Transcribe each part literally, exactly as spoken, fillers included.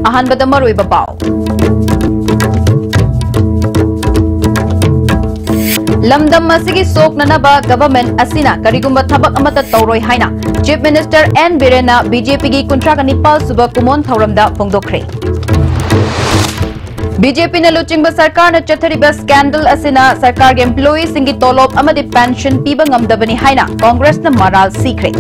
ꯑꯍꯥꯟꯕꯗ ꯃꯔꯨꯑꯣꯏꯕ ꯄꯥꯎ꯫ ꯂꯝꯗꯝ ꯑꯁꯤꯒꯤ ꯁꯣꯛꯅꯅꯕ government ꯑꯁꯤꯅ ꯀꯔꯤꯒꯨꯝꯕ ꯊꯕꯛ ꯑꯃꯠꯇ ꯇꯧꯔꯣꯏ ꯍꯥꯏꯅ Chief Minister N ꯕꯤꯔꯦꯟꯅ BJPꯒꯤ ꯀꯨꯟꯊ꯭ꯔꯥꯒ ꯅꯤꯄꯥꯜ ꯁꯨꯕ ꯀꯨꯃꯣꯟ ꯊꯧꯔꯝꯗ ꯐꯣꯡꯗꯣꯛꯈ꯭ꯔꯦ꯫ BJPꯅ ꯂꯨꯆꯤꯡꯕ ꯁꯔꯀꯥꯔꯅ ꯆꯠꯊꯔꯤꯕ scandal ꯑꯁꯤꯅ ꯁꯔꯀꯥꯔꯒꯤ employeeꯁꯤꯡꯒꯤ ꯇꯣꯂꯣꯞ ꯑꯃꯗꯤ pension ꯄꯤꯕ ꯉꯝꯗꯕꯅꯤ ꯍꯥꯏꯅ Congressꯅ ꯃꯔꯥꯜ ꯁꯤꯈ꯭ꯔꯦ꯫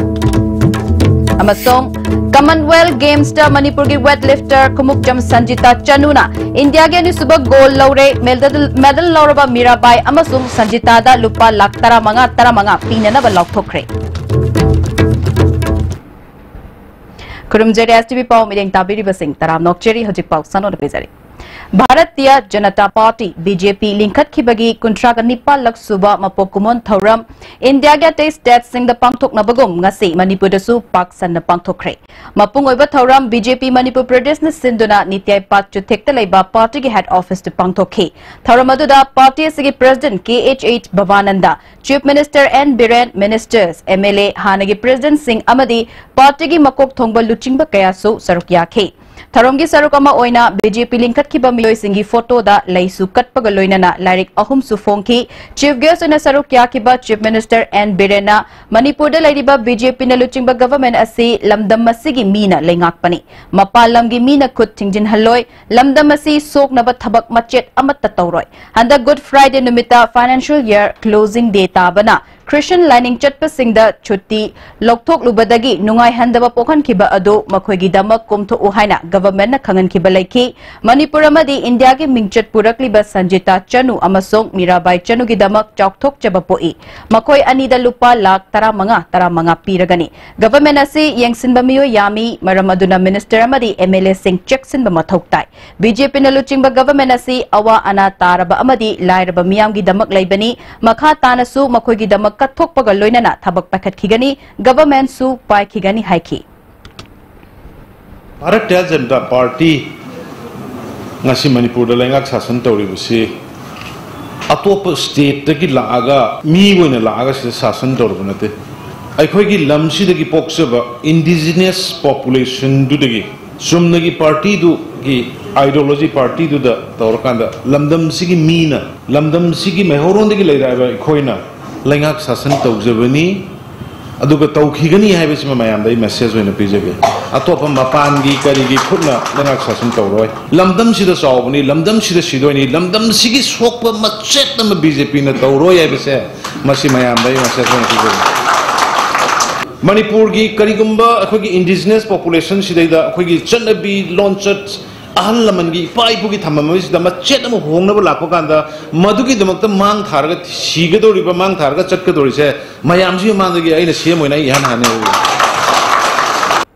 ꯑꯃꯁꯨꯡ Commonwealth Gamesꯇ ꯃꯅꯤꯄꯨꯔꯒꯤ weightlifter ꯈꯨꯃꯨꯛꯆꯝ ꯁꯟꯖꯤꯇꯥ ꯆꯅꯨꯅ ꯏꯟꯗꯤꯌꯥꯒꯤ ꯑꯅꯤꯁꯨꯕ gold ꯂꯧꯔꯦ꯫ Medal, medal ꯂꯧꯔꯕ ꯃꯤꯔꯥꯕꯥꯏ ꯑꯃꯁꯨꯡ ꯁꯟꯖꯤꯇꯥꯗ ꯂꯨꯄꯥ ꯂꯥꯈ ꯇꯔꯥꯃꯉꯥ, ꯇꯔꯥꯃꯉꯥ ꯄꯤꯅꯅꯕ ꯂꯥꯎꯊꯣꯛꯈ꯭ꯔꯦ꯫ ꯈꯨꯔꯨꯝꯖꯔꯤ, STV ꯄꯥꯎ ꯃꯤꯠꯌꯦꯡ ꯇꯥꯕꯤꯔꯤꯕꯁꯤꯡ ꯇꯔꯥꯝꯅ ꯑꯣꯛꯆꯔꯤ꯫ ꯍꯧꯖꯤꯛ ꯄꯥꯎ ꯁꯟꯗꯣꯛꯅ ꯄꯤꯖꯔꯤ꯫ ꯚꯥꯔꯇꯤꯌ ꯖꯅꯇꯥ ꯄꯥꯔꯇꯤ, BJP, ꯂꯤꯡꯈꯠꯈꯤꯕꯒꯤ ꯀꯨꯟꯊ꯭ꯔꯥꯒ ꯅꯤꯄꯥꯜꯂꯛ ꯁꯨꯕ ꯃꯄꯣꯛ ꯀꯨꯝꯑꯣꯟ ꯊꯧꯔꯝ ꯏꯟꯗꯤꯌꯥꯒꯤ ꯑꯇꯩ stateꯁꯤꯡꯗ ꯄꯥꯡꯊꯣꯛꯅꯕꯒꯨꯝ ꯉꯁꯤ ꯃꯅꯤꯄꯨꯔꯗꯁꯨ ꯄꯥꯛ ꯁꯟꯅ ꯄꯥꯡꯊꯣꯛꯈ꯭ꯔꯦ꯫ ꯃꯄꯨꯡ ꯑꯣꯏꯕ ꯊꯧꯔꯝ BJP ꯃꯅꯤꯄꯨꯔ ꯄ꯭ꯔꯗꯦꯁꯅ ꯁꯤꯟꯗꯨꯅ ꯅꯤꯇꯤ ꯑꯥꯌꯣꯒ ꯆꯨꯊꯦꯛꯇ ꯂꯩꯕ ꯄꯥꯔꯇꯤꯒꯤ head officeꯇ ꯄꯥꯡꯊꯣꯛꯈꯤ꯫ ꯊꯧꯔꯝ ꯑꯗꯨꯗ ꯄꯥꯔꯇꯤ ꯑꯁꯤꯒꯤ president ꯀꯦ ꯑꯩꯆ ꯑꯩꯆ ꯚꯕꯥꯅꯟꯗ, Chief Minister N ꯕꯤꯔꯦꯟ, ministers, MLA, ꯍꯥꯟꯅꯒꯤ presidentꯁꯤꯡ ꯑꯃꯗꯤ ꯄꯥꯔꯇꯤꯒꯤ ꯃꯀꯣꯛ ꯊꯣꯡꯕ ꯂꯨꯆꯤꯡꯕ ꯀꯌꯥꯁꯨ ꯁꯔꯨꯛ ꯌꯥꯈꯤ꯫ ꯊꯧꯔꯝꯒꯤ ꯁꯔꯨꯛ ꯑꯃ ꯑꯣꯏꯅ BJP ꯂꯤꯡꯈꯠꯈꯤꯕ ꯃꯤꯑꯣꯏꯁꯤꯡꯒꯤ photoꯗ ꯂꯩꯁꯨ ꯀꯠꯄꯒ ꯂꯣꯏꯅꯅ ꯂꯥꯏꯔꯤꯛ ꯑꯍꯨꯝꯁꯨ ꯐꯣꯡꯈꯤ꯫ Chief guest ꯑꯣꯏꯅ ꯁꯔꯨꯛ ꯌꯥꯈꯤꯕ Chief Minister N ꯕꯤꯔꯦꯟꯅ ꯃꯅꯤꯄꯨꯔꯗ ꯂꯩꯔꯤꯕ BJPꯅ ꯂꯨꯆꯤꯡꯕ government ꯑꯁꯤ ꯂꯝꯗꯝ ꯑꯁꯤꯒꯤ ꯃꯤꯅ ꯂꯩꯉꯥꯛꯄꯅꯤ, ꯃꯄꯥꯟ ꯂꯝꯒꯤ ꯃꯤꯅ ꯈꯨꯠ ꯊꯤꯡꯖꯤꯟꯍꯜꯂꯣꯏ, ꯂꯝꯗꯝ ꯑꯁꯤ ꯁꯣꯛꯅꯕ ꯊꯕꯛ ꯃꯆꯦꯠ ꯑꯃꯠꯇ ꯇꯧꯔꯣꯏ꯫ ꯍꯟꯗꯛ Good Friday ꯅꯨꯃꯤꯠꯇ financial year closing day ꯇꯥꯕꯅ Christian ꯂꯥꯏꯅꯤꯡ ꯆꯠꯄꯁꯤꯡꯗ ꯁꯨꯇꯤ ꯂꯧꯊꯣꯛꯂꯨꯕꯗꯒꯤ ꯅꯨꯡꯉꯥꯏꯍꯟꯗꯕ ꯄꯣꯛꯍꯟꯈꯤꯕ ꯑꯗꯨ ꯃꯈꯣꯏꯒꯤꯗꯃꯛ ꯀꯣꯝꯊꯣꯛꯎ ꯍꯥꯏꯅ governmentꯅ ꯈꯪꯍꯟꯈꯤꯕ ꯂꯩꯈꯤ꯫ ꯃꯅꯤꯄꯨꯔ ꯑꯃꯗꯤ ꯏꯟꯗꯤꯌꯥꯒꯤ ꯃꯤꯡꯆꯠ ꯄꯨꯔꯛꯂꯤꯕ ꯁꯟꯖꯤꯇꯥ ꯆꯅꯨ ꯑꯃꯁꯨꯡ ꯃꯤꯔꯥꯕꯥꯏ ꯆꯅꯨꯒꯤꯗꯃꯛ ꯆꯥꯎꯊꯣꯛꯆꯕ ꯄꯣꯛꯏ꯫ ꯃꯈꯣꯏ ꯑꯅꯤꯗ ꯂꯨꯄꯥ ꯂꯥꯈ ꯇꯔꯥꯃꯉꯥ, ꯇꯔꯥꯃꯉꯥ ꯄꯤꯔꯒꯅꯤ꯫ Government ꯑꯁꯤ ꯌꯦꯡꯁꯤꯟꯕ ꯃꯤꯑꯣꯏ ꯌꯥꯝꯃꯤ, ꯃꯔꯝ ꯑꯗꯨꯅ minister ꯑꯃꯗꯤ MLAꯁꯤꯡ ꯆꯦꯛꯁꯤꯟꯕ ꯃꯊꯧ ꯇꯥꯏ꯫ BJPꯅ ꯂꯨꯆꯤꯡꯕ government ꯑꯁꯤ ꯑꯋꯥ ꯑꯅꯥ ꯇꯥꯔꯕ ꯑꯃꯗꯤ ꯂꯥꯏꯔꯕ ꯃꯤꯌꯥꯝꯒꯤꯗꯃꯛ ꯂꯩꯕꯅꯤ꯫ ꯃꯈꯥ ꯇꯥꯅꯁꯨ ꯃꯈꯣꯏꯒꯤꯗꯃꯛ ꯀꯠꯊꯣꯛꯄꯒ ꯂꯣꯏꯅꯅ ꯊꯕꯛ ꯄꯥꯏꯈꯠꯈꯤꯒꯅꯤ, governmentꯁꯨ ꯄꯥꯏꯈꯤꯒꯅꯤ ꯍꯥꯏꯈꯤ꯫ ꯚꯥꯔꯇꯤꯌ ꯖꯅꯇꯥ ꯄꯥꯔꯇꯤ ꯉꯁꯤ ꯃꯅꯤꯄꯨꯔꯗ ꯂꯩꯉꯥꯛ ꯁꯥꯁꯟ ꯇꯧꯔꯤꯕꯁꯤ ꯑꯇꯣꯞꯄ stateꯇꯒꯤ ꯂꯥꯛꯑꯒ, ꯃꯤ ꯑꯣꯏꯅ ꯂꯥꯛꯑꯒ ꯁꯤꯗ ꯁꯥꯁꯟ ꯇꯧꯔꯕ ꯅꯠꯇꯦ꯫ ꯑꯩꯈꯣꯏꯒꯤ ꯂꯝꯁꯤꯗꯒꯤ ꯄꯣꯛꯆꯕ indigenous populationꯗꯨꯗꯒꯤ ꯆꯨꯝꯅꯒꯤ ꯄꯥꯔꯇꯤꯗꯨꯒꯤ ꯑꯥꯏꯗꯤꯌꯣꯂꯣꯖꯤ ꯄꯥꯔꯇꯤꯗꯨꯗ ꯇꯧꯔꯀꯥꯟꯗ ꯂꯝꯗꯝꯁꯤꯒꯤ ꯃꯤꯅ, ꯂꯝꯗꯝꯁꯤꯒꯤ ꯃꯩꯍꯧꯔꯣꯟꯗꯒꯤ ꯂꯩꯔꯛꯑꯕ ꯑꯩꯈꯣꯏꯅ ꯂꯩꯉꯥꯛ ꯁꯥꯁꯟ ꯇꯧꯖꯕꯅꯤ, ꯑꯗꯨꯒ ꯇꯧꯈꯤꯒꯅꯤ ꯍꯥꯏꯕꯁꯤꯃ ꯃꯌꯥꯝꯗ ꯑꯩ ꯃꯦꯁꯦꯖ ꯑꯣꯏꯅ ꯄꯤꯖꯒꯦ꯫ ꯑꯇꯣꯞꯄ ꯃꯄꯥꯟꯒꯤ ꯀꯔꯤꯒꯤ ꯈꯨꯠꯅ ꯂꯩꯉꯥꯛ ꯁꯥꯁꯟ ꯇꯧꯔꯣꯏ꯫ ꯂꯝꯗꯝꯁꯤꯗ ꯆꯥꯎꯕꯅꯤ, ꯂꯝꯗꯝꯁꯤꯗ ꯁꯤꯗꯣꯏꯅꯤ, ꯂꯝꯗꯝꯁꯤꯒꯤ ꯁꯣꯛꯄ ꯃꯆꯦꯠ ꯑꯃ ꯕꯤ ꯖꯦ ꯄꯤꯅ ꯇꯧꯔꯣꯏ ꯍꯥꯏꯕꯁꯦ ꯃꯁꯤ ꯃꯌꯥꯝꯗ ꯑꯩ ꯃꯦꯁꯦꯖ ꯑꯣꯏꯅ ꯄꯤꯖꯒꯦ꯫ ꯃꯅꯤꯄꯨꯔꯒꯤ ꯀꯔꯤꯒꯨꯝꯕ ꯑꯩꯈꯣꯏꯒꯤ ꯏꯟꯗꯤꯖꯤꯅꯁ ꯄꯣꯄꯨꯂꯦꯁꯟ ꯁꯤꯗꯩꯗ ꯑꯩꯈꯣꯏꯒꯤ ꯆꯠꯅꯕꯤ, ꯂꯣꯟꯆꯠ, ꯑꯍꯜ ꯂꯃꯟꯒꯤ, ꯏꯄꯥ ꯏꯄꯨꯒꯤ ꯊꯝꯃꯝꯕꯁꯤꯗ ꯃꯆꯦꯠ ꯑꯃ ꯍꯣꯡꯅꯕ ꯂꯥꯛꯄ ꯀꯥꯟꯗ, ꯃꯗꯨꯒꯤꯗꯃꯛꯇ ꯃꯥꯡ ꯊꯥꯔꯒ ꯁꯤꯒꯗꯧꯔꯤꯕ, ꯃꯥꯡ ꯊꯥꯔꯒ ꯆꯠꯀꯗꯧꯔꯤꯁꯦ ꯃꯌꯥꯝꯁꯤꯒꯤ ꯃꯃꯥꯡꯗꯒꯤ ꯑꯩꯅ ꯁꯤ ꯑꯦꯝ ꯑꯣꯏꯅ ꯑꯩ ꯏꯍꯥꯟ ꯍꯥꯟꯅ ꯍꯥꯏꯍꯧꯏ꯫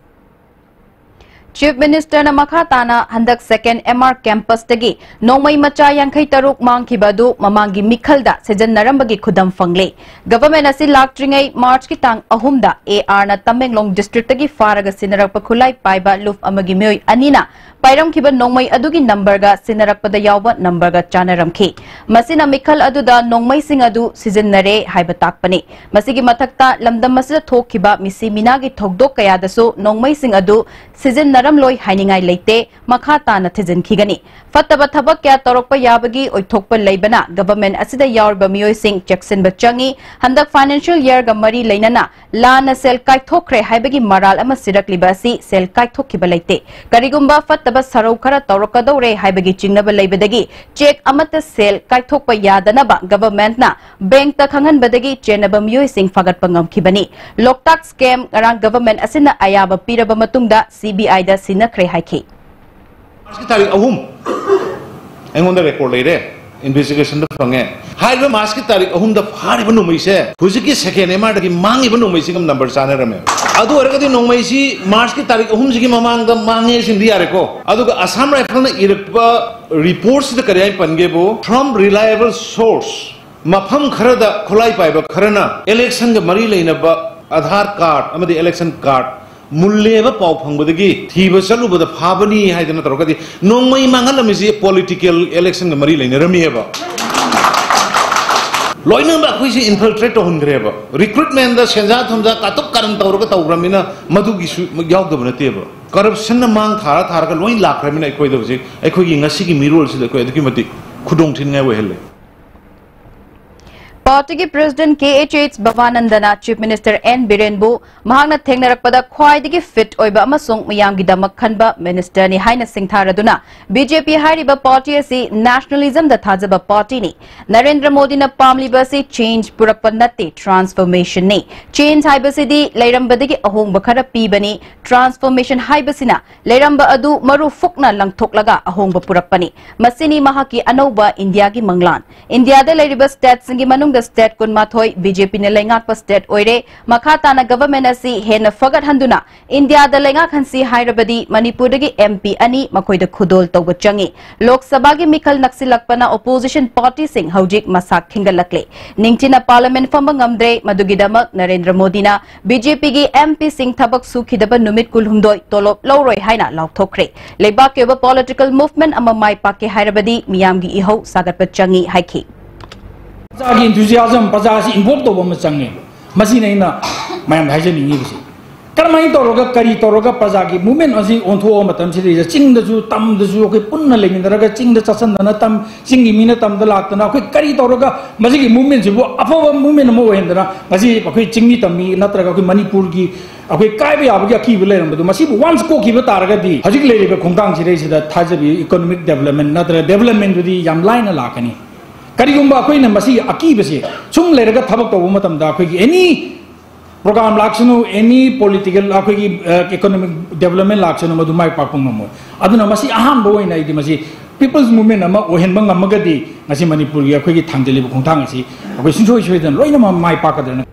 ꯆꯤꯐ ꯃꯤꯅꯤꯁꯇꯔꯅ ꯃꯈꯥ ꯇꯥꯅ ꯍꯟꯗꯛ ꯁꯦꯀꯦꯟ ꯑꯦꯝ ꯑꯥꯔ ꯀꯦꯝꯄꯁꯇꯒꯤ ꯅꯣꯡꯃꯩ ꯃꯆꯥ ꯌꯥꯡꯈꯩ ꯇꯔꯨꯛ ꯃꯥꯡꯈꯤꯕ ꯑꯗꯨ ꯃꯃꯥꯡꯒꯤ ꯃꯤꯈꯜꯗ ꯁꯤꯖꯤꯟꯅꯔꯝꯕꯒꯤ ꯈꯨꯗꯝ ꯐꯪꯂꯦ꯫ ꯒꯚꯔꯟꯃꯦꯟꯠ ꯑꯁꯤ ꯂꯥꯛꯇ꯭ꯔꯤꯉꯩ ꯃꯥꯔꯆꯀꯤ ꯇꯥꯡ ꯑꯍꯨꯝꯗ ꯑꯦ ꯑꯥꯔꯅ ꯇꯃꯦꯡꯂꯣꯡ ꯗꯤꯁꯇ꯭ꯔꯤꯛꯇꯒꯤ ꯐꯥꯔꯒ ꯁꯤꯟꯅꯔꯛꯄ ꯈꯨꯠꯂꯥꯏ ꯄꯥꯏꯕ ꯂꯨꯞ ꯑꯃꯒꯤ ꯃꯤꯑꯣꯏ ꯑꯅꯤꯅ ꯄꯥꯏꯔꯝꯈꯤꯕ ꯅꯣꯡꯃꯩ ꯑꯗꯨꯒꯤ ꯅꯝꯕꯔꯒ ꯁꯤꯟꯅꯔꯛꯄꯗ ꯌꯥꯎꯕ ꯅꯝꯕꯔꯒ ꯆꯥꯟꯅꯔꯝꯈꯤ꯫ ꯃꯁꯤꯅ ꯃꯤꯈꯜ ꯑꯗꯨꯗ ꯅꯣꯡꯃꯩꯁꯤꯡ ꯑꯗꯨ ꯁꯤꯖꯤꯟꯅꯔꯦ ꯍꯥꯏꯕ ꯇꯥꯛꯄꯅꯤ꯫ ꯃꯁꯤꯒꯤ ꯃꯊꯛꯇ, ꯂꯝꯗꯝ ꯑꯁꯤꯗ ꯊꯣꯛꯈꯤꯕ ꯃꯤꯁꯤ ꯃꯤꯅꯥꯒꯤ ꯊꯧꯗꯣꯛ ꯀꯌꯥꯗꯁꯨ ꯅꯣꯡꯃꯩꯁꯤꯡ ꯑꯗꯨ ꯁꯤꯖꯤꯟꯅꯔꯝꯂꯣꯏ ꯍꯥꯏꯅꯤꯡꯉꯥꯏ ꯂꯩꯇꯦ, ꯃꯈꯥ ꯇꯥꯅ ꯊꯤꯖꯤꯟꯈꯤꯒꯅꯤ꯫ ꯐꯠꯇꯕ ꯊꯕꯛ ꯀꯌꯥ ꯇꯧꯔꯛꯄ ꯌꯥꯕꯒꯤ ꯑꯣꯏꯊꯣꯛꯄ ꯂꯩꯕꯅ, ꯒꯚꯔꯟꯃꯦꯟꯠ ꯑꯁꯤꯗ ꯌꯥꯎꯔꯤꯕ ꯃꯤꯑꯣꯏꯁꯤꯡ ꯆꯦꯛꯁꯤꯟꯕ ꯆꯪꯏ꯫ ꯍꯟꯗꯛ ꯐꯥꯏꯅꯥꯟꯁꯤꯌꯦꯜ ꯌꯔꯒ ꯃꯔꯤ ꯂꯩꯅꯅ ꯂꯥꯟꯅ ꯁꯦꯜ ꯀꯥꯏꯊꯣꯛꯈ꯭ꯔꯦ ꯍꯥꯏꯕꯒꯤ ꯃꯔꯥꯜ ꯑꯃ ꯁꯤꯔꯛꯂꯤꯕ ꯑꯁꯤ ꯁꯦꯜ ꯀꯥꯏꯊꯣꯛꯈꯤꯕ ꯂꯩꯇꯦ꯫ ꯀꯔꯤꯒꯨꯝꯕ ꯐꯠꯇꯕ ꯁꯔꯧ ꯈꯔ ꯇꯧꯔꯛꯀꯗꯧꯔꯦ ꯍꯥꯏꯕꯒꯤ ꯆꯤꯡꯅꯕ ꯂꯩꯕꯗꯒꯤ ꯆꯦꯛ ꯑꯃꯠꯇ ꯁꯦꯜ ꯀꯥꯏꯊꯣꯛꯄ ꯌꯥꯗꯅꯕ ꯒꯚꯔꯟꯃꯦꯟꯠꯅ ꯕꯦꯡꯛꯇ ꯈꯪꯍꯟꯕꯗꯒꯤ ꯆꯦꯟꯅꯕ ꯃꯤꯑꯣꯏꯁꯤꯡ ꯐꯥꯒꯠꯄ ꯉꯝꯈꯤꯕꯅꯤ꯫ ꯂꯣꯛꯇꯥꯛ ꯁ꯭ꯀꯦꯝ ꯉꯔꯥꯡ ꯒꯚꯔꯟꯃꯦꯟꯠ ꯑꯁꯤꯅ ꯑꯌꯥꯕ ꯄꯤꯔꯕ ꯃꯇꯨꯡꯗ ꯁꯤ ꯕꯤ ꯑꯥꯏꯗ ꯁꯤꯟꯅꯈ꯭ꯔꯦ ꯍꯥꯏꯈꯤ꯫ ꯃꯥꯔꯆꯀꯤ ꯇꯥꯔꯤꯛ ꯑꯍꯨꯝ, ꯑꯩꯉꯣꯟꯗ ꯔꯦꯀꯣꯔꯗ ꯂꯩꯔꯦ, ꯏꯟꯚꯦꯁꯇꯤꯒꯦꯁꯟꯗ ꯐꯪꯉꯦ꯫ ꯍꯥꯏꯔꯤꯕ ꯃꯥꯔꯆꯀꯤ ꯇꯥꯔꯤꯛ ꯑꯍꯨꯝꯗ ꯐꯥꯔꯤꯕ ꯅꯣꯡꯃꯩꯁꯦ ꯍꯧꯖꯤꯛꯀꯤ ꯁꯦꯀꯦꯟ ꯑꯦꯝ ꯑꯥꯔꯗꯒꯤ ꯃꯥꯡꯉꯤꯕ ꯅꯣꯡꯃꯩꯁꯤꯒ ꯅꯝꯕꯔ ꯆꯥꯟꯅꯔꯝꯃꯦ꯫ ꯑꯗꯨ ꯑꯣꯏꯔꯒꯗꯤ ꯅꯣꯡꯃꯩꯁꯤ ꯃꯥꯔꯆꯀꯤ ꯇꯥꯔꯤꯛ ꯑꯍꯨꯝꯁꯤꯒꯤ ꯃꯃꯥꯡꯗ ꯃꯥꯡꯉꯦ ꯁꯤꯃꯗꯤ ꯌꯥꯔꯦꯀꯣ꯫ ꯑꯗꯨꯒ ꯑꯁꯥꯝ ꯔꯥꯏꯐꯜꯅ ꯏꯔꯛꯄ ꯔꯤꯄꯣꯔꯠꯁꯤꯗ ꯀꯔꯤ ꯍꯥꯏꯅ ꯄꯟꯒꯦꯕꯨ, "From reliable source, ꯃꯐꯝ ꯈꯔꯗ ꯈꯨꯠꯂꯥꯏ ꯄꯥꯏꯕ ꯈꯔꯅ ꯏꯂꯦꯛꯁꯟꯒ ꯃꯔꯤ ꯂꯩꯅꯕ ꯑꯙꯥꯔ ꯀꯥꯔꯗ ꯑꯃꯗꯤ ꯏꯂꯦꯛꯁꯟ ꯀꯥꯔꯗ ꯃꯨꯜꯂꯦꯕ ꯄꯥꯎ ꯐꯪꯕꯗꯒꯤ ꯊꯤꯕ ꯆꯠꯂꯨꯕꯗ ꯐꯥꯕꯅꯤ" ꯍꯥꯏꯗꯅ ꯇꯧꯔꯒꯗꯤ, ꯅꯣꯡꯃꯩ ꯃꯥꯡꯍꯜꯂꯝꯃꯤꯁꯤ ꯄꯣꯂꯤꯇꯤꯀꯦꯜ ꯏꯂꯦꯛꯁꯟꯒ ꯃꯔꯤ ꯂꯩꯅꯔꯝꯃꯤꯑꯕ꯫ ꯂꯣꯏꯅꯃꯛ ꯑꯩꯈꯣꯏꯁꯤ ꯏꯟꯐꯤꯜꯇ꯭ꯔꯦꯠ ꯇꯧꯍꯟꯈ꯭ꯔꯦꯕ꯫ ꯔꯤꯀ꯭ꯔꯨꯠꯃꯦꯟꯗ ꯁꯦꯟꯖꯥ ꯊꯨꯝꯖꯥ ꯀꯥꯇꯨꯛ ꯀꯥꯔꯟ ꯇꯧꯔꯒ ꯇꯧꯈ꯭ꯔꯕꯅꯤꯅ ꯃꯗꯨꯒꯤꯁꯨ ꯌꯥꯎꯗꯕ ꯅꯠꯇꯦꯕ꯫ ꯀꯔꯞꯁꯟꯅ ꯃꯥꯡ ꯊꯥꯔ ꯊꯥꯔꯒ ꯂꯣꯏ ꯂꯥꯛꯈ꯭ꯔꯕꯅꯤꯅ ꯑꯩꯈꯣꯏꯗ ꯍꯧꯖꯤꯛ ꯑꯩꯈꯣꯏꯒꯤ ꯉꯁꯤꯒꯤ ꯃꯤꯔꯣꯜꯁꯤꯗ ꯑꯩꯈꯣꯏ ꯑꯗꯨꯛꯀꯤ ꯃꯇꯤꯛ ꯈꯨꯗꯣꯡ ꯊꯤꯅꯤꯡꯉꯥꯏ ꯑꯣꯏꯍꯜꯂꯦ꯫ ꯄꯥꯔꯇꯤꯒꯤ ꯄ꯭ꯔꯦꯁꯤꯗꯦꯟꯠ ꯀꯦ ꯑꯩꯆ ꯑꯩꯆ ꯚꯕꯥꯅꯟꯗꯅ ꯆꯤꯐ ꯃꯤꯅꯤꯁꯇꯔ ꯑꯦꯟ ꯕꯤꯔꯦꯟꯕꯨ ꯃꯍꯥꯛꯅ ꯊꯦꯡꯅꯔꯛꯄꯗ ꯈ꯭ꯋꯥꯏꯗꯒꯤ ꯐꯤꯠ ꯑꯣꯏꯕ ꯑꯃꯁꯨꯡ ꯃꯤꯌꯥꯝꯒꯤꯗꯃꯛ ꯈꯟꯕ ꯃꯤꯅꯤꯁꯇꯔꯅꯤ ꯍꯥꯏꯅ ꯁꯤꯡꯊꯥꯔꯗꯨꯅ, ꯕꯤ ꯖꯦ ꯄꯤ ꯍꯥꯏꯔꯤꯕ ꯄꯥꯔꯇꯤ ꯑꯁꯤ ꯅꯦꯁꯅꯦꯂꯤꯖꯝꯗ ꯊꯥꯖꯕ ꯄꯥꯔꯇꯤꯅꯤ꯫ ꯅꯔꯦꯟꯗ꯭ꯔ ꯃꯣꯗꯤꯅ ꯄꯥꯝꯂꯤꯕ ꯑꯁꯤ ꯆꯦꯟꯖ ꯄꯨꯔꯛꯄ ꯅꯠꯇꯦ, ꯇ꯭ꯔꯥꯟꯁꯐꯣꯔꯃꯦꯁꯟꯅꯤ꯫ ꯆꯦꯟꯖ ꯍꯥꯏꯕꯁꯤꯗꯤ ꯂꯩꯔꯝꯕꯗꯒꯤ ꯑꯍꯣꯡꯕ ꯈꯔ ꯄꯤꯕꯅꯤ꯫ ꯇ꯭ꯔꯥꯟꯁꯐꯣꯔꯃꯦꯁꯟ ꯍꯥꯏꯕꯁꯤꯅ ꯂꯩꯔꯝꯕ ꯑꯗꯨ ꯃꯔꯨ ꯐꯨꯛꯅ ꯂꯪꯊꯣꯛꯂꯒ ꯑꯍꯣꯡꯕ ꯄꯨꯔꯛꯄꯅꯤ꯫ ꯃꯁꯤꯅꯤ ꯃꯍꯥꯛꯀꯤ ꯑꯅꯧꯕ ꯏꯟꯗꯤꯌꯥꯒꯤ ꯃꯪꯂꯥꯟ꯫ ꯏꯟꯗꯤꯌꯥꯗ ꯂꯩꯔꯤꯕ ꯁ꯭ꯇꯦꯠꯁꯤꯡꯒꯤ ꯃꯅꯨꯡꯗ ꯁ꯭ꯇꯦꯠ ꯀꯨꯟꯃꯥꯊꯣꯏ ꯕꯤ ꯖꯦ ꯄꯤꯅ ꯂꯩꯉꯥꯛꯄ ꯁ꯭ꯇꯦꯠ ꯑꯣꯏꯔꯦ꯫ ꯃꯈꯥ ꯇꯥꯅ ꯒꯚꯔꯟꯃꯦꯟꯠ ꯑꯁꯤ ꯍꯦꯟꯅ ꯐꯒꯠꯍꯟꯗꯨꯅ ꯏꯟꯗꯤꯌꯥꯗ ꯂꯩꯉꯥꯛꯍꯟꯁꯤ ꯍꯥꯏꯔꯕꯗꯤ ꯃꯅꯤꯄꯨꯔꯗꯒꯤ ꯑꯦꯝ ꯄꯤ ꯑꯅꯤ ꯃꯈꯣꯏꯗ ꯈꯨꯗꯣꯜ ꯇꯧꯕ ꯆꯪꯏ꯫ ꯂꯣꯛ ꯁꯚꯥꯒꯤ ꯃꯤꯈꯜ ꯅꯛꯁꯤꯜꯂꯛꯄꯅ ꯑꯣꯄꯣꯖꯤꯁꯟ ꯄꯥꯔꯇꯤꯁꯤꯡ ꯍꯧꯖꯤꯛ ꯃꯁꯥ ꯈꯤꯡꯒꯠꯂꯛꯂꯦ꯫ ꯅꯤꯡꯊꯤꯅ ꯄꯥꯔꯂꯤꯌꯥꯃꯦꯟꯠ ꯐꯝꯕ ꯉꯝꯗ꯭ꯔꯦ꯫ ꯃꯗꯨꯒꯤꯗꯃꯛ ꯅꯔꯦꯟꯗ꯭ꯔ ꯃꯣꯗꯤꯅ ꯕꯤ ꯖꯦ ꯄꯤꯒꯤ ꯑꯦꯝ ꯄꯤꯁꯤꯡ ꯊꯕꯛ ꯁꯨꯈꯤꯗꯕ ꯅꯨꯃꯤꯠ ꯀꯨꯟꯍꯨꯝꯗꯣꯏ ꯇꯣꯂꯣꯞ ꯂꯧꯔꯣꯏ ꯍꯥꯏꯅ ꯂꯥꯎꯊꯣꯛꯈ꯭ꯔꯦ꯫ ꯂꯩꯕꯥꯛꯀꯤ ꯑꯣꯏꯕ ꯄꯣꯂꯤꯇꯤꯀꯦꯜ ꯃꯨꯚꯃꯦꯟꯠ ꯑꯃ ꯃꯥꯏ ꯄꯥꯛꯀꯦ ꯍꯥꯏꯔꯕꯗꯤ ꯃꯤꯌꯥꯝꯒꯤ ꯏꯍꯧ ꯁꯥꯒꯠꯄ ꯆꯪꯏ ꯍꯥꯏꯈꯤ꯫ ꯄ꯭ꯔꯖꯥꯒꯤ enthusiasm, ꯄ꯭ꯔꯖꯥꯁꯤ involve ꯇꯧꯕ ꯑꯃ ꯆꯪꯉꯦꯕ꯫ ꯃꯁꯤꯅ ꯑꯩꯅ ꯃꯌꯥꯝꯗ ꯍꯥꯏꯖꯅꯤꯡꯉꯤꯕꯁꯤ꯫ ꯀꯔꯝꯍꯥꯏꯅ ꯇꯧꯔꯒ, ꯀꯔꯤ ꯇꯧꯔꯒ ꯄ꯭ꯔꯖꯥꯒꯤ movement ꯑꯁꯤ ꯑꯣꯟꯊꯣꯛꯑ ꯃꯇꯝꯁꯤꯗꯩꯗ ꯆꯤꯡꯗꯁꯨ ꯇꯝꯗꯁꯨ ꯑꯩꯈꯣꯏ ꯄꯨꯟꯅ ꯂꯩꯃꯤꯟꯅꯔꯒ ꯆꯤꯡꯗ ꯆꯠꯁꯟꯗꯅ ꯇꯝ, ꯆꯤꯡꯒꯤ ꯃꯤꯅ ꯇꯝꯗ ꯂꯥꯛꯇꯅ ꯑꯩꯈꯣꯏ ꯀꯔꯤ ꯇꯧꯔꯒ ꯃꯁꯤꯒꯤ movementꯁꯤꯕꯨ ꯑꯐꯕ movement ꯑꯃ ꯑꯣꯏꯍꯟꯗꯅ ꯉꯁꯤ ꯑꯩꯈꯣꯏ ꯆꯤꯡꯃꯤ ꯇꯝꯃꯤ ꯅꯠꯇ꯭ꯔꯒ ꯑꯩꯈꯣꯏ ꯃꯅꯤꯄꯨꯔꯒꯤ ꯑꯩꯈꯣꯏ ꯀꯥꯏꯕ ꯌꯥꯕꯒꯤ ꯑꯀꯤꯕ ꯂꯩꯔꯝꯕꯗꯣ ꯃꯁꯤꯕꯨ once ꯀꯣꯛꯈꯤꯕ ꯇꯥꯔꯒꯗꯤ ꯍꯧꯖꯤꯛ ꯂꯩꯔꯤꯕ ꯈꯣꯡꯊꯥꯡꯁꯤꯗꯩꯁꯤꯗ ꯊꯥꯖꯕꯤ economic development ꯅꯠꯇ꯭ꯔꯒ developmentꯗꯨꯗꯤ ꯌꯥꯝ ꯂꯥꯏꯅ ꯂꯥꯛꯀꯅꯤ꯫ ꯀꯔꯤꯒꯨꯝꯕ ꯑꯩꯈꯣꯏꯅ ꯃꯁꯤꯒꯤ ꯑꯀꯤꯕꯁꯦ ꯁꯨꯝ ꯂꯩꯔꯒ ꯊꯕꯛ ꯇꯧꯕ ꯃꯇꯝꯗ ꯑꯩꯈꯣꯏꯒꯤ any program ꯂꯥꯛꯁꯅꯨ, any political ꯑꯩꯈꯣꯏꯒꯤ, ꯑ, economic development ꯂꯥꯛꯁꯅꯨ, ꯃꯗꯨ ꯃꯥꯏ ꯄꯥꯛꯄ ꯉꯝꯃꯣꯏ꯫ ꯑꯗꯨꯅ ꯃꯁꯤ ꯑꯍꯥꯟꯕ ꯑꯣꯏꯅ ꯑꯩꯗꯤ ꯃꯁꯤ people's movement ꯑꯃ ꯑꯣꯏꯍꯟꯕ ꯉꯝꯃꯒꯗꯤ ꯉꯁꯤ ꯃꯅꯤꯄꯨꯔꯒꯤ ꯑꯩꯈꯣꯏꯒꯤ ꯊꯥꯡꯖꯤꯜꯂꯤꯕ ꯈꯣꯡꯊꯥꯡ ꯑꯁꯤ ꯑꯩꯈꯣꯏ ꯁꯨꯡꯁꯣꯏ ꯁꯣꯏꯗꯅ ꯂꯣꯏꯅꯃꯛ ꯃꯥꯏ ꯄꯥꯛꯀꯗ꯭ꯔꯅ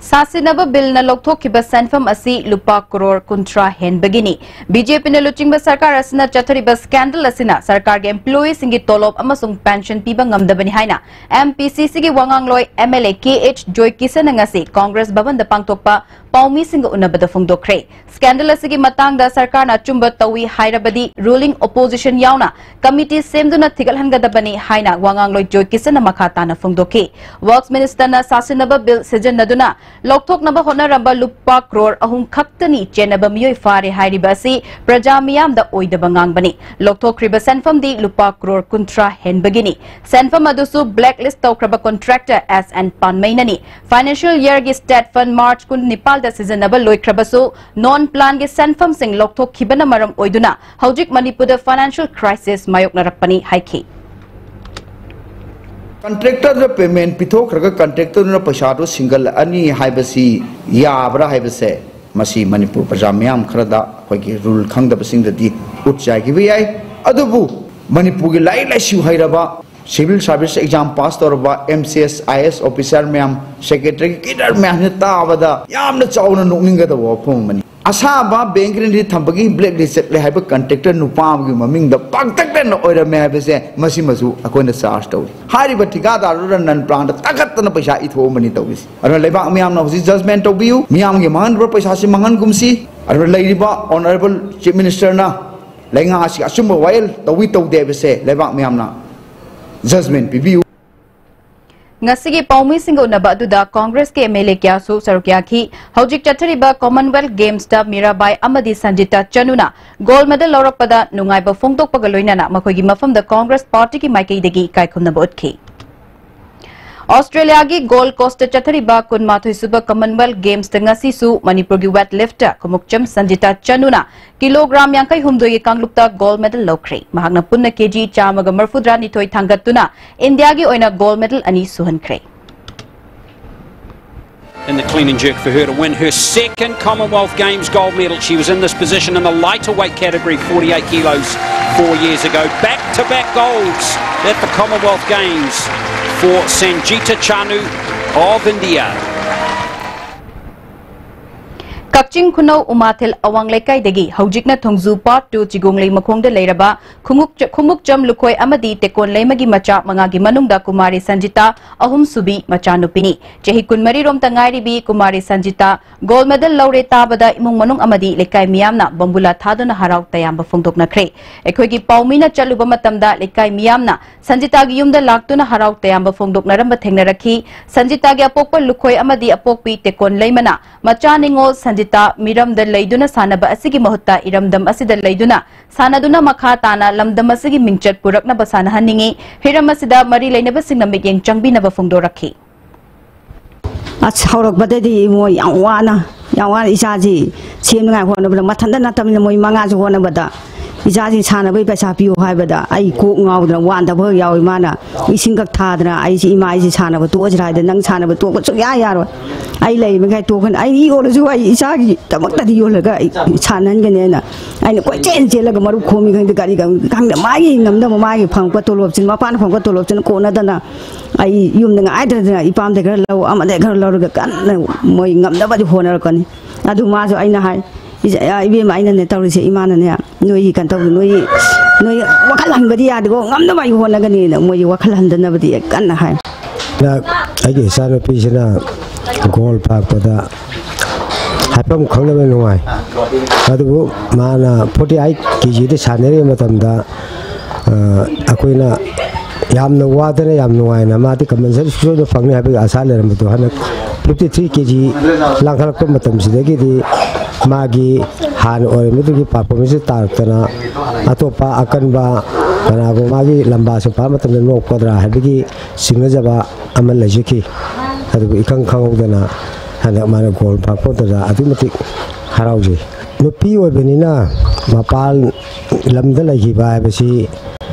ꯁꯥꯁꯤꯟꯅꯕ ꯕꯤꯜꯅ ꯂꯧꯊꯣꯛꯈꯤꯕ ꯁꯦꯟꯐꯝ ꯑꯁꯤ ꯂꯨꯄꯥ ꯀꯔꯣꯔ ꯀꯨꯟꯊ꯭ꯔꯥ ꯍꯦꯟꯕꯒꯤꯅꯤ꯫ ꯕꯤ ꯖꯦ ꯄꯤꯅ ꯂꯨꯆꯤꯡꯕ ꯁꯔꯀꯥꯔ ꯑꯁꯤꯅ ꯆꯠꯊꯔꯤꯕ ꯁ꯭ꯀꯦꯟꯗꯜ ꯑꯁꯤꯅ ꯁꯔꯀꯥꯔꯒꯤ employeeꯁꯤꯡꯒꯤ ꯇꯣꯂꯣꯞ ꯑꯃꯁꯨꯡ ꯄꯦꯟꯁꯟ ꯄꯤꯕ ꯉꯝꯗꯕꯅꯤ ꯍꯥꯏꯅ ꯑꯦꯝ ꯄꯤ ꯁꯤ ꯁꯤꯒꯤ ꯋꯥꯉꯥꯡꯂꯣꯏ M L A K H ꯖꯣꯏꯀꯤꯁꯟꯅ ꯉꯁꯤ ꯀꯣꯡꯒ꯭ꯔꯦꯁ ꯚꯕꯟꯗ ꯄꯥꯡꯊꯣꯛꯄ ꯄꯥꯎꯃꯤꯁꯤꯡꯒ ꯎꯅꯕꯗ ꯐꯣꯡꯗꯣꯛꯈ꯭ꯔꯦ꯫ ꯁ꯭ꯀꯦꯟꯗꯜ ꯑꯁꯤꯒꯤ ꯃꯇꯥꯡꯗ ꯁꯔꯀꯥꯔꯅ ꯑꯆꯨꯝꯕ ꯇꯧꯏ ꯍꯥꯏꯔꯕꯗꯤ ruling opposition ꯌꯥꯎꯅ ꯀꯃꯤꯇꯤ ꯁꯦꯝꯗꯨꯅ ꯊꯤꯒꯠꯍꯟꯒꯗꯕꯅꯤ ꯍꯥꯏꯅ ꯋꯥꯉꯥꯡꯂꯣꯏ ꯖꯣꯏꯀꯤꯁꯟꯅ ꯃꯈꯥ ꯇꯥꯅ ꯐꯣꯡꯗꯣꯛꯈꯤ꯫ ꯋꯔꯛꯁ ꯃꯤꯅꯤꯁꯇꯔꯅ ꯁꯥꯁꯤꯟꯅꯕ ꯕꯤꯜ ꯁꯤꯖꯤꯟꯅꯗꯨꯅ ꯂꯧꯊꯣꯛꯅꯕ ꯍꯣꯠꯅꯔꯝꯕ ꯂꯨꯄꯥ ꯀ꯭ꯔꯣꯔ ꯑꯍꯨꯝ ꯈꯛꯇꯅꯤ ꯆꯦꯟꯅꯕ ꯃꯤꯑꯣꯏ ꯐꯥꯔꯦ ꯍꯥꯏꯔꯤꯕ ꯑꯁꯤ ꯄ꯭ꯔꯖꯥ ꯃꯤꯌꯥꯝꯗ ꯑꯣꯏꯗꯕ ꯉꯥꯡꯕꯅꯤ꯫ ꯂꯧꯊꯣꯛꯈ꯭ꯔꯤꯕ ꯁꯦꯟꯐꯝꯗꯤ ꯂꯨꯄꯥ ꯀ꯭ꯔꯣꯔ ꯀꯨꯟꯊ꯭ꯔꯥ ꯍꯦꯟꯕꯒꯤꯅꯤ꯫ ꯁꯦꯟꯐꯝ ꯑꯗꯨꯁꯨ ꯕ꯭ꯂꯦꯛ ꯂꯤꯁ ꯇꯧꯈ꯭ꯔꯕ ꯀꯣꯟꯇ꯭ꯔꯦꯛꯇꯔ ꯑꯦꯁ ꯑꯦꯟ ꯄꯥꯟꯃꯩꯅꯅꯤ꯫ ꯐꯥꯏꯅꯥꯟꯁꯤꯌꯦꯜ ꯌꯔꯒꯤ ꯁ꯭ꯇꯦꯠ ꯐꯟꯗ ꯃꯥꯔꯆ ꯀꯨꯟꯅꯤꯄꯥꯜꯗ ꯁꯤꯖꯤꯟꯅꯕ ꯂꯣꯏꯈ꯭ꯔꯕꯁꯨ ꯅꯣꯟ ꯄ꯭ꯂꯥꯟꯒꯤ ꯁꯦꯟꯐꯝꯁꯤꯡ ꯂꯧꯊꯣꯛꯈꯤꯕꯅ ꯃꯔꯝ ꯑꯣꯏꯗꯨꯅ ꯍꯧꯖꯤꯛ ꯃꯅꯤꯄꯨꯔꯗ ꯐꯥꯏꯅꯥꯟꯁꯤꯌꯦꯜ ꯀ꯭ꯔꯥꯏꯁꯤꯁ ꯃꯥꯌꯣꯛꯅꯔꯛꯄꯅꯤ ꯍꯥꯏꯈꯤ꯫ ꯀꯟꯇ꯭ꯔꯦꯛꯇꯔꯗ ꯄꯦꯃꯦꯟ ꯄꯤꯊꯣꯛꯈ꯭ꯔꯒ ꯀꯟꯇ꯭ꯔꯦꯛꯇꯔꯗꯨꯅ ꯄꯩꯁꯥꯗꯣ ꯁꯤꯡꯒꯠꯂꯛꯑꯅꯤ ꯍꯥꯏꯕꯁꯤ ꯌꯥꯕ꯭ꯔꯥ ꯍꯥꯏꯕꯁꯦ, ꯃꯁꯤ ꯃꯅꯤꯄꯨꯔ ꯄ꯭ꯔꯖꯥ ꯃꯤꯌꯥꯝ ꯈꯔꯗ ꯑꯩꯈꯣꯏꯒꯤ ꯔꯨꯜ ꯈꯪꯗꯕꯁꯤꯡꯗꯗꯤ ꯎꯠ ꯆꯥꯏꯈꯤꯕ ꯌꯥꯏ꯫ ꯑꯗꯨꯕꯨ ꯃꯅꯤꯄꯨꯔꯒꯤ ꯂꯥꯏꯔꯤꯛ ꯂꯥꯏꯁꯨ ꯍꯩꯔꯕ ꯁꯤꯚꯤꯜ ꯁꯥꯔꯚꯤꯁ ꯑꯦꯛꯖꯥꯝ ꯄꯥꯁ ꯇꯧꯔꯕ ꯑꯦꯝ ꯁꯤ ꯑꯦꯁ, ꯑꯥꯏ ꯑꯦꯁ ꯑꯣꯐꯤꯁꯥꯔ ꯃꯌꯥꯝ, ꯁꯦꯀ꯭ꯔꯦꯇꯔꯤꯒꯤ ꯀꯦꯗꯔ ꯃꯌꯥꯝꯁꯤꯅ ꯇꯥꯕꯗ ꯌꯥꯝꯅ ꯆꯥꯎꯅ ꯅꯣꯛꯅꯤꯡꯒꯗꯕ ꯋꯥꯐꯝ ꯑꯃꯅꯤ꯫ ꯑꯁꯥꯕ ꯕꯦꯡ ꯒꯔꯦꯟꯇꯤ ꯊꯝꯕꯒꯤ ꯕ꯭ꯂꯦꯛ ꯂꯤꯁ ꯆꯠꯂꯦ ꯍꯥꯏꯕ ꯀꯟꯇ꯭ꯔꯦꯛꯇꯔ ꯅꯨꯄꯥ ꯑꯃꯒꯤ ꯃꯃꯤꯡꯗ ꯄꯥꯛꯇꯛꯅꯅ ꯑꯣꯏꯔꯝꯃꯦ ꯍꯥꯏꯕꯁꯦ ꯃꯁꯤꯃꯁꯨ ꯑꯩꯈꯣꯏꯅ ꯆꯥꯔꯖ ꯇꯧꯔꯤ꯫ ꯍꯥꯏꯔꯤꯕ ꯊꯤꯀꯥꯗꯥꯔꯗꯨꯗ ꯅꯟ ꯄ꯭ꯂꯥꯟꯗ ꯇꯥꯈꯠꯇꯅ ꯄꯩꯁꯥ ꯏꯊꯣꯛꯑꯝꯕꯅꯤ ꯇꯧꯔꯤꯁꯤ꯫ ꯑꯗꯨꯅ ꯂꯩꯕꯥꯛ ꯃꯤꯌꯥꯝꯅ ꯍꯧꯖꯤꯛ ꯖꯖꯃꯦꯟ ꯇꯧꯕꯤꯌꯨ, ꯃꯤꯌꯥꯝꯒꯤ ꯃꯥꯡꯍꯟꯕ ꯄꯩꯁꯥꯁꯤ ꯃꯥꯡꯍꯟꯒꯨꯝꯁꯤ꯫ ꯑꯗꯨꯅ ꯂꯩꯔꯤꯕ ꯑꯣꯅꯔꯦꯕꯜ ꯆꯤꯐ ꯃꯤꯅꯤꯁꯇꯔꯅ ꯂꯩꯉꯥꯛ ꯑꯁꯤꯒꯤ ꯑꯆꯨꯝꯕ ꯋꯥꯌꯦꯜ ꯇꯧꯏ ꯇꯧꯗꯦ ꯍꯥꯏꯕꯁꯦ ꯂꯩꯕꯥꯛ ꯃꯤꯌꯥꯝꯅ ꯖꯖꯃꯦꯟ ꯄꯤꯕꯤꯌꯨ꯫ ꯉꯁꯤꯒꯤ ꯄꯥꯎꯃꯤꯁꯤꯡꯒ ꯎꯅꯕ ꯑꯗꯨꯗ ꯀꯣꯡꯒ꯭ꯔꯦꯁꯀꯤ ꯑꯦꯝ ꯑꯦꯜ ꯑꯦ ꯀꯌꯥꯁꯨ ꯁꯔꯨꯛ ꯌꯥꯈꯤ꯫ ꯍꯧꯖꯤꯛ ꯆꯠꯊꯔꯤꯕ ꯀꯣꯃꯟꯋꯦꯜꯊ ꯒꯦꯝꯁꯇ ꯃꯤꯔꯥꯕꯥꯏ ꯑꯃꯗꯤ ꯁꯟꯖꯤꯇꯥ ꯆꯅꯨꯅ ꯒꯣꯜꯗ ꯃꯦꯗꯜ ꯂꯧꯔꯛꯄꯗ ꯅꯨꯡꯉꯥꯏꯕ ꯐꯣꯡꯗꯣꯛꯄꯒ ꯂꯣꯏꯅꯅ ꯃꯈꯣꯏꯒꯤ ꯃꯐꯝꯗ ꯀꯣꯡꯒ꯭ꯔꯦꯁ ꯄꯥꯔꯇꯤꯒꯤ ꯃꯥꯏꯀꯩꯗꯒꯤ ꯏꯀꯥꯏꯈꯨꯝꯅꯕ ꯎꯠꯈꯤ꯫ ꯑꯣꯁꯇ꯭ꯔꯦꯂꯤꯌꯥꯒꯤ ꯒꯣꯜꯗ ꯀꯣꯁꯇ ꯆꯠꯊꯔꯤꯕ ꯀꯨꯟꯃꯥꯊꯣꯏ ꯁꯨꯕ ꯀꯃꯟꯋꯦꯜꯊ ꯒꯦꯝꯁꯇ ꯉꯁꯤꯁꯨ ꯃꯅꯤꯄꯨꯔꯒꯤ ꯋꯦꯠ ꯂꯤꯐꯇꯔ ꯈꯨꯃꯨꯛꯆꯝ ꯁꯟꯖꯤꯇꯥ ꯆꯅꯨꯅ ꯀꯤꯂꯣꯒ꯭ꯔꯥꯝ ꯌꯥꯡꯈꯩ ꯍꯨꯝꯗꯣꯏꯒꯤ ꯀꯥꯡꯂꯨꯞꯇ ꯒꯣꯜꯗ ꯃꯦꯗꯜ ꯂꯧꯈ꯭ꯔꯦ꯫ ꯃꯍꯥꯛꯅ ꯄꯨꯟꯅ ꯀꯦꯖꯤ ꯆꯥꯝꯃꯒ ꯃꯔꯐꯨꯇꯔꯥꯅꯤꯊꯣꯏ ꯊꯥꯡꯒꯠꯇꯨꯅ ꯏꯟꯗꯤꯌꯥꯒꯤ ꯑꯣꯏꯅ ꯒꯣꯜꯗ ꯃꯦꯗꯜ ꯑꯅꯤ ꯁꯨꯍꯟꯈ꯭ꯔꯦ꯫ In the clean and jerk for her to win her second Commonwealth Games gold medal. She was in this position in the lighter weight category, forty-eight kilos, four years ago. Back to back golds at the Commonwealth Games for Sanjita Chanu of India. ꯀꯛꯆꯤꯡ ꯈꯨꯅꯧ ꯎꯃꯥꯊꯦꯜ ꯑꯋꯥꯡ ꯂꯩꯀꯥꯏꯗꯒꯤ ꯍꯧꯖꯤꯛꯅ ꯊꯣꯡꯖꯨ part two ꯆꯤꯒꯣꯡꯂꯩ ꯃꯈꯣꯡꯗ ꯂꯩꯔꯕ ꯈꯨꯡꯎꯞ-, ꯈꯨꯃꯨꯛꯆꯝ ꯂꯨꯈꯣꯏ ꯑꯃꯗꯤ ꯇꯦꯀꯣꯟ ꯂꯩꯃꯒꯤ ꯃꯆꯥ ꯃꯉꯥꯒꯤ ꯃꯅꯨꯡꯗ ꯀꯨꯃꯥꯔꯤ ꯁꯟꯖꯤꯇꯥ ꯑꯍꯨꯝꯁꯨꯕꯤ ꯃꯆꯥꯅꯨꯄꯤꯅꯤ꯫ ꯆꯍꯤ ꯀꯨꯟꯃꯔꯤ ꯔꯣꯝꯇ ꯉꯥꯏꯔꯤꯕꯤ ꯀꯨꯃꯥꯔꯤ ꯁꯟꯖꯤꯇꯥ ꯒꯣꯜ ꯃꯦꯗꯜ ꯂꯧꯔꯦ ꯇꯥꯕꯗ ꯏꯃꯨꯡ ꯃꯅꯨꯡ ꯑꯃꯗꯤ ꯂꯩꯀꯥꯏ ꯃꯤꯌꯥꯝꯅ ꯕꯣꯝꯕꯨꯂꯥ ꯊꯥꯗꯨꯅ ꯍꯔꯥꯎ ꯇꯌꯥꯝꯕ ꯐꯣꯡꯗꯣꯛꯅꯈ꯭ꯔꯦ꯫ ꯑꯩꯈꯣꯏꯒꯤ ꯄꯥꯎꯃꯤꯅ ꯆꯠꯂꯨꯕ ꯃꯇꯝꯗ ꯂꯩꯀꯥꯏ ꯃꯤꯌꯥꯝꯅ ꯁꯟꯖꯤꯇꯥꯒꯤ ꯌꯨꯝꯗ ꯂꯥꯛꯇꯨꯅ ꯍꯔꯥꯎ ꯇꯌꯥꯝꯕ ꯐꯣꯡꯗꯣꯛꯅꯔꯝꯕ ꯊꯦꯡꯅꯔꯛꯈꯤ꯫ ꯁꯟꯖꯤꯇꯥꯒꯤ ꯑꯄꯣꯛꯄ ꯂꯨꯈꯣꯏ ꯑꯃꯗꯤ ꯑꯄꯣꯛꯄꯤ ꯇꯦꯀꯣꯟ ꯂꯩꯃꯅ ꯃꯆꯥ ꯅꯤꯉꯣꯜ ꯁꯟꯖꯤꯇꯥ ꯃꯤꯔꯝꯗ ꯂꯩꯗꯨꯅ ꯁꯥꯟꯅꯕ ꯑꯁꯤꯒꯤ ꯃꯍꯨꯠꯇ ꯏꯔꯝꯗꯝ ꯑꯁꯤꯗ ꯂꯩꯗꯨꯅ ꯁꯥꯟꯅꯗꯨꯅ ꯃꯈꯥ ꯇꯥꯅ ꯂꯝꯗꯝ ꯑꯁꯤꯒꯤ ꯃꯤꯡꯆꯠ ꯄꯨꯔꯛꯅꯕ ꯁꯥꯟꯅꯍꯟꯅꯤꯡꯏ꯫ ꯍꯤꯔꯝ ꯑꯁꯤꯗ ꯃꯔꯤ ꯂꯩꯅꯕꯁꯤꯡꯅ ꯃꯤꯠꯌꯦꯡ ꯆꯪꯕꯤꯅꯕ ꯐꯣꯡꯗꯣꯔꯛꯈꯤ꯫ ꯑꯁ, ꯍꯧꯔꯛꯄꯗꯗꯤ ꯃꯣꯏ ꯌꯥꯝ ꯋꯥꯅ, ꯌꯥꯝ ꯋꯥꯅ ꯏꯆꯥꯁꯤ ꯁꯦꯝꯅꯉꯥꯏ ꯍꯣꯠꯅꯕꯗ, ꯃꯊꯟꯇ ꯅꯠꯇꯕꯅꯤꯅ ꯃꯣꯏ ꯃꯉꯥꯁꯨ ꯍꯣꯠꯅꯕꯗ, ꯏꯆꯥꯁꯤ ꯁꯥꯟꯅꯕꯩ ꯄꯩꯁꯥ ꯄꯤꯌꯨ ꯍꯥꯏꯕꯗ ꯑꯩ ꯀꯣꯛ ꯉꯥꯎꯗꯅ ꯋꯥꯟꯗꯕ ꯌꯥꯎꯏ꯫ ꯃꯥꯅ ꯏꯁꯤꯡ ꯈꯛ ꯊꯥꯗꯅ, ꯑꯩꯁꯤ, "ꯏꯃꯥ, ꯑꯩꯁꯤ ꯁꯥꯟꯅꯕ ꯇꯣꯛꯑꯁꯤꯔꯥ?" ꯍꯥꯏꯗ, "ꯅꯪ ꯁꯥꯟꯅꯕ ꯇꯣꯛꯄ ꯁꯨꯡꯌꯥ ꯌꯥꯔꯣꯏ꯫ ꯑꯩ ꯂꯩꯔꯤꯃꯈꯩ ꯇꯣꯛꯀꯅꯤ꯫ ꯑꯩ ꯌꯣꯜꯂꯁꯨ ꯑꯩ ꯏꯆꯥꯒꯤꯗꯃꯛꯇꯗꯤ ꯌꯣꯜꯂꯒ ꯑꯩ ꯁꯥꯟꯅꯍꯟꯒꯅꯤ" ꯍꯥꯏꯅ ꯑꯩꯅ ꯀꯣꯏꯆꯦꯟ ꯆꯦꯜꯂꯒ ꯃꯔꯨꯞ ꯈꯣꯝꯃꯤ ꯈꯪꯗꯦ, ꯀꯔꯤ ꯈꯪꯗꯦ, ꯃꯥꯒꯤ ꯉꯝꯅꯕ, ꯃꯥꯒꯤ ꯐꯪꯉꯛꯄ ꯇꯣꯂꯣꯞꯁꯤꯅ, ꯃꯄꯥꯅ ꯐꯪꯉꯛꯄ ꯇꯣꯂꯣꯞꯁꯤꯅ ꯀꯣꯟꯅꯗꯅ ꯑꯩ ꯌꯨꯝꯗ ꯉꯥꯏꯗ꯭ꯔꯗꯅ ꯏꯄꯥꯝꯗꯩ ꯈꯔ ꯂꯧ, ꯑꯃꯗꯩ ꯈꯔ ꯂꯧꯔꯒ ꯀꯟꯅ ꯃꯣꯏ ꯉꯝꯅꯕꯗꯤ ꯍꯣꯠꯅꯔꯛꯀꯅꯤ꯫ ꯑꯗꯨ ꯃꯥꯁꯨ ꯑꯩꯅ ꯍꯥꯏ, "ꯏꯆꯥ-, ꯏꯕꯦꯝꯃ, ꯑꯩꯅꯅꯦ ꯇꯧꯔꯤꯁꯦ, ꯏꯃꯥꯅꯅꯦ, ꯅꯣꯏꯒꯤ ꯀꯩꯅꯣ ꯇꯧꯕ, ꯅꯣꯏꯒꯤ, ꯅꯣꯏꯒꯤ ꯋꯥꯈꯜ ꯍꯟꯕꯗꯤ ꯌꯥꯗꯦꯀꯣ, ꯉꯝꯅꯕ ꯑꯩ ꯍꯣꯠꯅꯒꯅꯤꯅ" ꯃꯣꯏꯒꯤ ꯋꯥꯈꯜ ꯍꯟꯗꯅꯕꯗꯤ ꯀꯟꯅ ꯍꯥꯏ꯫ ꯑꯩꯒꯤ ꯏꯆꯥꯅꯨꯄꯤꯁꯤꯅ ꯒꯣꯜ ꯐꯥꯛꯄꯗ ꯍꯥꯏꯐꯝ ꯈꯪꯗꯕ ꯅꯨꯡꯉꯥꯏ꯫ ꯑꯗꯨꯕꯨ ꯃꯥꯅ ꯐꯣꯔꯇꯤ ꯑꯩꯠ ꯀꯦ ꯖꯤꯗ ꯁꯥꯟꯅꯔꯤꯕ ꯃꯇꯝꯗ, ꯑ, ꯑꯩꯈꯣꯏꯅ ꯌꯥꯝꯅ ꯋꯥꯗꯅ ꯌꯥꯝ ꯅꯨꯡꯉꯥꯏꯅ, ꯃꯥꯗꯤ ꯀꯝꯄꯜꯁꯔꯤ ꯁꯣꯏꯗꯅ ꯐꯪꯅꯤ ꯍꯥꯏꯕꯒꯤ ꯑꯥꯁꯥ ꯂꯩꯔꯝꯕꯗꯣ, ꯍꯟꯗꯛ ꯐꯤꯐꯇꯤ ꯊ꯭ꯔꯤ ꯀꯦ ꯖꯤ ꯂꯥꯡꯈꯠꯂꯛꯄ ꯃꯇꯝꯁꯤꯗꯒꯤꯗꯤ ꯃꯥꯒꯤ ꯍꯥꯟꯅ ꯑꯣꯏꯔꯝꯕꯗꯨꯒꯤ ꯄꯥꯔꯐꯣꯔꯃꯦꯟꯁꯁꯦ ꯇꯥꯔꯛꯇꯅ, ꯑꯇꯣꯞꯄ ꯑꯀꯟꯕ ꯀꯅꯥꯒꯨꯝꯕ ꯃꯥꯒꯤ ꯂꯝꯕꯥ ꯁꯨꯝ ꯐꯥꯕ ꯃꯇꯝꯗ ꯅꯣꯛꯀꯗ꯭ꯔꯥ ꯍꯥꯏꯕꯒꯤ ꯆꯤꯡꯅꯖꯕ ꯑꯃ ꯂꯩꯖꯈꯤ꯫ ꯑꯗꯨꯕꯨ ꯏꯈꯪ ꯈꯪꯍꯧꯗꯅ ꯍꯟꯗꯛ ꯃꯥꯅ ꯒꯣꯜ ꯐꯥꯛꯄꯗꯨꯗ ꯑꯗꯨꯛꯀꯤ ꯃꯇꯤꯛ ꯍꯔꯥꯎꯖꯩ꯫ ꯅꯨꯄꯤ ꯑꯣꯏꯕꯅꯤꯅ ꯃꯄꯥꯟ ꯂꯝꯗ ꯂꯩꯈꯤꯕ ꯍꯥꯏꯕꯁꯤ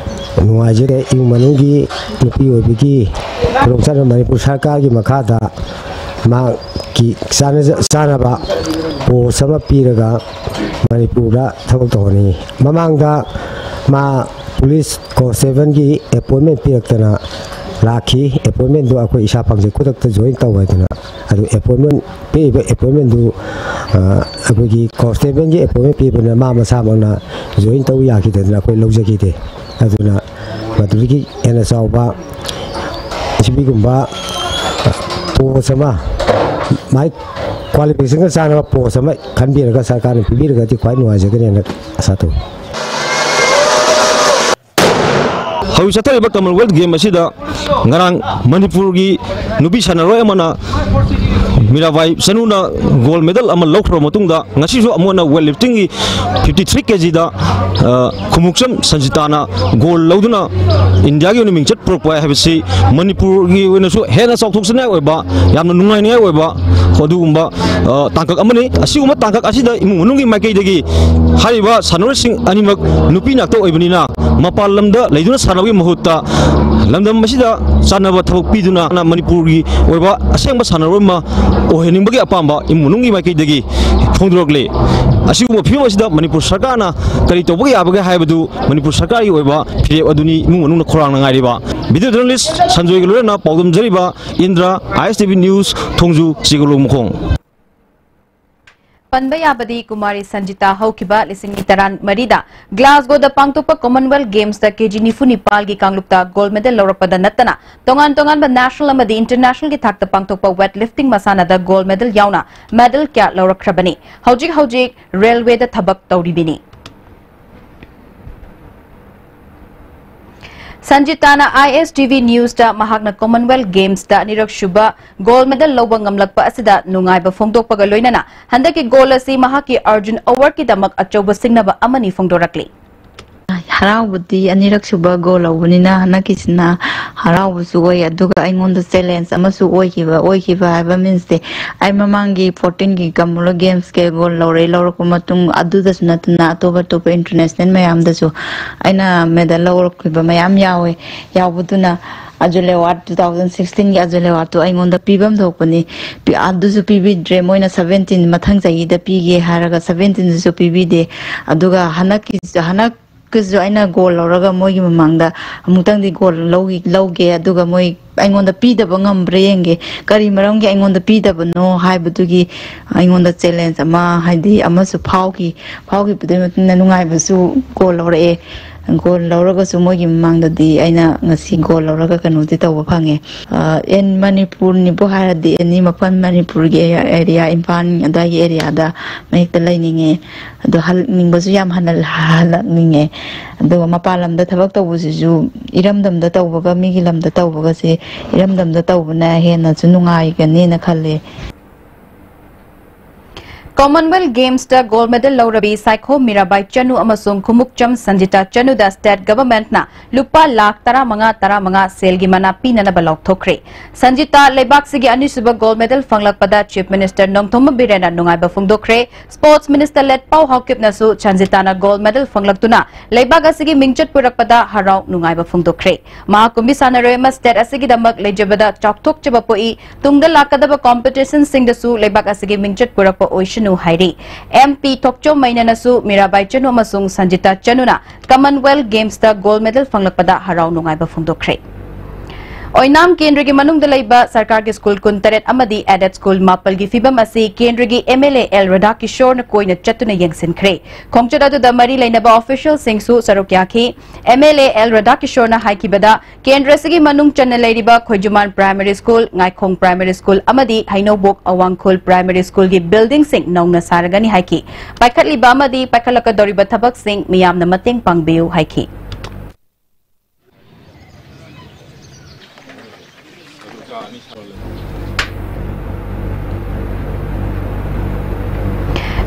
ꯅꯨꯡꯉꯥꯏꯖꯔꯦ꯫ ꯏꯃꯨꯡ ꯃꯅꯨꯡꯒꯤ ꯅꯨꯄꯤ ꯑꯣꯏꯕꯒꯤ ꯈꯨꯗꯣꯡꯆꯥꯗꯕ ꯃꯅꯤꯄꯨꯔ ꯁꯔꯀꯥꯔꯒꯤ ꯃꯈꯥꯗ ꯃꯍꯥꯛꯀꯤ ꯆꯥꯅꯖ-, ꯆꯥꯅꯕ ꯄꯣꯁ ꯑꯃ ꯄꯤꯔꯒ ꯃꯅꯤꯄꯨꯔꯗ ꯊꯕꯛ ꯇꯧꯍꯟꯅꯤꯡꯉꯤ꯫ ꯃꯃꯥꯡꯗ ꯃꯥ ꯄꯨꯂꯤꯁ ꯀꯣꯟꯁꯇꯦꯕꯜꯒꯤ ꯑꯦꯄꯣꯏꯟꯃꯦꯟ ꯄꯤꯔꯛꯇꯅ ꯂꯥꯛꯈꯤ꯫ ꯑꯦꯄꯣꯏꯟꯃꯦꯟꯗꯨ ꯑꯩꯈꯣꯏ ꯏꯁꯥ ꯐꯪꯖꯩ, ꯈꯨꯗꯛꯇ ꯖꯣꯏꯟ ꯇꯧ ꯍꯥꯏꯗꯅ꯫ ꯑꯗꯨ ꯑꯦꯄꯣꯏꯟꯃꯦꯟ ꯄꯤꯔꯤꯕ ꯑꯦꯄꯣꯏꯟꯃꯦꯟꯗꯨ, ꯑ, ꯑꯩꯈꯣꯏꯒꯤ ꯀꯣꯟꯁꯇꯦꯕꯜꯒꯤ ꯑꯦꯄꯣꯏꯟꯃꯦꯟ ꯄꯤꯕꯅꯤꯅ ꯃꯥ ꯃꯁꯥꯃꯛꯅ ꯖꯣꯏꯟ ꯇꯧ ꯌꯥꯈꯤꯗꯗꯅ ꯑꯩꯈꯣꯏ ꯂꯧꯖꯈꯤꯗꯦ꯫ ꯑꯗꯨꯅ ꯃꯗꯨꯗꯒꯤ ꯍꯦꯟꯅ ꯆꯥꯎꯕ ꯁꯤꯒꯨꯝꯕ ꯄꯣꯁ ꯑꯃ, ꯃꯥꯏ ꯀ꯭ꯋꯥꯂꯤꯐꯤꯀꯦꯁꯟꯒ ꯆꯥꯟꯅꯕ ꯄꯣꯁ ꯑꯃ ꯈꯟꯕꯤꯔꯒ ꯁꯔꯀꯥꯔꯅ ꯄꯤꯕꯤꯔꯒꯗꯤ ꯈ꯭ꯋꯥꯏ ꯅꯨꯡꯉꯥꯏꯖꯒꯅꯦꯅ ꯑꯥꯁꯥ ꯇꯧꯏ꯫ ꯍꯧꯖꯤꯛ ꯆꯠꯊꯔꯤꯕ ꯀꯃꯟꯋꯦꯜꯊ ꯒꯦꯝ ꯑꯁꯤꯗ ꯉꯔꯥꯡ ꯃꯅꯤꯄꯨꯔꯒꯤ ꯅꯨꯄꯤ ꯁꯥꯟꯅꯔꯣꯏ ꯑꯃꯅ, ꯃꯤꯔꯥꯕꯥꯏ ꯆꯅꯨꯅ ꯒꯣꯜ ꯃꯦꯗꯜ ꯑꯃ ꯂꯧꯈ꯭ꯔꯕ ꯃꯇꯨꯡꯗ, ꯉꯁꯤꯁꯨ ꯑꯃꯨꯛ ꯍꯟꯅ ꯋꯦꯠ ꯂꯤꯐꯇꯤꯡꯒꯤ ꯐꯤꯐꯇꯤ ꯊ꯭ꯔꯤ ꯀꯦ ꯖꯤꯗ, ꯑ, ꯈꯨꯃꯨꯛꯆꯝ ꯁꯟꯖꯤꯇꯥꯅ ꯒꯣꯜ ꯂꯧꯗꯨꯅ ꯏꯟꯗꯤꯌꯥꯒꯤ ꯑꯣꯏꯅ ꯃꯤꯡꯆꯠ ꯄꯨꯔꯛꯄ ꯍꯥꯏꯕꯁꯤ ꯃꯅꯤꯄꯨꯔꯒꯤ ꯑꯣꯏꯅꯁꯨ ꯍꯦꯟꯅ ꯆꯥꯎꯊꯣꯛꯆꯅꯤꯡꯉꯥꯏ ꯑꯣꯏꯕ, ꯌꯥꯝꯅ ꯅꯨꯡꯉꯥꯏꯅꯤꯡꯉꯥꯏ ꯑꯣꯏꯕ ꯑꯗꯨꯒꯨꯝꯕ, ꯑ, ꯇꯥꯡꯀꯛ ꯑꯃꯅꯤ꯫ ꯑꯁꯤꯒꯨꯝꯕ ꯇꯥꯡꯀꯛ ꯑꯁꯤꯗ ꯏꯃꯨꯡ ꯃꯅꯨꯡꯒꯤ ꯃꯥꯏꯀꯩꯗꯒꯤ ꯍꯥꯏꯔꯤꯕ ꯁꯥꯟꯅꯔꯣꯏꯁꯤꯡ ꯑꯅꯤꯃꯛ ꯅꯨꯄꯤ ꯉꯥꯛꯇ ꯑꯣꯏꯕꯅꯤꯅ, ꯃꯄꯥꯟ ꯂꯝꯗ ꯂꯩꯗꯨꯅ ꯁꯥꯟꯅꯕꯒꯤ ꯃꯍꯨꯠꯇ ꯂꯝꯗꯝ ꯑꯁꯤꯗ ꯆꯥꯟꯅꯕ ꯊꯕꯛ ꯄꯤꯗꯨꯅ ꯃꯅꯤꯄꯨꯔꯒꯤ ꯑꯣꯏꯕ ꯑꯁꯦꯡꯕ ꯁꯥꯟꯅꯔꯣꯏ ꯑꯃ ꯑꯣꯏꯍꯟꯅꯤꯡꯕꯒꯤ ꯑꯄꯥꯝꯕ ꯏꯃꯨꯡ ꯃꯅꯨꯡꯒꯤ ꯃꯥꯏꯀꯩꯗꯒꯤ ꯐꯣꯡꯗꯣꯔꯛꯂꯤ꯫ ꯑꯁꯤꯒꯨꯝꯕ ꯐꯤꯕꯝ ꯑꯁꯤꯗ ꯃꯅꯤꯄꯨꯔ ꯁꯔꯀꯥꯔꯅ ꯀꯔꯤ ꯇꯧꯕ ꯌꯥꯕꯒꯦ ꯍꯥꯏꯕꯗꯨ ꯃꯅꯤꯄꯨꯔ ꯁꯔꯀꯥꯔꯒꯤ ꯑꯣꯏꯕ ꯐꯤꯔꯦꯞ ꯑꯗꯨꯅꯤ ꯏꯃꯨꯡ ꯃꯅꯨꯡꯅ ꯈꯧꯔꯥꯡꯅ ꯉꯥꯏꯔꯤꯕ꯫ ꯚꯤꯗꯤꯑꯣ ꯖꯔꯅꯦꯂꯤꯁ ꯁꯟꯖꯣꯏꯒ ꯂꯣꯏꯅꯅ ꯄꯥꯎꯗꯝꯖꯔꯤꯕ ꯏꯟꯗ꯭ꯔꯥ, ꯑꯥꯏ ꯑꯦꯁ ꯇꯤ ꯚꯤ ꯅ꯭ꯌꯨꯁ, ꯊꯣꯡꯖꯨ, ꯆꯤꯒꯂꯣꯡ ꯃꯈꯣꯡ꯫ ꯄꯟꯕ ꯌꯥꯕꯗꯤ ꯀꯨꯃꯥꯔꯤ ꯁꯟꯖꯤꯇꯥ ꯍꯧꯈꯤꯕ ꯂꯤꯁꯤꯡ ꯑꯅꯤ ꯇꯔꯥꯃꯔꯤꯗ ꯒ꯭ꯂꯥꯁꯒꯣꯗ ꯄꯥꯡꯊꯣꯛꯄ ꯀꯃꯟꯋꯦꯜꯊ ꯒꯦꯝꯁꯇ ꯀꯦ ꯖꯤ ꯅꯤꯐꯨ ꯅꯤꯄꯥꯜꯒꯤ ꯀꯥꯡꯂꯨꯞꯇ ꯒꯣꯜꯗ ꯃꯦꯗꯜ ꯂꯧꯔꯛꯄꯗ ꯅꯠꯇꯅ ꯇꯣꯉꯥꯟ ꯇꯣꯉꯥꯟꯕ ꯅꯦꯁꯅꯦꯜ ꯑꯃꯗꯤ ꯏꯟꯇꯔꯅꯦꯁꯅꯦꯜꯒꯤ ꯊꯥꯛꯇ ꯄꯥꯡꯊꯣꯛꯄ ꯋꯦꯠ ꯂꯤꯐꯇꯤꯡ ꯃꯁꯥꯟꯅꯗ ꯒꯣꯜꯗ ꯃꯦꯗꯜ ꯌꯥꯎꯅ ꯃꯦꯗꯜ ꯀꯌꯥ ꯂꯧꯔꯛꯈ꯭ꯔꯕꯅꯤ꯫ ꯍꯧꯖꯤꯛ ꯍꯧꯖꯤꯛ ꯔꯦꯜꯋꯦꯗ ꯊꯕꯛ ꯇꯧꯔꯤꯕꯤꯅꯤ꯫ ꯁꯟꯖꯤꯇꯥꯅ ꯑꯥꯏ ꯑꯦꯁ ꯇꯤ ꯚꯤ ꯅ꯭ꯌꯨꯁꯇ ꯃꯍꯥꯛꯅ ꯀꯃꯟꯋꯦꯜꯊ ꯒꯦꯝꯁꯇ ꯑꯅꯤꯔꯛ ꯁꯨꯕ ꯒꯣꯜꯗ ꯃꯦꯗꯜ ꯂꯧꯕ ꯉꯝꯂꯛꯄ ꯑꯁꯤꯗ ꯅꯨꯡꯉꯥꯏꯕ ꯐꯣꯡꯗꯣꯛꯄꯒ ꯂꯣꯏꯅꯅ ꯍꯟꯗꯛꯀꯤ ꯒꯣꯜ ꯑꯁꯤ ꯃꯍꯥꯛꯀꯤ ꯑꯔꯖꯨꯟ ꯑꯦꯋꯥꯔꯗꯀꯤꯗꯃꯛ ꯑꯆꯧꯕ ꯁꯤꯡꯅꯕ ꯑꯃꯅꯤ ꯐꯣꯡꯗꯣꯔꯛꯂꯤ꯫ ꯍꯔꯥꯎꯕꯗꯤ ꯑꯅꯤꯔꯛ ꯁꯨꯕ ꯒꯣꯜ ꯂꯧꯕꯅꯤꯅ ꯍꯟꯗꯛꯀꯤꯁꯤꯅ ꯍꯔꯥꯎꯕꯁꯨ ꯑꯣꯏ, ꯑꯗꯨꯒ ꯑꯩꯉꯣꯟꯗ ꯆꯦꯂꯦꯟꯖ ꯑꯃꯁꯨ ꯑꯣꯏꯈꯤꯕ꯫ ꯑꯣꯏꯈꯤꯕ ꯍꯥꯏꯕ ꯃꯤꯟꯁꯇꯤ ꯑꯩ ꯃꯃꯥꯡꯒꯤ ꯐꯣꯔꯇꯤꯟꯒꯤ ꯀꯃꯟꯋꯦꯜꯊ ꯒꯦꯝꯁꯀꯤ ꯒꯣꯜ ꯂꯧꯔꯦ꯫ ꯂꯧꯔꯛꯄ ꯃꯇꯨꯡ ꯑꯗꯨꯗꯁꯨ ꯅꯠꯇꯅ ꯑꯇꯣꯞ ꯑꯇꯣꯞꯄ ꯏꯟꯇꯔꯅꯦꯁꯅꯦꯜ ꯃꯌꯥꯝꯗꯁꯨ ꯑꯩꯅ ꯃꯦꯗꯜ ꯂꯧꯔꯛꯈꯤꯕ ꯃꯌꯥꯝ ꯌꯥꯎꯋꯦ꯫ ꯌꯥꯎꯕꯗꯨꯅ ꯑꯔꯖꯨꯟ ꯑꯦꯋꯥꯔꯗ, ꯇꯨ ꯊꯥꯎꯖꯟ ꯁꯤꯛꯁꯇꯤꯟꯒꯤ ꯑꯔꯖꯨꯟ ꯑꯦꯋꯥꯔꯗꯇꯨ ꯑꯩꯉꯣꯟꯗ ꯄꯤꯐꯝ ꯊꯣꯛꯄꯅꯤ꯫ ꯄꯤ-, ꯑꯗꯨꯁꯨ ꯄꯤꯕꯤꯗ꯭ꯔꯦ꯫ ꯃꯣꯏꯅ ꯁꯚꯦꯟꯇꯤꯟ ꯃꯊꯪ ꯆꯍꯤꯗ ꯄꯤꯒꯦ ꯍꯥꯏꯔꯒ ꯁꯚꯦꯟꯇꯤꯟꯗꯁꯨ ꯄꯤꯕꯤꯗꯦ꯫ ꯑꯗꯨꯒ ꯍꯟꯗꯛꯀꯤ, ꯍꯟꯗꯛ ꯀꯁꯨ ꯑꯩꯅ ꯒꯣꯜ ꯂꯧꯔꯒ ꯃꯣꯏꯒꯤ ꯃꯃꯥꯡꯗ ꯑꯃꯨꯛꯇꯪꯗꯤ ꯒꯣꯜ ꯂꯧꯒꯤ-, ꯂꯧꯒꯦ, ꯑꯗꯨꯒ ꯃꯣꯏ ꯑꯩꯉꯣꯟꯗ ꯄꯤꯗꯕ ꯉꯝꯕ꯭ꯔꯥ ꯌꯦꯡꯒꯦ, ꯀꯔꯤ ꯃꯔꯝꯒꯤ ꯑꯩꯉꯣꯟꯗ ꯄꯤꯗꯕꯅꯣ ꯍꯥꯏꯕꯗꯨꯒꯤ ꯑꯩꯉꯣꯟꯗ ꯆꯦꯂꯦꯟꯖ ꯑꯃ, ꯍꯥꯏꯗꯤ, ꯑꯃꯁꯨ ꯐꯥꯎꯈꯤ꯫ ꯐꯥꯎꯈꯤꯕꯗꯨꯒꯤ ꯃꯇꯨꯡꯗ ꯅꯨꯡꯉꯥꯏꯕꯁꯨ ꯒꯣꯜ ꯂꯧꯔꯛꯑꯦ꯫ ꯒꯣꯜ ꯂꯧꯔꯒꯁꯨ ꯃꯣꯏꯒꯤ ꯃꯃꯥꯡꯗꯗꯤ ꯑꯩꯅ ꯉꯁꯤ ꯒꯣꯜ ꯂꯧꯔꯒ ꯀꯩꯅꯣꯗꯤ ꯇꯧꯕ ꯐꯪꯉꯦ꯫ ꯑ, ꯑꯦꯟ ꯃꯅꯤꯄꯨꯔꯅꯤꯕꯨ ꯍꯥꯏꯔꯗꯤ, ꯑꯦꯅꯤ ꯃꯐꯝ ꯃꯅꯤꯄꯨꯔꯒꯤ ꯑꯦꯔꯤꯌꯥ, ꯏꯝꯐꯥꯜ ꯑꯗꯨꯋꯥꯏꯒꯤ ꯑꯦꯔꯤꯌꯥꯗ ꯃꯍꯦꯛꯇ ꯂꯩꯅꯤꯡꯉꯦ꯫ ꯑꯗꯣ ꯍꯜꯂꯛꯅꯤꯡꯕꯁꯨ ꯌꯥꯝ ꯍꯟꯅ ꯍꯜꯂꯛꯅꯤꯡꯉꯦ꯫ ꯑꯗꯨꯒ ꯃꯄꯥꯟ ꯂꯝꯗ ꯊꯕꯛ ꯇꯧꯕꯁꯤꯁꯨ ꯏꯔꯝꯗꯝꯗ ꯇꯧꯕꯒ ꯃꯤꯒꯤ ꯂꯝꯗ ꯇꯧꯕꯒꯁꯦ ꯏꯔꯝꯗꯝꯗ ꯇꯧꯕꯅ ꯍꯦꯟꯅꯁꯨ ꯅꯨꯡꯉꯥꯏꯒꯅꯦꯅ ꯈꯜꯂꯦ꯫ Commonwealth Games ꯇ gold medal ꯂꯧꯔꯕꯤ ꯁꯥꯏꯈꯣꯝ ꯃꯤꯔꯥꯕꯥꯏ ꯆꯅꯨ ꯑꯃꯁꯨꯡ ꯈꯨꯃꯨꯛꯆꯝ ꯁꯟꯖꯤꯇꯥ ꯆꯅꯨꯗ state government ꯅ ꯂꯨꯄꯥ ꯂꯥꯈ ꯇꯔꯥꯃꯉꯥ, ꯇꯔꯥꯃꯉꯥ ꯁꯦꯜꯒꯤ ꯃꯅꯥ ꯄꯤꯅꯅꯕ ꯂꯥꯎꯊꯣꯛꯈ꯭ꯔꯦ꯫ ꯁꯟꯖꯤꯇꯥ ꯂꯩꯕꯥꯛꯁꯤꯒꯤ ꯑꯅꯤꯁꯨꯕ gold medal ꯐꯪꯂꯛꯄꯗ Chief Minister Nongthombam ꯕꯤꯔꯦꯟꯅ ꯅꯨꯡꯉꯥꯏꯕ ꯐꯣꯡꯗꯣꯛꯈ꯭ꯔꯦ꯫ Sports Minister ꯂꯦꯠꯄꯥꯎ ꯍꯥꯎꯀꯤꯞꯅꯁꯨ ꯁꯟꯖꯤꯇꯥꯅ gold medal ꯐꯪꯂꯛꯇꯨꯅ ꯂꯩꯕꯥꯛ ꯑꯁꯤꯒꯤ ꯃꯤꯡꯆꯠ ꯄꯨꯔꯛꯄꯗ ꯍꯔꯥꯎ ꯅꯨꯡꯉꯥꯏꯕ ꯐꯣꯡꯗꯣꯛꯈ꯭ꯔꯦ꯫ ꯃꯍꯥꯛ ꯀꯨꯝꯕꯤ ꯁꯥꯟꯅꯔꯣꯏ ꯑꯃ state ꯑꯁꯤꯒꯤꯗꯃꯛ ꯂꯩꯖꯕꯗ ꯆꯥꯎꯊꯣꯛꯆꯕ ꯄꯣꯛꯏ꯫ ꯇꯨꯡꯗ ꯂꯥꯛꯀꯗꯕ competition ꯁꯤꯡꯗꯁꯨ ꯂꯩꯕꯥꯛ ꯑꯁꯤꯒꯤ ꯃꯤꯡꯆꯠ ꯄꯨꯔꯛꯄ ꯑꯣꯏꯁꯅꯨ ꯍꯥꯏꯔꯤ꯫ M P ꯊꯣꯛꯆꯣꯝ ꯃꯩꯅꯅꯁꯨ ꯃꯤꯔꯥꯕꯥꯏ ꯆꯅꯨ ꯑꯃꯁꯨꯡ ꯁꯟꯖꯤꯇꯥ ꯆꯅꯨꯅ Commonwealth Games ꯇ gold medal ꯐꯪꯂꯛꯄꯗ ꯍꯔꯥꯎ ꯅꯨꯡꯉꯥꯏꯕ ꯐꯣꯡꯗꯣꯛꯈ꯭ꯔꯦ꯫ ꯑꯣꯏꯅꯥꯝ ꯀꯦꯟꯗ꯭ꯔꯒꯤ ꯃꯅꯨꯡꯗ ꯂꯩꯕ ꯁꯔꯀꯥꯔꯒꯤ ꯁ꯭ꯀꯨꯜ ꯀꯨꯟꯇꯔꯦꯠ ꯑꯃꯗꯤ aided ꯁ꯭ꯀꯨꯜ ꯃꯥꯄꯜꯒꯤ ꯐꯤꯕꯝ ꯑꯁꯤ ꯀꯦꯟꯗ꯭ꯔꯒꯤ M L A L ꯔꯥꯙꯥꯀꯤꯁꯣꯔꯅ ꯀꯣꯏꯅ ꯆꯠꯇꯨꯅ ꯌꯦꯡꯁꯤꯟꯈ꯭ꯔꯦ꯫ ꯈꯣꯡꯆꯠ ꯑꯗꯨꯗ ꯃꯔꯤ ꯂꯩꯅꯕ official ꯁꯤꯡꯁꯨ ꯁꯔꯨꯛ ꯌꯥꯈꯤ꯫ M L A L ꯔꯥꯙꯥꯀꯤꯁꯣꯔꯅ ꯍꯥꯏꯈꯤꯕꯗ, ꯀꯦꯟꯗ꯭ꯔ ꯑꯁꯤꯒꯤ ꯃꯅꯨꯡ ꯆꯟꯅ ꯂꯩꯔꯤꯕ ꯈꯣꯏꯖꯨꯃꯥꯟ Primary School, ꯉꯥꯏꯈꯣꯡ Primary School ꯑꯃꯗꯤ ꯍꯩꯅꯧꯕꯣꯛ ꯑꯋꯥꯡꯈꯨꯜ Primary School ꯒꯤ building ꯁꯤꯡ ꯅꯧꯅ ꯁꯥꯔꯒꯅꯤ ꯍꯥꯏꯈꯤ꯫ ꯄꯥꯏꯈꯠꯂꯤꯕ ꯑꯃꯗꯤ ꯄꯥꯏꯈꯠꯂꯛꯀꯗꯧꯔꯤꯕ ꯊꯕꯛꯁꯤꯡ ꯃꯤꯌꯥꯝꯅ ꯃꯇꯦꯡ ꯄꯥꯡꯕꯤꯌꯨ ꯍꯥꯏꯈꯤ꯫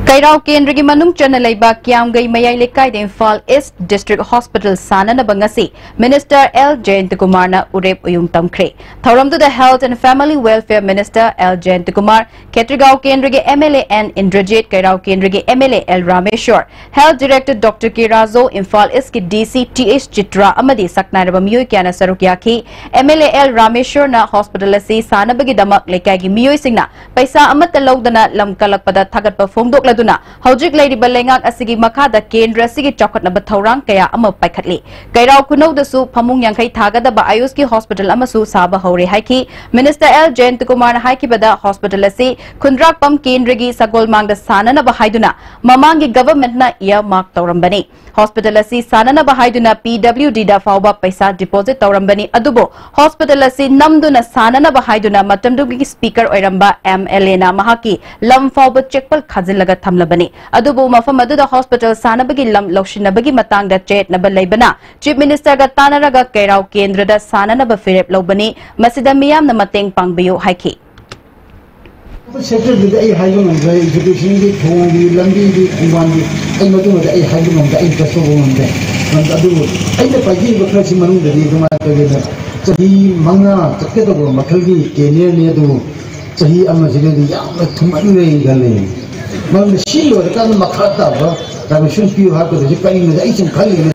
ꯀꯩꯔꯥꯎ ꯀꯦꯟꯗ꯭ꯔꯒꯤ ꯃꯅꯨꯡ ꯆꯟꯅ ꯂꯩꯕ ꯀꯤꯌꯥꯝꯒꯩ ꯃꯌꯥꯏ ꯂꯩꯀꯥꯏꯗ ꯏꯝꯐꯥꯜ East District Hospital ꯁꯥꯅꯅꯕ ꯉꯁꯤ Minister L ꯖꯌꯟꯇꯀꯨꯃꯥꯔꯅ ꯎꯔꯦꯞ ꯎꯌꯨꯡ ꯇꯝꯈ꯭ꯔꯦ꯫ ꯊꯧꯔꯝꯗꯨꯗ Health and Family Welfare Minister L ꯖꯌꯟꯇꯀꯨꯃꯥꯔ, ꯈꯦꯇ꯭ꯔꯤꯒꯥꯎ ꯀꯦꯟꯗ꯭ꯔꯒꯤ M L A N Indrajit, ꯀꯩꯔꯥꯎ ꯀꯦꯟꯗ꯭ꯔꯒꯤ M L A L Rameshwor, Health Director Doctor K Raju, Imphal East ꯀꯤ D C T H Chitra ꯑꯃꯗꯤ ꯁꯛꯅꯥꯏꯔꯕ ꯃꯤꯑꯣꯏ ꯀꯌꯥꯅ ꯁꯔꯨꯛ ꯌꯥꯈꯤ꯫ M L A L ꯔꯥꯃꯦꯁꯣꯔꯅ hospital ꯑꯁꯤ ꯁꯥꯅꯕꯒꯤꯗꯃꯛ ꯂꯩꯀꯥꯏꯒꯤ ꯃꯤꯑꯣꯏꯁꯤꯡꯅ ꯄꯩꯁꯥ ꯑꯃꯠꯇ ꯂꯧꯗꯅ ꯂꯝ ꯀꯜꯂꯛꯄꯗ ꯊꯥꯒꯠꯄ ꯐꯣꯡꯗꯣꯛꯂꯗꯨꯅ ꯍꯧꯒꯠꯇꯨꯅ ꯍꯧꯖꯤꯛ ꯂꯩꯔꯤꯕ ꯂꯩꯉꯥꯛ ꯑꯁꯤꯒꯤ ꯃꯈꯥꯗ ꯀꯦꯟꯗ꯭ꯔ ꯑꯁꯤꯒꯤ ꯆꯥꯎꯈꯠꯅꯕ ꯊꯧꯔꯥꯡ ꯀꯌꯥ ꯑꯃ ꯄꯥꯏꯈꯠꯂꯤ꯫ ꯀꯩꯔꯥꯎ ꯈꯨꯅꯧꯗꯁꯨ ꯐꯃꯨꯡ ꯌꯥꯡꯈꯩ ꯊꯥꯒꯗꯕ ꯑꯌꯨꯁꯀꯤ ꯍꯣꯁꯄꯤꯇꯥꯜ ꯑꯃꯁꯨ ꯁꯥꯕ ꯍꯧꯔꯦ ꯍꯥꯏꯈꯤ꯫ ꯃꯤꯅꯤꯁꯇꯔ ꯑꯦꯜ ꯖꯌꯟꯇꯀꯨꯃꯥꯔꯅ ꯍꯥꯏꯈꯤꯕꯗ ꯍꯣꯁꯄꯤꯇꯥꯜ ꯑꯁꯤ ꯈꯨꯟꯗ꯭ꯔꯥꯛꯄꯝ ꯀꯦꯟꯗ꯭ꯔꯒꯤ ꯁꯒꯣꯜꯃꯥꯡꯗ ꯁꯥꯅꯅꯕ ꯍꯥꯏꯗꯨꯅ ꯃꯃꯥꯡꯒꯤ ꯒꯚꯔꯟꯃꯦꯟꯠꯅ earmark ꯇꯧꯔꯝꯕꯅꯤ꯫ ꯍꯣꯁꯄꯤꯇꯥꯜ ꯑꯁꯤ ꯁꯥꯅꯅꯕ ꯍꯥꯏꯗꯨꯅ ꯄꯤ ꯗꯕ꯭ꯂꯤꯎ ꯗꯤꯗ ꯐꯥꯎꯕ ꯄꯩꯁꯥ ꯗꯤꯄꯣꯖꯤꯠ ꯇꯧꯔꯝꯕꯅꯤ, ꯑꯗꯨꯕꯨ ꯍꯣꯁꯄꯤꯇꯥꯜ ꯑꯁꯤ ꯅꯝꯗꯨꯅ ꯁꯥꯅꯅꯕ ꯍꯥꯏꯗꯨꯅ ꯃꯇꯝꯗꯨꯒꯤ ꯁ꯭ꯄꯤꯀꯔ ꯑꯣꯏꯔꯝꯕ ꯑꯦꯝ ꯑꯦꯜ ꯑꯦꯅ ꯃꯍꯥꯛꯀꯤ ꯂꯝ ꯐꯥꯎꯕ ꯆꯦꯛꯄꯜ ꯈꯥꯖꯤꯜꯂꯒ ꯊꯝꯂꯕꯅꯤ꯫ ꯑꯗꯨꯕꯨ ꯃꯐꯝ ꯑꯗꯨꯗ ꯍꯣꯁꯄꯤꯇꯥꯜ ꯁꯥꯅꯕꯒꯤ ꯂꯝ ꯂꯧꯁꯤꯟꯅꯕꯒꯤ ꯃꯇꯥꯡꯗ ꯆꯌꯦꯠꯅꯕ ꯂꯩꯕꯅ ꯆꯤꯐ ꯃꯤꯅꯤꯁꯇꯔꯒ ꯇꯥꯟꯅꯔꯒ ꯀꯩꯔꯥꯎ ꯀꯦꯟꯗ꯭ꯔꯗ ꯁꯥꯅꯅꯕ ꯐꯤꯔꯦꯞ ꯂꯧꯕꯅꯤ꯫ ꯃꯁꯤꯗ ꯃꯤꯌꯥꯝꯅ ꯃꯇꯦꯡ ꯄꯥꯡꯕꯤꯌꯨ ꯍꯥꯏꯈꯤ꯫ ꯁꯦꯛꯇꯔꯗꯨꯗꯤ ꯑꯩ ꯍꯥꯏꯕ ꯉꯝꯗ꯭ꯔꯦ, ꯏꯖꯨꯀꯦꯁꯟꯒꯤ, ꯊꯣꯡꯒꯤ, ꯂꯝꯕꯤꯒꯤ, ꯈꯣꯡꯕꯥꯟꯒꯤ, ꯑꯩ ꯃꯗꯨꯃꯗꯤ ꯑꯩ ꯍꯥꯏꯕ ꯉꯝꯗꯦ, ꯑꯩ ꯇꯁ ꯇꯧꯕ ꯉꯝꯗꯦ꯫ ꯉꯝꯗꯦ, ꯑꯗꯨꯕꯨ ꯑꯩꯅ ꯄꯥꯏꯖꯔꯤꯕ ꯈꯔꯁꯤ ꯃꯅꯨꯡꯗꯗꯤ ꯑꯗꯨꯃꯥꯏꯅ ꯇꯧꯗꯅ ꯆꯍꯤ ꯃꯉꯥ ꯆꯠꯀꯗꯧꯕ ꯃꯈꯜꯒꯤ ꯇꯦꯟꯅ꯭ꯌꯔꯅꯤ, ꯑꯗꯨꯕꯨ ꯆꯍꯤ ꯑꯃꯁꯤꯗꯗꯤ ꯌꯥꯝꯅ ꯊꯨꯃꯟꯈ꯭ꯔꯦ ꯈꯜꯂꯤ꯫ ꯃꯔꯝꯗꯤ ꯁꯤ ꯂꯣꯏꯔꯀꯥꯟꯗ ꯃꯈꯥ ꯇꯥꯕ ꯗꯥꯏꯔꯦꯛꯁꯟ ꯄꯤꯌꯨ ꯍꯥꯏꯕꯗꯨꯗꯤ ꯀꯔꯤꯅꯣꯗꯤ ꯑꯩ ꯁꯨꯝ ꯈꯜꯂꯤꯅꯦ꯫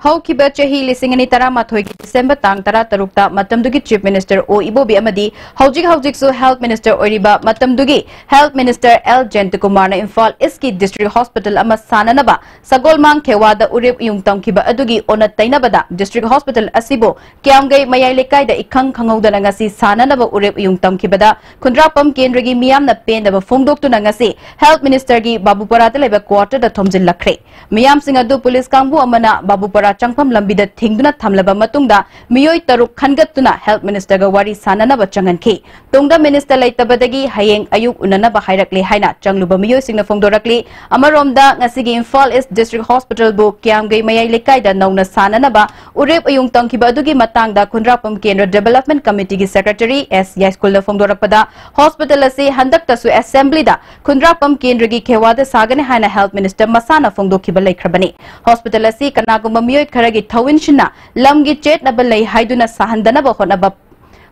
ꯍꯧꯈꯤꯕ ꯆꯍꯤ ꯂꯤꯁꯤꯡ ꯑꯅꯤ ꯇꯔꯥꯃꯥꯊꯣꯏꯒꯤ ꯗꯤꯁꯦꯝꯕꯔ ꯇꯥꯡ ꯇꯔꯥꯇꯔꯨꯛꯇ ꯃꯇꯝꯗꯨꯒꯤ ꯆꯤꯐ ꯃꯤꯅꯤꯁꯇꯔ ꯑꯣ ꯏꯕꯣꯕꯤ ꯑꯃꯗꯤ ꯍꯧꯖꯤꯛ ꯍꯧꯖꯤꯛꯁꯨ ꯍꯦꯜꯊ ꯃꯤꯅꯤꯁꯇꯔ ꯑꯣꯏꯔꯤꯕ ꯃꯇꯝꯗꯨꯒꯤ ꯍꯦꯜꯊ ꯃꯤꯅꯤꯁꯇꯔ ꯑꯦꯜ ꯖꯌꯟꯇꯀꯨꯃꯥꯔꯅ ꯏꯝꯐꯥꯜ ꯏꯁꯀꯤ ꯗꯤꯁꯇ꯭ꯔꯤꯛ ꯍꯣꯁꯄꯤꯇꯥꯜ ꯑꯃ ꯁꯥꯅꯅꯕ ꯁꯒꯣꯜꯃꯥꯡ ꯈꯦꯋꯥꯗ ꯎꯔꯦꯞ ꯎꯌꯨꯡ ꯇꯝꯈꯤꯕ ꯑꯗꯨꯒꯤ ꯑꯣꯟꯅ ꯇꯩꯅꯕꯗ ꯗꯤꯁꯇ꯭ꯔꯤꯛ ꯍꯣꯁꯄꯤꯇꯥꯜ ꯑꯁꯤꯕꯨ ꯀꯤꯌꯥꯝꯒꯩ ꯃꯌꯥꯏ ꯂꯩꯀꯥꯏꯗ ꯏꯈꯪ ꯈꯪꯍꯧꯗꯅ ꯉꯁꯤ ꯁꯥꯅꯅꯕ ꯎꯔꯦꯞ ꯎꯌꯨꯡ ꯇꯝꯈꯤꯕꯗ ꯈꯨꯟꯗ꯭ꯔꯥꯛꯄꯝ ꯀꯦꯟꯗ꯭ꯔꯒꯤ ꯃꯤꯌꯥꯝꯅ ꯄꯦꯟꯗꯕ ꯐꯣꯡꯗꯣꯛꯇꯨꯅ ꯉꯁꯤ ꯍꯦꯜꯊ ꯃꯤꯅꯤꯁꯇꯔꯒꯤ ꯕꯥꯕꯨꯄꯥꯔꯥꯗ ꯂꯩꯕ ꯀ꯭ꯋꯥꯇꯔꯗ ꯊꯣꯝꯖꯤꯜꯂꯛꯈ꯭ꯔꯦ꯫ ꯃꯤꯌꯥꯝꯁꯤꯡ ꯑꯗꯨ ꯄꯨꯂꯤꯁ ꯀꯥꯡꯕꯨ ꯑꯃꯅ ꯕꯥꯕꯨꯄꯥꯔꯥ ꯆꯪꯐꯝ ꯂꯝꯕꯤꯗ ꯊꯤꯡꯗꯨꯅ ꯊꯝꯂꯕ ꯃꯇꯨꯡꯗ ꯃꯤꯑꯣꯏ ꯇꯔꯨꯛ ꯈꯟꯒꯠꯇꯨꯅ ꯍꯦꯜꯊ ꯃꯤꯅꯤꯁꯇꯔꯒ ꯋꯥꯔꯤ ꯁꯥꯅꯅꯕ ꯆꯪꯍꯟꯈꯤ꯫ ꯇꯨꯡꯗ ꯃꯤꯅꯤꯁꯇꯔ ꯂꯩꯇꯕꯗꯒꯤ ꯍꯌꯦꯡ ꯑꯌꯨꯛ ꯎꯅꯅꯕ ꯍꯥꯏꯔꯛꯂꯦ ꯍꯥꯏꯅ ꯆꯪꯂꯨꯕ ꯃꯤꯑꯣꯏꯁꯤꯡꯅ ꯐꯣꯡꯗꯣꯔꯛꯂꯤ꯫ ꯑꯃꯔꯣꯝꯗ ꯉꯁꯤꯒꯤ ꯏꯝꯐꯥꯜ ꯏꯁ ꯗꯤꯁꯇ꯭ꯔꯤꯛ ꯍꯣꯁꯄꯤꯇꯥꯜꯕꯨ ꯀꯤꯌꯥꯝꯒꯩ ꯃꯌꯥꯏ ꯂꯩꯀꯥꯏꯗ ꯅꯧꯅ ꯁꯥꯅꯅꯕ ꯎꯔꯦꯞ ꯎꯌꯨꯡ ꯇꯝꯈꯤꯕ ꯑꯗꯨꯒꯤ ꯃꯇꯥꯡꯗ ꯈꯨꯟꯗ꯭ꯔꯥꯛꯄꯝ ꯀꯦꯟꯗ꯭ꯔ ꯗꯤꯕꯦꯂꯞꯃꯦꯟꯠ ꯀꯃꯤꯇꯤꯒꯤ ꯁꯦꯀ꯭ꯔꯦꯇꯔꯤ ꯑꯦꯁ ꯌꯥꯏꯁꯀꯨꯜꯅ ꯐꯣꯡꯗꯣꯔꯛꯄꯗ ꯍꯣꯁꯄꯤꯇꯥꯜ ꯑꯁꯤ ꯍꯟꯗꯛꯇꯁꯨ ꯑꯦꯁꯦꯝꯕ꯭ꯂꯤꯗ ꯈꯨꯟꯗ꯭ꯔꯥꯛꯄꯝ ꯀꯦꯟꯗ꯭ꯔꯒꯤ ꯈꯦꯋꯥꯗ ꯁꯥꯒꯅꯤ ꯍꯥꯏꯅ ꯍꯦꯜꯊ ꯃꯤꯅꯤꯁꯇꯔ ꯃꯁꯥꯅ ꯐꯣꯡꯗꯣꯛꯈꯤꯕ ꯂꯩꯈ꯭ꯔꯕꯅꯤ꯫ ꯍꯣꯁꯄꯤꯇꯥꯜ ꯑꯁꯤ ꯀꯅꯥꯒꯨꯝꯕ ꯃꯤꯑꯣꯏ ꯈꯔꯒꯤ ꯊꯧꯏꯟꯁꯤꯟꯅ ꯂꯝꯒꯤ ꯆꯦꯠꯅꯕ ꯂꯩ ꯍꯥꯏꯗꯨꯅ ꯁꯥꯍꯟꯗꯅꯕ ꯍꯣꯠꯅꯕ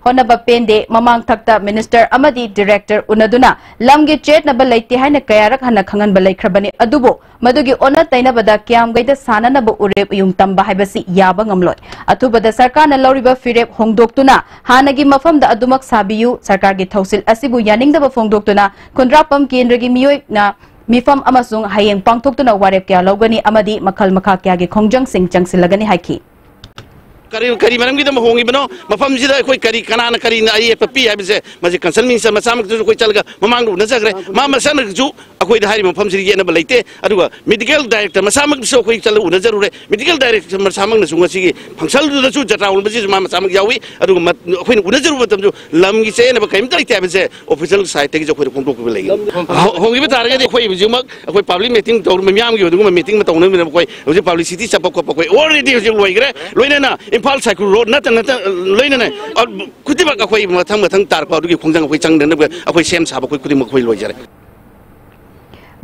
ꯍꯣꯠꯅꯕ ꯄꯦꯟꯗꯦ꯫ ꯃꯃꯥꯡ ꯊꯛꯇ ꯃꯤꯅꯤꯁꯇꯔ ꯑꯃꯗꯤ ꯗꯤꯔꯦꯛꯇꯔ ꯎꯅꯗꯨꯅ ꯂꯝꯒꯤ ꯆꯦꯠꯅꯕ ꯂꯩꯇꯦ ꯍꯥꯏꯅ ꯀꯌꯥꯔꯛ ꯍꯟꯅ ꯈꯪꯍꯟꯕ ꯂꯩꯈ꯭ꯔꯕꯅꯤ, ꯑꯗꯨꯕꯨ ꯃꯗꯨꯒꯤ ꯑꯣꯟꯅ ꯇꯩꯅꯕꯗ ꯀꯌꯥꯝ ꯒꯩꯗ ꯁꯥꯟꯅꯅꯕ ꯎꯔꯦꯞ ꯎꯌꯨꯡ ꯇꯝꯕ ꯍꯥꯏꯕꯁꯤ ꯌꯥꯕ ꯉꯝꯂꯣꯏ꯫ ꯑꯊꯨꯕꯗ ꯁꯔꯀꯥꯔꯅ ꯂꯧꯔꯤꯕ ꯐꯤꯔꯦꯞ ꯍꯣꯡꯗꯣꯛꯇꯨꯅ ꯍꯥꯟꯅꯒꯤ ꯃꯐꯝꯗ ꯑꯗꯨꯃꯛ ꯁꯥꯕꯤꯌꯨ꯫ ꯁꯔꯀꯥꯔꯒꯤ ꯊꯧꯁꯤꯜ ꯑꯁꯤꯕꯨ ꯌꯥꯅꯤꯡꯗꯕ ꯐꯣꯡꯗꯣꯛꯇꯨꯅ ꯈꯨꯟꯗ꯭ꯔꯥꯛꯄꯝ ꯀꯦꯟꯗ꯭ꯔꯒꯤ ꯃꯤꯑꯣꯏꯅ ꯃꯤꯐꯝ ꯑꯃꯁꯨꯡ ꯍꯌꯦꯡ ꯄꯥꯡꯊꯣꯛꯇꯨꯅ ꯋꯥꯔꯦꯞ ꯀꯌꯥ ꯂꯧꯒꯅꯤ ꯑꯃꯗꯤ ꯃꯈꯜ ꯃꯈꯥ ꯀꯌꯥꯒꯤ ꯈꯣꯡꯖꯪꯁꯤꯡ ꯆꯪꯁꯤꯜꯂꯒꯅꯤ ꯍꯥꯏꯈꯤ꯫ ꯀꯔꯤ ꯀꯔꯤ ꯃꯔꯝꯒꯤꯗꯃꯛ ꯍꯣꯡꯉꯤꯕꯅꯣ? ꯃꯐꯝꯁꯤꯗ ꯑꯩꯈꯣꯏ ꯀꯔꯤ, ꯀꯅꯥꯅ ꯀꯔꯤꯅ ꯑꯌꯦꯠꯄ ꯄꯤ ꯍꯥꯏꯕꯁꯦ, ꯃꯁꯤ ꯀꯟꯁꯔꯟ ꯃꯤꯅꯤꯁꯇꯔ ꯃꯁꯥꯃꯛꯇꯁꯨ ꯑꯩꯈꯣꯏ ꯆꯠꯂꯒ ꯃꯃꯥꯡꯗ ꯎꯅꯖꯈ꯭ꯔꯦ꯫ ꯃꯥ ꯃꯁꯥꯅꯁꯨ ꯑꯩꯈꯣꯏꯗ ꯍꯥꯏꯔꯤꯕ ꯃꯐꯝꯁꯤꯗ ꯌꯦꯠꯅꯕ ꯂꯩꯇꯦ꯫ ꯑꯗꯨꯒ ꯃꯦꯗꯤꯀꯦꯜ ꯗꯥꯏꯔꯦꯛꯇꯔ ꯃꯁꯥꯃꯛꯇꯁꯨ ꯑꯩꯈꯣꯏ ꯆꯠꯂꯒ ꯎꯅꯖꯔꯨꯔꯦ꯫ ꯃꯦꯗꯤꯀꯦꯜ ꯗꯥꯏꯔꯦꯛꯇꯔ ꯃꯁꯥꯃꯛꯅꯁꯨ ꯉꯁꯤꯒꯤ ꯐꯪꯁꯟꯗꯨꯗꯁꯨ ꯖꯇ꯭ꯔꯥ ꯍꯣꯟꯕꯁꯤꯁꯨ ꯃꯥ ꯃꯁꯥꯃꯛ ꯌꯥꯎꯏ꯫ ꯑꯗꯨꯒ ꯃ-, ꯑꯩꯈꯣꯏꯅ ꯎꯅꯖꯔꯨꯕ ꯃꯇꯝꯗꯁꯨ ꯂꯝꯒꯤ ꯆꯌꯦꯠꯅꯕ ꯀꯔꯤꯝꯇ ꯂꯩꯇꯦ ꯍꯥꯏꯕꯁꯦ ꯑꯣꯐꯤꯁꯤꯌꯦꯜ ꯁꯥꯏꯠꯇꯒꯤꯁꯨ ꯑꯩꯈꯣꯏꯗ ꯐꯣꯡꯗꯣꯛꯄꯤꯕ ꯂꯩꯒꯅꯤ꯫ ꯍꯣ-, ꯍꯣꯡꯈꯤꯕ ꯇꯥꯔꯒꯗꯤ ꯑꯩꯈꯣꯏ ꯍꯧꯖꯤꯛꯃꯛ ꯑꯩꯈꯣꯏ ꯄꯕ꯭ꯂꯤꯛ ꯃꯤꯇꯤꯡ ꯇꯧꯔ-, ꯃꯤꯌꯥꯝꯒꯤ ꯑꯗꯨꯒꯨꯝꯕ ꯃꯤꯇꯤꯡ ꯑꯃ ꯇꯧꯅꯕꯅꯤꯅ ꯑꯩꯈꯣꯏ ꯍꯧꯖꯤꯛ ꯄꯕ꯭ꯂꯤꯁꯤꯇꯤ ꯆꯠꯄ ꯈꯣꯠꯄ ꯑꯩꯈꯣꯏ ꯑꯣꯜꯔꯦꯗꯤ ꯍꯧꯖꯤꯛ ꯂꯣꯏꯈ꯭ꯔꯦ꯫ ꯂꯣꯏꯅꯅ ꯏꯝꯐꯥꯜ ꯁꯥꯏꯀꯨꯜ ꯔꯣꯗ ꯅꯠꯇ ꯅꯠꯇ ꯂꯣꯏꯅꯅ, ꯑ, ꯈꯨꯗꯤꯡꯃꯛ ꯑꯩꯈꯣꯏ ꯃꯊꯪ ꯃꯊꯪ ꯇꯥꯔꯛꯄ ꯑꯗꯨꯒꯤ ꯈꯣꯡꯖꯪ ꯑꯩꯈꯣꯏ ꯆꯪꯗꯅꯕ ꯑꯩꯈꯣꯏ ꯁꯦꯝ ꯁꯥꯕ ꯑꯩꯈꯣꯏ ꯈꯨꯗꯤꯡꯃꯛ ꯑꯩꯈꯣꯏ ꯂꯣꯏꯖꯔꯦ꯫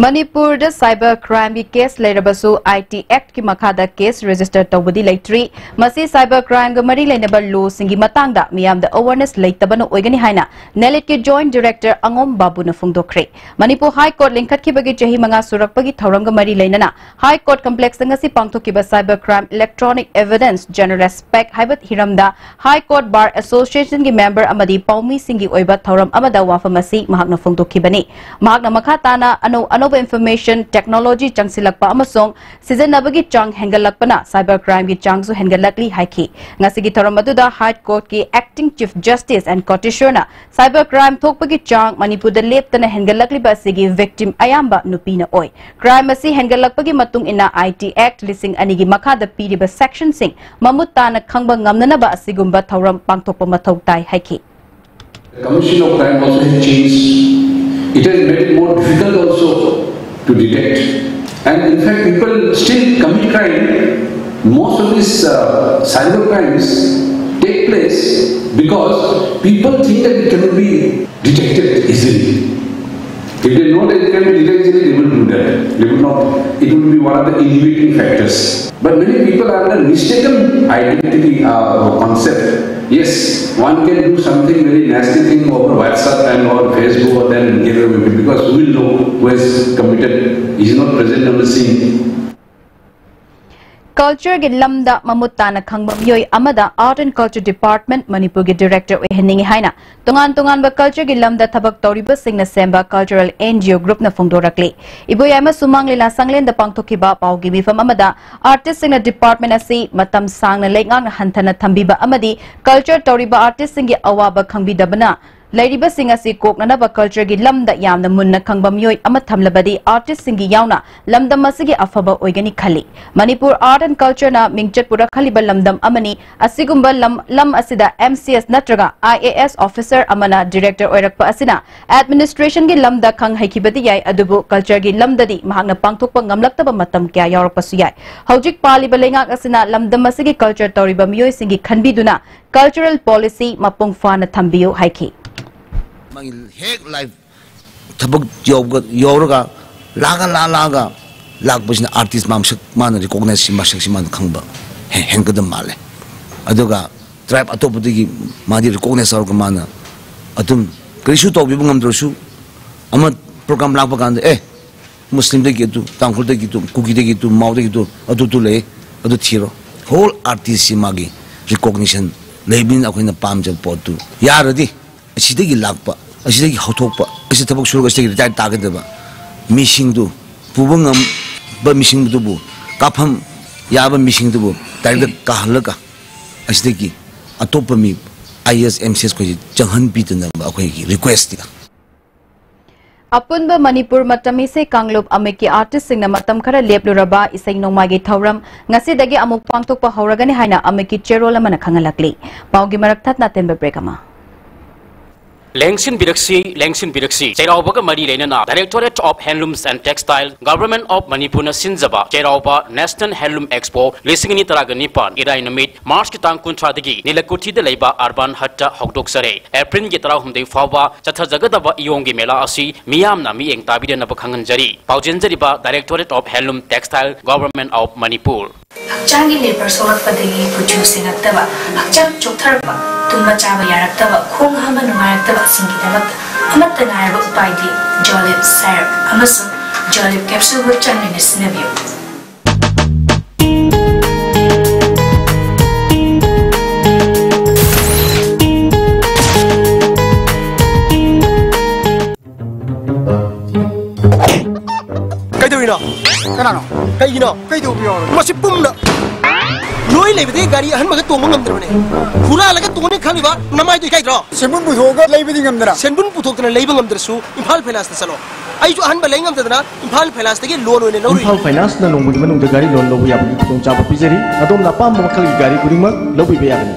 ꯃꯅꯤꯄꯨꯔꯗ ꯁꯥꯏꯕꯔ ꯀ꯭ꯔꯥꯏꯝꯒꯤ ꯀꯦꯁ ꯂꯩꯔꯕꯁꯨ, ꯑꯥꯏ ꯇꯤ ꯑꯦꯛꯠꯀꯤ ꯃꯈꯥꯗ ꯀꯦꯁ ꯔꯦꯖꯤꯁꯇꯔ ꯇꯧꯕꯗꯤ ꯂꯩꯇ꯭ꯔꯤ꯫ ꯃꯁꯤ ꯁꯥꯏꯕꯔ ꯀ꯭ꯔꯥꯏꯝꯒ ꯃꯔꯤ ꯂꯩꯅꯕ ꯂꯣꯁꯤꯡꯒꯤ ꯃꯇꯥꯡꯗ ꯃꯤꯌꯥꯝꯗ ꯑꯋꯦꯔꯅꯦꯁ ꯂꯩꯇꯕꯅ ꯑꯣꯏꯒꯅꯤ ꯍꯥꯏꯅ ꯅꯦꯂꯤꯠꯀꯤ ꯖꯣꯏꯟꯠ ꯗꯤꯔꯦꯛꯇꯔ ꯑꯉꯣꯝ ꯕꯥꯕꯨꯅ ꯐꯣꯡꯗꯣꯛꯈ꯭ꯔꯦ꯫ ꯃꯅꯤꯄꯨꯔ ꯍꯥꯏ ꯀꯣꯔꯠ ꯂꯤꯡꯈꯠꯈꯤꯕꯒꯤ ꯆꯍꯤ ꯃꯉꯥ ꯁꯨꯔꯛꯄꯒꯤ ꯊꯧꯔꯝꯒ ꯃꯔꯤ ꯂꯩꯅꯅ ꯍꯥꯏ ꯀꯣꯔꯠ ꯀꯝꯄ꯭ꯂꯦꯛꯁꯇ ꯉꯁꯤ ꯄꯥꯡꯊꯣꯛꯈꯤꯕ cyber crime electronic evidence general respect ꯍꯥꯏꯕ ꯍꯤꯔꯝꯗ ꯍꯥꯏ ꯀꯣꯔꯠ ꯕꯥꯔ ꯑꯦꯁꯣꯁꯤꯌꯦꯁꯟꯒꯤ ꯃꯦꯝꯕꯔ ꯑꯃꯗꯤ ꯄꯥꯎꯃꯤꯁꯤꯡꯒꯤ ꯑꯣꯏꯕ ꯊꯧꯔꯝ ꯑꯃꯗ ꯋꯥꯐꯝ ꯑꯁꯤ ꯃꯍꯥꯛꯅ ꯐꯣꯡꯗꯣꯛꯈꯤꯕꯅꯤ꯫ ꯃꯍꯥꯛꯅ ꯃꯈꯥ ꯇꯥꯅ ꯑꯅꯧ ꯑꯅꯧꯕ ꯏꯟꯐꯣꯔꯃꯦꯁꯟ ꯇꯦꯛꯅꯣꯂꯣꯖꯤ ꯆꯪꯁꯤꯜꯂꯛꯄ ꯑꯃꯁꯨꯡ ꯁꯤꯖꯤꯟꯅꯕꯒꯤ ꯆꯥꯡ ꯍꯦꯟꯒꯠꯂꯛꯄꯅ ꯁꯥꯏꯕꯔ ꯀ꯭ꯔꯥꯏꯝꯒꯤ ꯆꯥꯡꯁꯨ ꯍꯦꯟꯒꯠꯂꯛꯂꯤ ꯍꯥꯏꯈꯤ꯫ ꯉꯁꯤꯒꯤ ꯊꯧꯔꯝ ꯑꯗꯨꯗ ꯍꯥꯏ ꯀꯣꯔꯠꯀꯤ ꯑꯦꯛꯇꯤꯡ ꯆꯤꯐ ꯖꯁꯇꯤꯁ ꯑꯦꯟ ꯀꯣꯇꯦꯁꯣꯔꯅ ꯁꯥꯏꯕꯔ ꯀ꯭ꯔꯥꯏꯝ ꯊꯣꯛꯄꯒꯤ ꯆꯥꯡ ꯃꯅꯤꯄꯨꯔꯗ ꯂꯦꯞꯇꯅ ꯍꯦꯟꯒꯠꯂꯛꯂꯤꯕ ꯑꯁꯤꯒꯤ ꯚꯤꯛꯇꯤꯝ ꯑꯌꯥꯝꯕ ꯅꯨꯄꯤꯅ ꯑꯣꯏ꯫ ꯀ꯭ꯔꯥꯏꯝ ꯑꯁꯤ ꯍꯦꯟꯒꯠꯂꯛꯄꯒꯤ ꯃꯇꯨꯡ ꯏꯟꯅ ꯑꯥꯏ ꯇꯤ ꯑꯦꯛꯠ ꯂꯤꯁꯤꯡ ꯑꯅꯤꯒꯤ ꯃꯈꯥꯗ ꯄꯤꯔꯤꯕ ꯁꯦꯛꯁꯟꯁꯤꯡ ꯃꯃꯨꯠ ꯇꯥꯅ ꯈꯪꯕ ꯉꯝꯅꯅꯕ ꯑꯁꯤꯒꯨꯝꯕ ꯊꯧꯔꯝ ꯄꯥꯡꯊꯣꯛꯄ ꯃꯊꯧ ꯇꯥꯏ ꯍꯥꯏꯈꯤ꯫ The commission of crime also has changed. It has made it more difficult also to detect. And in fact, people still commit crime. Most of these uh, cyber crimes take place because people think that it cannot be detected easily. If they know that it can be detected easily, they will do that. They will not. It will be one of the inhibiting factors. But many people have a mistaken identity uh, concept Yes, one can do something very nasty thing over WhatsApp and over Facebook, then get away with it, because who will know who has committed? He is not present on the scene. Culture ꯒꯤ ꯂꯝꯗ ꯃꯃꯨꯠ ꯇꯥꯅ ꯈꯪꯕ ꯃꯤꯑꯣꯏ ꯑꯃꯗ Art and Culture Department ꯃꯅꯤꯄꯨꯔꯒꯤ Director ꯑꯣꯏꯍꯟꯅꯤꯡꯏ ꯍꯥꯏꯅ ꯇꯣꯉꯥꯟ ꯇꯣꯉꯥꯟꯕ culture ꯒꯤ ꯂꯝꯗ ꯊꯕꯛ ꯇꯧꯔꯤꯕꯁꯤꯡꯅ ꯁꯦꯝꯕ cultural N G O group ꯅ ꯐꯣꯡꯗꯣꯔꯛꯂꯤ꯫ ꯏꯕꯣꯌꯥꯏꯃ ꯁꯨꯃꯥꯡ ꯂꯤꯂꯥ ꯁꯪꯂꯦꯟꯗ ꯄꯥꯡꯊꯣꯛꯈꯤꯕ ꯄꯥꯎꯒꯤ ꯃꯤꯐꯝ ꯑꯃꯗ artist ꯁꯤꯡꯅ department ꯑꯁꯤ ꯃꯇꯝ ꯁꯥꯡꯅ ꯂꯩꯉꯥꯛꯅ ꯍꯟꯊꯅ ꯊꯝꯕꯤꯕ ꯑꯃꯗꯤ culture ꯇꯧꯔꯤꯕ artist ꯁꯤꯡꯒꯤ ꯑꯋꯥꯕ ꯈꯪꯕꯤꯗꯕꯅ ꯂꯩꯔꯤꯕꯁꯤꯡ ꯑꯁꯤ ꯀꯣꯛꯅꯅꯕ culture ꯒꯤ ꯂꯝꯗ ꯌꯥꯝꯅ ꯃꯨꯟꯅ ꯈꯪꯕ ꯃꯤꯑꯣꯏ ꯑꯃ ꯊꯝꯂꯕꯗꯤ artist ꯁꯤꯡꯒꯤ ꯌꯥꯎꯅ ꯂꯝꯗꯝ ꯑꯁꯤꯒꯤ ꯑꯐꯕ ꯑꯣꯏꯒꯅꯤ ꯈꯜꯂꯤ꯫ ꯃꯅꯤꯄꯨꯔ Art and Culture ꯅ ꯃꯤꯡꯆꯠ ꯄꯨꯔꯛꯍꯜꯂꯤꯕ ꯂꯝꯗꯝ ꯑꯃꯅꯤ꯫ ꯑꯁꯤꯒꯨꯝꯕ ꯂꯝ, ꯂꯝ ꯑꯁꯤꯗ M C S ꯅꯠꯇ꯭ꯔꯒ I A S officer ꯑꯃꯅ director ꯑꯣꯏꯔꯛꯄ ꯑꯁꯤꯅ administration ꯒꯤ ꯂꯝꯗ ꯈꯪ ꯍꯩꯈꯤꯕꯗꯤ ꯌꯥꯏ, ꯑꯗꯨꯕꯨ culture ꯒꯤ ꯂꯝꯗꯗꯤ ꯃꯍꯥꯛꯅ ꯄꯥꯡꯊꯣꯛꯄ ꯉꯝꯂꯛꯇꯕ ꯃꯇꯝ ꯀꯌꯥ ꯌꯥꯎꯔꯛꯄꯁꯨ ꯌꯥꯏ꯫ ꯍꯧꯖꯤꯛ ꯄꯥꯜꯂꯤꯕ ꯂꯩꯉꯥꯛ ꯑꯁꯤꯅ ꯂꯝꯗꯝ ꯑꯁꯤꯒꯤ culture ꯇꯧꯔꯤꯕ ꯃꯤꯑꯣꯏꯁꯤꯡꯒꯤ ꯈꯟꯕꯤꯗꯨꯅ cultural policy ꯃꯄꯨꯡ ꯐꯥꯅ ꯊꯝꯕꯤꯌꯨ ꯍꯥꯏꯈꯤ꯫ ꯃꯥꯒꯤ ꯍꯦꯛ life ꯊꯕꯛ ꯌꯧꯕ-, ꯌꯧꯔꯒ ꯂꯥꯛꯑ ꯂꯥꯛꯑ ꯂꯥꯛꯑꯒ ꯂꯥꯛꯄꯁꯤꯅ artist ꯃꯥ ꯃꯁꯛ, ꯃꯥꯅ recognize ꯁꯤ, ꯃꯁꯛꯁꯤ ꯃꯥꯅ ꯈꯪꯕ ꯍꯦ-, ꯍꯦꯟꯒꯗꯕ ꯃꯥꯜꯂꯦ꯫ ꯑꯗꯨꯒ tribe ꯑꯇꯣꯞꯄꯗꯒꯤ ꯃꯥꯗꯤ recognize ꯇꯧꯔꯒ ꯃꯥꯅ ꯑꯗꯨꯝ ꯀꯔꯤꯁꯨ ꯇꯧꯕꯤꯕ ꯉꯝꯗ꯭ꯔꯁꯨ, ꯑꯃ program ꯂꯥꯛꯄ ꯀꯥꯟꯗ, ꯑꯦ, ꯃꯨꯁꯂꯤꯝꯗꯒꯤ ꯑꯗꯨ, ꯇꯥꯡꯈꯨꯜꯗꯒꯤ ꯑꯗꯨ, ꯀꯨꯀꯤꯗꯒꯤ ꯑꯗꯨ, ꯃꯥꯎꯗꯒꯤ ꯑꯗꯨ, ꯑꯗꯨ ꯑꯗꯨ ꯂꯩ, ꯑꯗꯨ ꯊꯤꯔꯣ꯫ Whole artist ꯁꯤ ꯃꯥꯒꯤ recognition ꯂꯩꯕꯅꯤꯅ ꯑꯩꯈꯣꯏꯅ ꯄꯥꯝꯖꯕ ꯄꯣꯠꯇꯨ ꯌꯥꯔꯗꯤ ꯑꯁꯤꯗꯒꯤ ꯂꯥꯛꯄ, ꯑꯁꯤꯗꯒꯤ ꯍꯧꯊꯣꯛꯄ, ꯑꯁꯤ ꯊꯕꯛ ꯁꯨꯔꯒ ꯑꯁꯤꯗꯒꯤ retire ꯇꯥꯒꯗꯕ ꯃꯤꯁꯤꯡꯗꯨ, ꯄꯨꯕ ꯉꯝꯕ ꯃꯤꯁꯤꯡꯗꯨꯕꯨ, ꯀꯥꯐꯝ ꯌꯥꯕ ꯃꯤꯁꯤꯡꯗꯨꯕꯨ director ꯀꯥꯍꯜꯂꯒ ꯑꯁꯤꯗꯒꯤ ꯑꯇꯣꯞꯄ ꯃꯤ I A S, M C S ꯈꯣꯏꯁꯤ ꯆꯪꯍꯟꯕꯤꯗꯅꯕ ꯑꯩꯈꯣꯏꯒꯤ request ꯅꯤ꯫ ꯑꯄꯨꯟꯕ ꯃꯅꯤꯄꯨꯔ ꯃꯇꯝ ꯏꯁꯩ ꯀꯥꯡꯂꯨꯞ ꯑꯃꯤꯛꯀꯤ artist ꯁꯤꯡꯅ ꯃꯇꯝ ꯈꯔ ꯂꯦꯞꯂꯨꯔꯕ ꯏꯁꯩ ꯅꯣꯡꯃꯥꯏꯒꯤ ꯊꯧꯔꯝ ꯉꯁꯤꯗꯒꯤ ꯑꯃꯨꯛ ꯄꯥꯡꯊꯣꯛꯄ ꯍꯧꯔꯒꯅꯤ ꯍꯥꯏꯅ ꯑꯃꯤꯛꯀꯤ ꯆꯦꯔꯣꯜ ꯑꯃꯅ ꯈꯪꯍꯜꯂꯛꯂꯤ꯫ ꯄꯥꯎꯒꯤ ꯃꯔꯛ ꯊꯠꯅ ꯑꯇꯦꯟꯕ break ꯑꯃ꯫ ꯂꯦꯡꯁꯤꯟꯕꯤꯔꯛꯁꯤ, ꯂꯦꯡꯁꯤꯟꯕꯤꯔꯛꯁꯤ꯫ ꯆꯩꯔꯥꯎꯕꯒ ꯃꯔꯤ ꯂꯩꯅꯅ Directorate of Handlooms and Textile, Government of ꯃꯅꯤꯄꯨꯔꯅ ꯁꯤꯟꯖꯕ ꯆꯩꯔꯥꯎꯕ National Handloom Expo ꯂꯤꯁꯤꯡ ꯑꯅꯤ ꯇꯔꯥꯒ ꯅꯤꯄꯥꯟ, ꯏꯔꯥꯏ ꯅꯨꯃꯤꯠ March ꯀꯤ ꯇꯥꯡ ꯀꯨꯟꯊ꯭ꯔꯥꯗꯒꯤ ꯅꯤꯂꯀꯨꯊꯤꯗ ꯂꯩꯕ Urban Hut ꯇ ꯍꯧꯗꯣꯛꯆꯔꯦ꯫ April ꯒꯤ ꯇꯔꯥꯍꯨꯝꯗꯣꯏ ꯐꯥꯎꯕ ꯆꯠꯊꯖꯒꯗꯕ ꯏꯌꯣꯡꯒꯤ ꯃꯦꯂꯥ ꯑꯁꯤ ꯃꯤꯌꯥꯝꯅ ꯃꯤꯠꯌꯦꯡ ꯇꯥꯕꯤꯗꯅꯕ ꯈꯪꯍꯟꯖꯔꯤ꯫ ꯄꯥꯎꯖꯦꯟꯖꯔꯤꯕ Directorate of Handloom Textile, Government of Manipur. ꯍꯛꯆꯥꯡꯒꯤ ꯂꯦꯕꯔ ꯁꯣꯛꯂꯛꯄꯗꯒꯤ ꯀꯨꯆꯨ ꯁꯦꯡꯉꯛꯇꯕ, ꯍꯛꯆꯥꯡ ꯆꯣꯛꯊꯔꯛꯄ, ꯇꯨꯝꯕ ꯆꯥꯕ ꯌꯥꯔꯛꯇꯕ, ꯈꯣꯡ ꯍꯥꯝꯕ ꯅꯨꯡꯉꯥꯏꯔꯛꯇꯕꯁꯤꯡꯒꯤꯗꯃꯛꯇ ꯑꯃꯠꯇ ꯉꯥꯏꯔꯕ ꯎꯄꯥꯏꯗꯤ ꯖꯣꯂꯤꯞ ꯁꯥꯏꯔꯞ ꯑꯃꯁꯨꯡ ꯖꯣꯂꯤꯞ ꯀꯦꯞꯁꯨꯜꯕꯨ ꯆꯥꯡ ꯅꯥꯏꯅ ꯁꯤꯖꯤꯟꯅꯕꯤꯌꯨ꯫ ꯀꯩꯗꯧꯔꯤꯅꯣ? ꯀꯅꯥꯅꯣ? ꯀꯩꯒꯤꯅꯣ? ꯀꯩꯗꯧꯕ ꯌꯥꯎꯔꯒꯦ? ꯃꯁꯤ ꯄꯨꯝꯅ ꯅꯣꯏ ꯂꯩꯕꯗꯒꯤ ꯒꯥꯔꯤ ꯑꯍꯟꯕꯒ ꯇꯣꯡꯕ ꯉꯝꯗ꯭ꯔꯕꯅꯦ꯫ ꯍꯨꯔꯥꯜꯂꯒ ꯇꯣꯡꯅꯤ ꯈꯪꯉꯤꯕ ꯅꯃꯥꯏꯗꯣ ꯏꯀꯥꯏꯗ꯭ꯔꯣ? ꯁꯦꯟꯕꯨꯟ ꯄꯨꯊꯣꯛꯑꯒ ꯂꯩꯕꯗꯤ ꯉꯝꯗꯅ꯫ ꯁꯦꯟꯕꯨꯟ ꯄꯨꯊꯣꯛꯇꯅ ꯂꯩꯕ ꯉꯝꯗ꯭ꯔꯁꯨ ꯏꯝꯐꯥꯜ ꯐꯥꯏꯅꯥꯟꯁꯇ ꯆꯠꯂꯣ꯫ ꯑꯩꯁꯨ ꯑꯍꯟꯕ ꯂꯩ ꯉꯝꯗꯗꯅ ꯏꯝꯐꯥꯜ ꯐꯥꯏꯅꯥꯟꯁꯇꯒꯤ ꯂꯣꯟ ꯑꯣꯏꯅ ꯂꯧꯔꯨꯏ꯫ ꯏꯝꯐꯥꯜ ꯐꯥꯏꯅꯥꯟꯁꯅ ꯅꯣꯡꯃꯒꯤ ꯃꯅꯨꯡꯗ ꯒꯥꯔꯤ ꯂꯣꯟ ꯂꯧꯕ ꯌꯥꯕꯒꯤ ꯈꯨꯗꯣꯡꯆꯥꯕ ꯄꯤꯖꯔꯤ꯫ ꯑꯗꯣꯝꯅ ꯑꯄꯥꯝꯕ ꯃꯈꯜꯒꯤ ꯒꯥꯔꯤ ꯈꯨꯗꯤꯡꯃꯛ ꯂꯧꯕꯤꯕ ꯌꯥꯒꯅꯤ꯫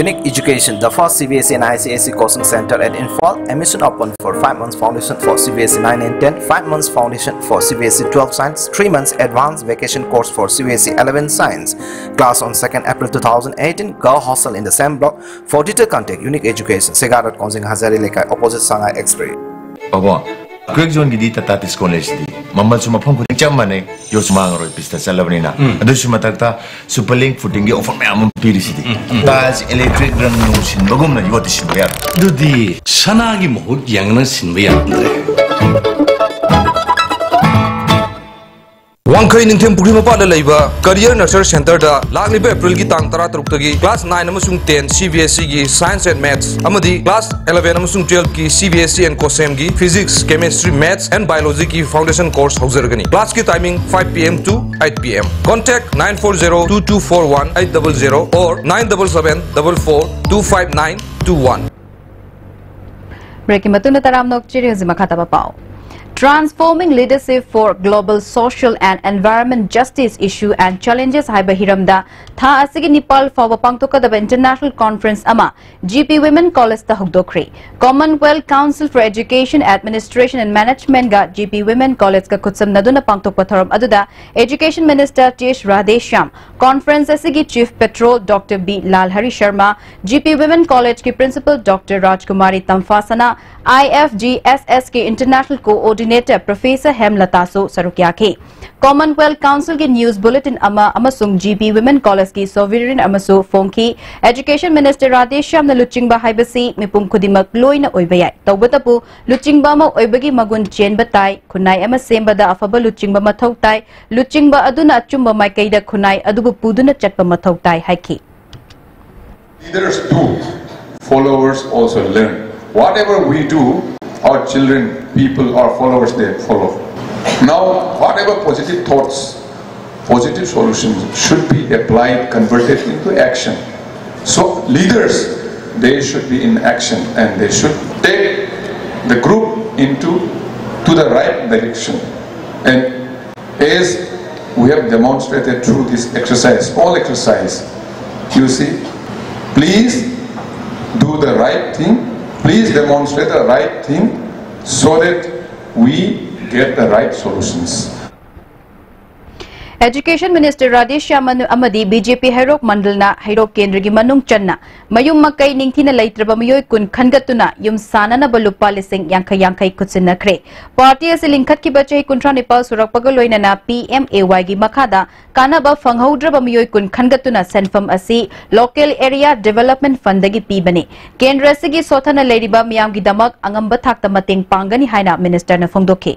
Unique Education, the first C B S E and I C S E coaching center at Imphal. Admission open for five months foundation for C B S E nine and ten, five months foundation for C B S E twelve science, three months advanced vacation course for C B S E eleven science. Class on second April two thousand eighteen. Girl hostel in the same block. For detail contact Unique Education, Sega Road, Kongjing Hazari Lekai, opposite Sangai Express. ꯄꯥꯕꯣ, crack ꯖꯣꯟꯒꯤꯗꯤ Tata discount ꯂꯩꯁꯤꯗꯤ꯫ ꯃꯃꯜꯁꯨ ꯃꯐꯝ ꯈꯨꯗꯤꯡ ꯆꯞ ꯃꯥꯟꯅꯩ, ꯌꯣꯠꯁꯨ ꯃꯥꯡꯉꯔꯣꯏ, ꯄꯤꯁꯇ ꯆꯠꯂꯕꯅꯤꯅ꯫ ꯎꯝ꯫ ꯑꯗꯨꯁꯨ ꯃꯊꯛꯇ super link ꯐꯨꯇꯤꯡꯒꯤ offer ꯃꯌꯥꯝ ꯑꯃ ꯄꯤꯔꯤꯁꯤꯗꯤ꯫ ꯎꯝ, ꯎꯝ꯫ Tiles, electric, ꯔꯪ ꯅꯨꯡ ꯁꯤꯟꯕꯒꯨꯝꯅ ꯌꯣꯠꯇꯤ ꯁꯤꯟꯕ ꯌꯥꯔꯣꯏ꯫ ꯑꯗꯨꯗꯤ ꯁꯅꯥꯒꯤ ꯃꯍꯨꯠ ꯌꯦꯡꯅ ꯁꯤꯟꯕ ꯌꯥꯔꯝꯗ꯭ꯔꯦ꯫ ꯋꯥꯡꯈꯩ ꯅꯤꯡꯊꯦꯝ ꯄꯨꯈ꯭ꯔꯤ ꯃꯄꯥꯟꯗ ꯂꯩꯕ Career Nurture Centerꯗ ꯂꯥꯛꯂꯤꯕ ꯑꯦꯄ꯭ꯔꯤꯜꯒꯤ ꯇꯥꯡ ꯇꯔꯥ ꯇꯔꯨꯛꯇꯒꯤ class nine ꯑꯃꯁꯨꯡ ten C B S Eꯒꯤ Science and Maths ꯑꯃꯗꯤ class eleven ꯑꯃꯁꯨꯡ twelveꯀꯤ C B S E and COSEMꯒꯤ Physics, Chemistry, Maths and Biologyꯒꯤ foundation course ꯍꯧꯖꯔꯒꯅꯤ꯫ Classꯀꯤ timing five P M to eight P M. Contact nine four zero two two four one eight double zero or nine double seven double four two five nine two one. ꯕ꯭ꯔꯦꯛꯀꯤ ꯃꯇꯨꯡꯗ ꯇꯔꯥꯝꯅ ꯑꯣꯛꯆꯔꯤ꯫ ꯍꯧꯖꯤꯛ ꯃꯈꯥ ꯇꯥꯕ ꯄꯥꯎ꯫ Transforming Leadership for Global Social and Environment Justice Issue and Challenges ꯍꯥꯏꯕ ꯍꯤꯔꯝꯗ ꯊꯥ ꯑꯁꯤꯒꯤ ꯅꯤꯄꯥꯜ ꯐꯥꯎꯕ ꯄꯥꯡꯊꯣꯛꯀꯗꯕ international conference ꯑꯃ G P Women Collegeꯇ ꯍꯧꯗꯣꯛꯈ꯭ꯔꯦ꯫ Commonwealth Council for Education, Administration and Managementꯒ G P Women Collegeꯀ ꯈꯨꯠꯁꯝꯅꯗꯨꯅ ꯄꯥꯡꯊꯣꯛꯄ ꯊꯧꯔꯝ ꯑꯗꯨꯗ Education Minister Tesh Radheshyam, conference ꯑꯁꯤꯒꯤ Chief Patron Doctor B Lalhari Sharma, G P Women Collegeꯀꯤ Principal Doctor Rajkumari Tamfasana, I F G S Sꯀꯤ International Coordinator Professor Hemlataꯁꯨ ꯁꯔꯨꯛ ꯌꯥꯈꯤ꯫ Commonwealth Council ꯒꯤ news bulletin ꯑꯃ ꯑꯃꯁꯨꯡ G B Women College ꯀꯤ souvenir ꯑꯃꯁꯨ ꯐꯣꯡꯈꯤ꯫ Education Minister ꯔꯥꯙꯦꯁ꯭ꯌꯥꯝꯅ ꯂꯨꯆꯤꯡꯕ ꯍꯥꯏꯕꯁꯤ ꯃꯤꯄꯨꯝ ꯈꯨꯗꯤꯡꯃꯛ ꯂꯣꯏꯅ ꯑꯣꯏꯕ ꯌꯥꯏ꯫ ꯇꯧꯕꯇꯕꯨ, ꯂꯨꯆꯤꯡꯕ ꯑꯃ ꯑꯣꯏꯕꯒꯤ ꯃꯒꯨꯟ ꯆꯦꯟꯕ ꯇꯥꯏ꯫ ꯈꯨꯟꯅꯥꯏ ꯑꯃ ꯁꯦꯝꯕꯗ ꯑꯐꯕ ꯂꯨꯆꯤꯡꯕ ꯃꯊꯧ ꯇꯥꯏ꯫ ꯂꯨꯆꯤꯡꯕ ꯑꯗꯨꯅ ꯑꯆꯨꯝꯕ ꯃꯥꯏꯀꯩꯗ ꯈꯨꯟꯅꯥꯏ ꯑꯗꯨꯕꯨ ꯄꯨꯗꯨꯅ ꯆꯠꯄ ꯃꯊꯧ ꯇꯥꯏ ꯍꯥꯏꯈꯤ꯫ Leaders do, followers also learn. Whatever we do, our children, people, our followers, they follow. Now, whatever positive thoughts, positive solutions should be applied, converted into action. So, leaders, they should be in action and they should take the group into to the right direction. And as we have demonstrated through this exercise, small exercise, you see, please do the right thing, please demonstrate the right thing so that we get the right solutions. Education Minister Radheshyam ꯑꯃꯗꯤ B J P ꯍꯩꯔꯣꯛ ꯃꯟꯗꯜꯅ ꯍꯩꯔꯣꯛ ꯀꯦꯟꯗ꯭ꯔꯒꯤ ꯃꯅꯨꯡ ꯆꯟꯅ ꯃꯌꯨꯝ ꯃꯀꯩ ꯅꯤꯡꯊꯤꯅ ꯂꯩꯇ꯭ꯔꯕ ꯃꯤꯑꯣꯏ ꯀꯨꯟ ꯈꯟꯒꯠꯇꯨꯅ ꯌꯨꯝ ꯁꯥꯅꯅꯕ ꯂꯨꯄꯥ ꯂꯤꯁꯤꯡ ꯌꯥꯡꯈꯩ ꯌꯥꯡꯈꯩ ꯈꯨꯠꯁꯤꯟꯅꯈ꯭ꯔꯦ꯫ Party ꯑꯁꯤ ꯂꯤꯡꯈꯠꯈꯤꯕ ꯆꯍꯤ ꯀꯨꯟꯊ꯭ꯔꯥ ꯅꯤꯄꯥꯜ ꯁꯨꯔꯛꯄꯒ ꯂꯣꯏꯅꯅ P M A Y ꯒꯤ ꯃꯈꯥꯗ ꯀꯥꯟꯅꯕ ꯐꯪꯍꯧꯗ꯭ꯔꯕ ꯃꯤꯑꯣꯏ ꯀꯨꯟ ꯈꯟꯒꯠꯇꯨꯅ ꯁꯦꯟꯐꯝ ꯑꯁꯤ Local Area Development Fund ꯗꯒꯤ ꯄꯤꯕꯅꯤ꯫ ꯀꯦꯟꯗ꯭ꯔ ꯑꯁꯤꯒꯤ ꯁꯣꯠꯊꯅ ꯂꯩꯔꯤꯕ ꯃꯤꯌꯥꯝꯒꯤꯗꯃꯛ ꯑꯉꯝꯕ ꯊꯥꯛꯇ ꯃꯇꯦꯡ ꯄꯥꯡꯒꯅꯤ ꯍꯥꯏꯅ Minister ꯅ ꯐꯣꯡꯗꯣꯛꯈꯤ꯫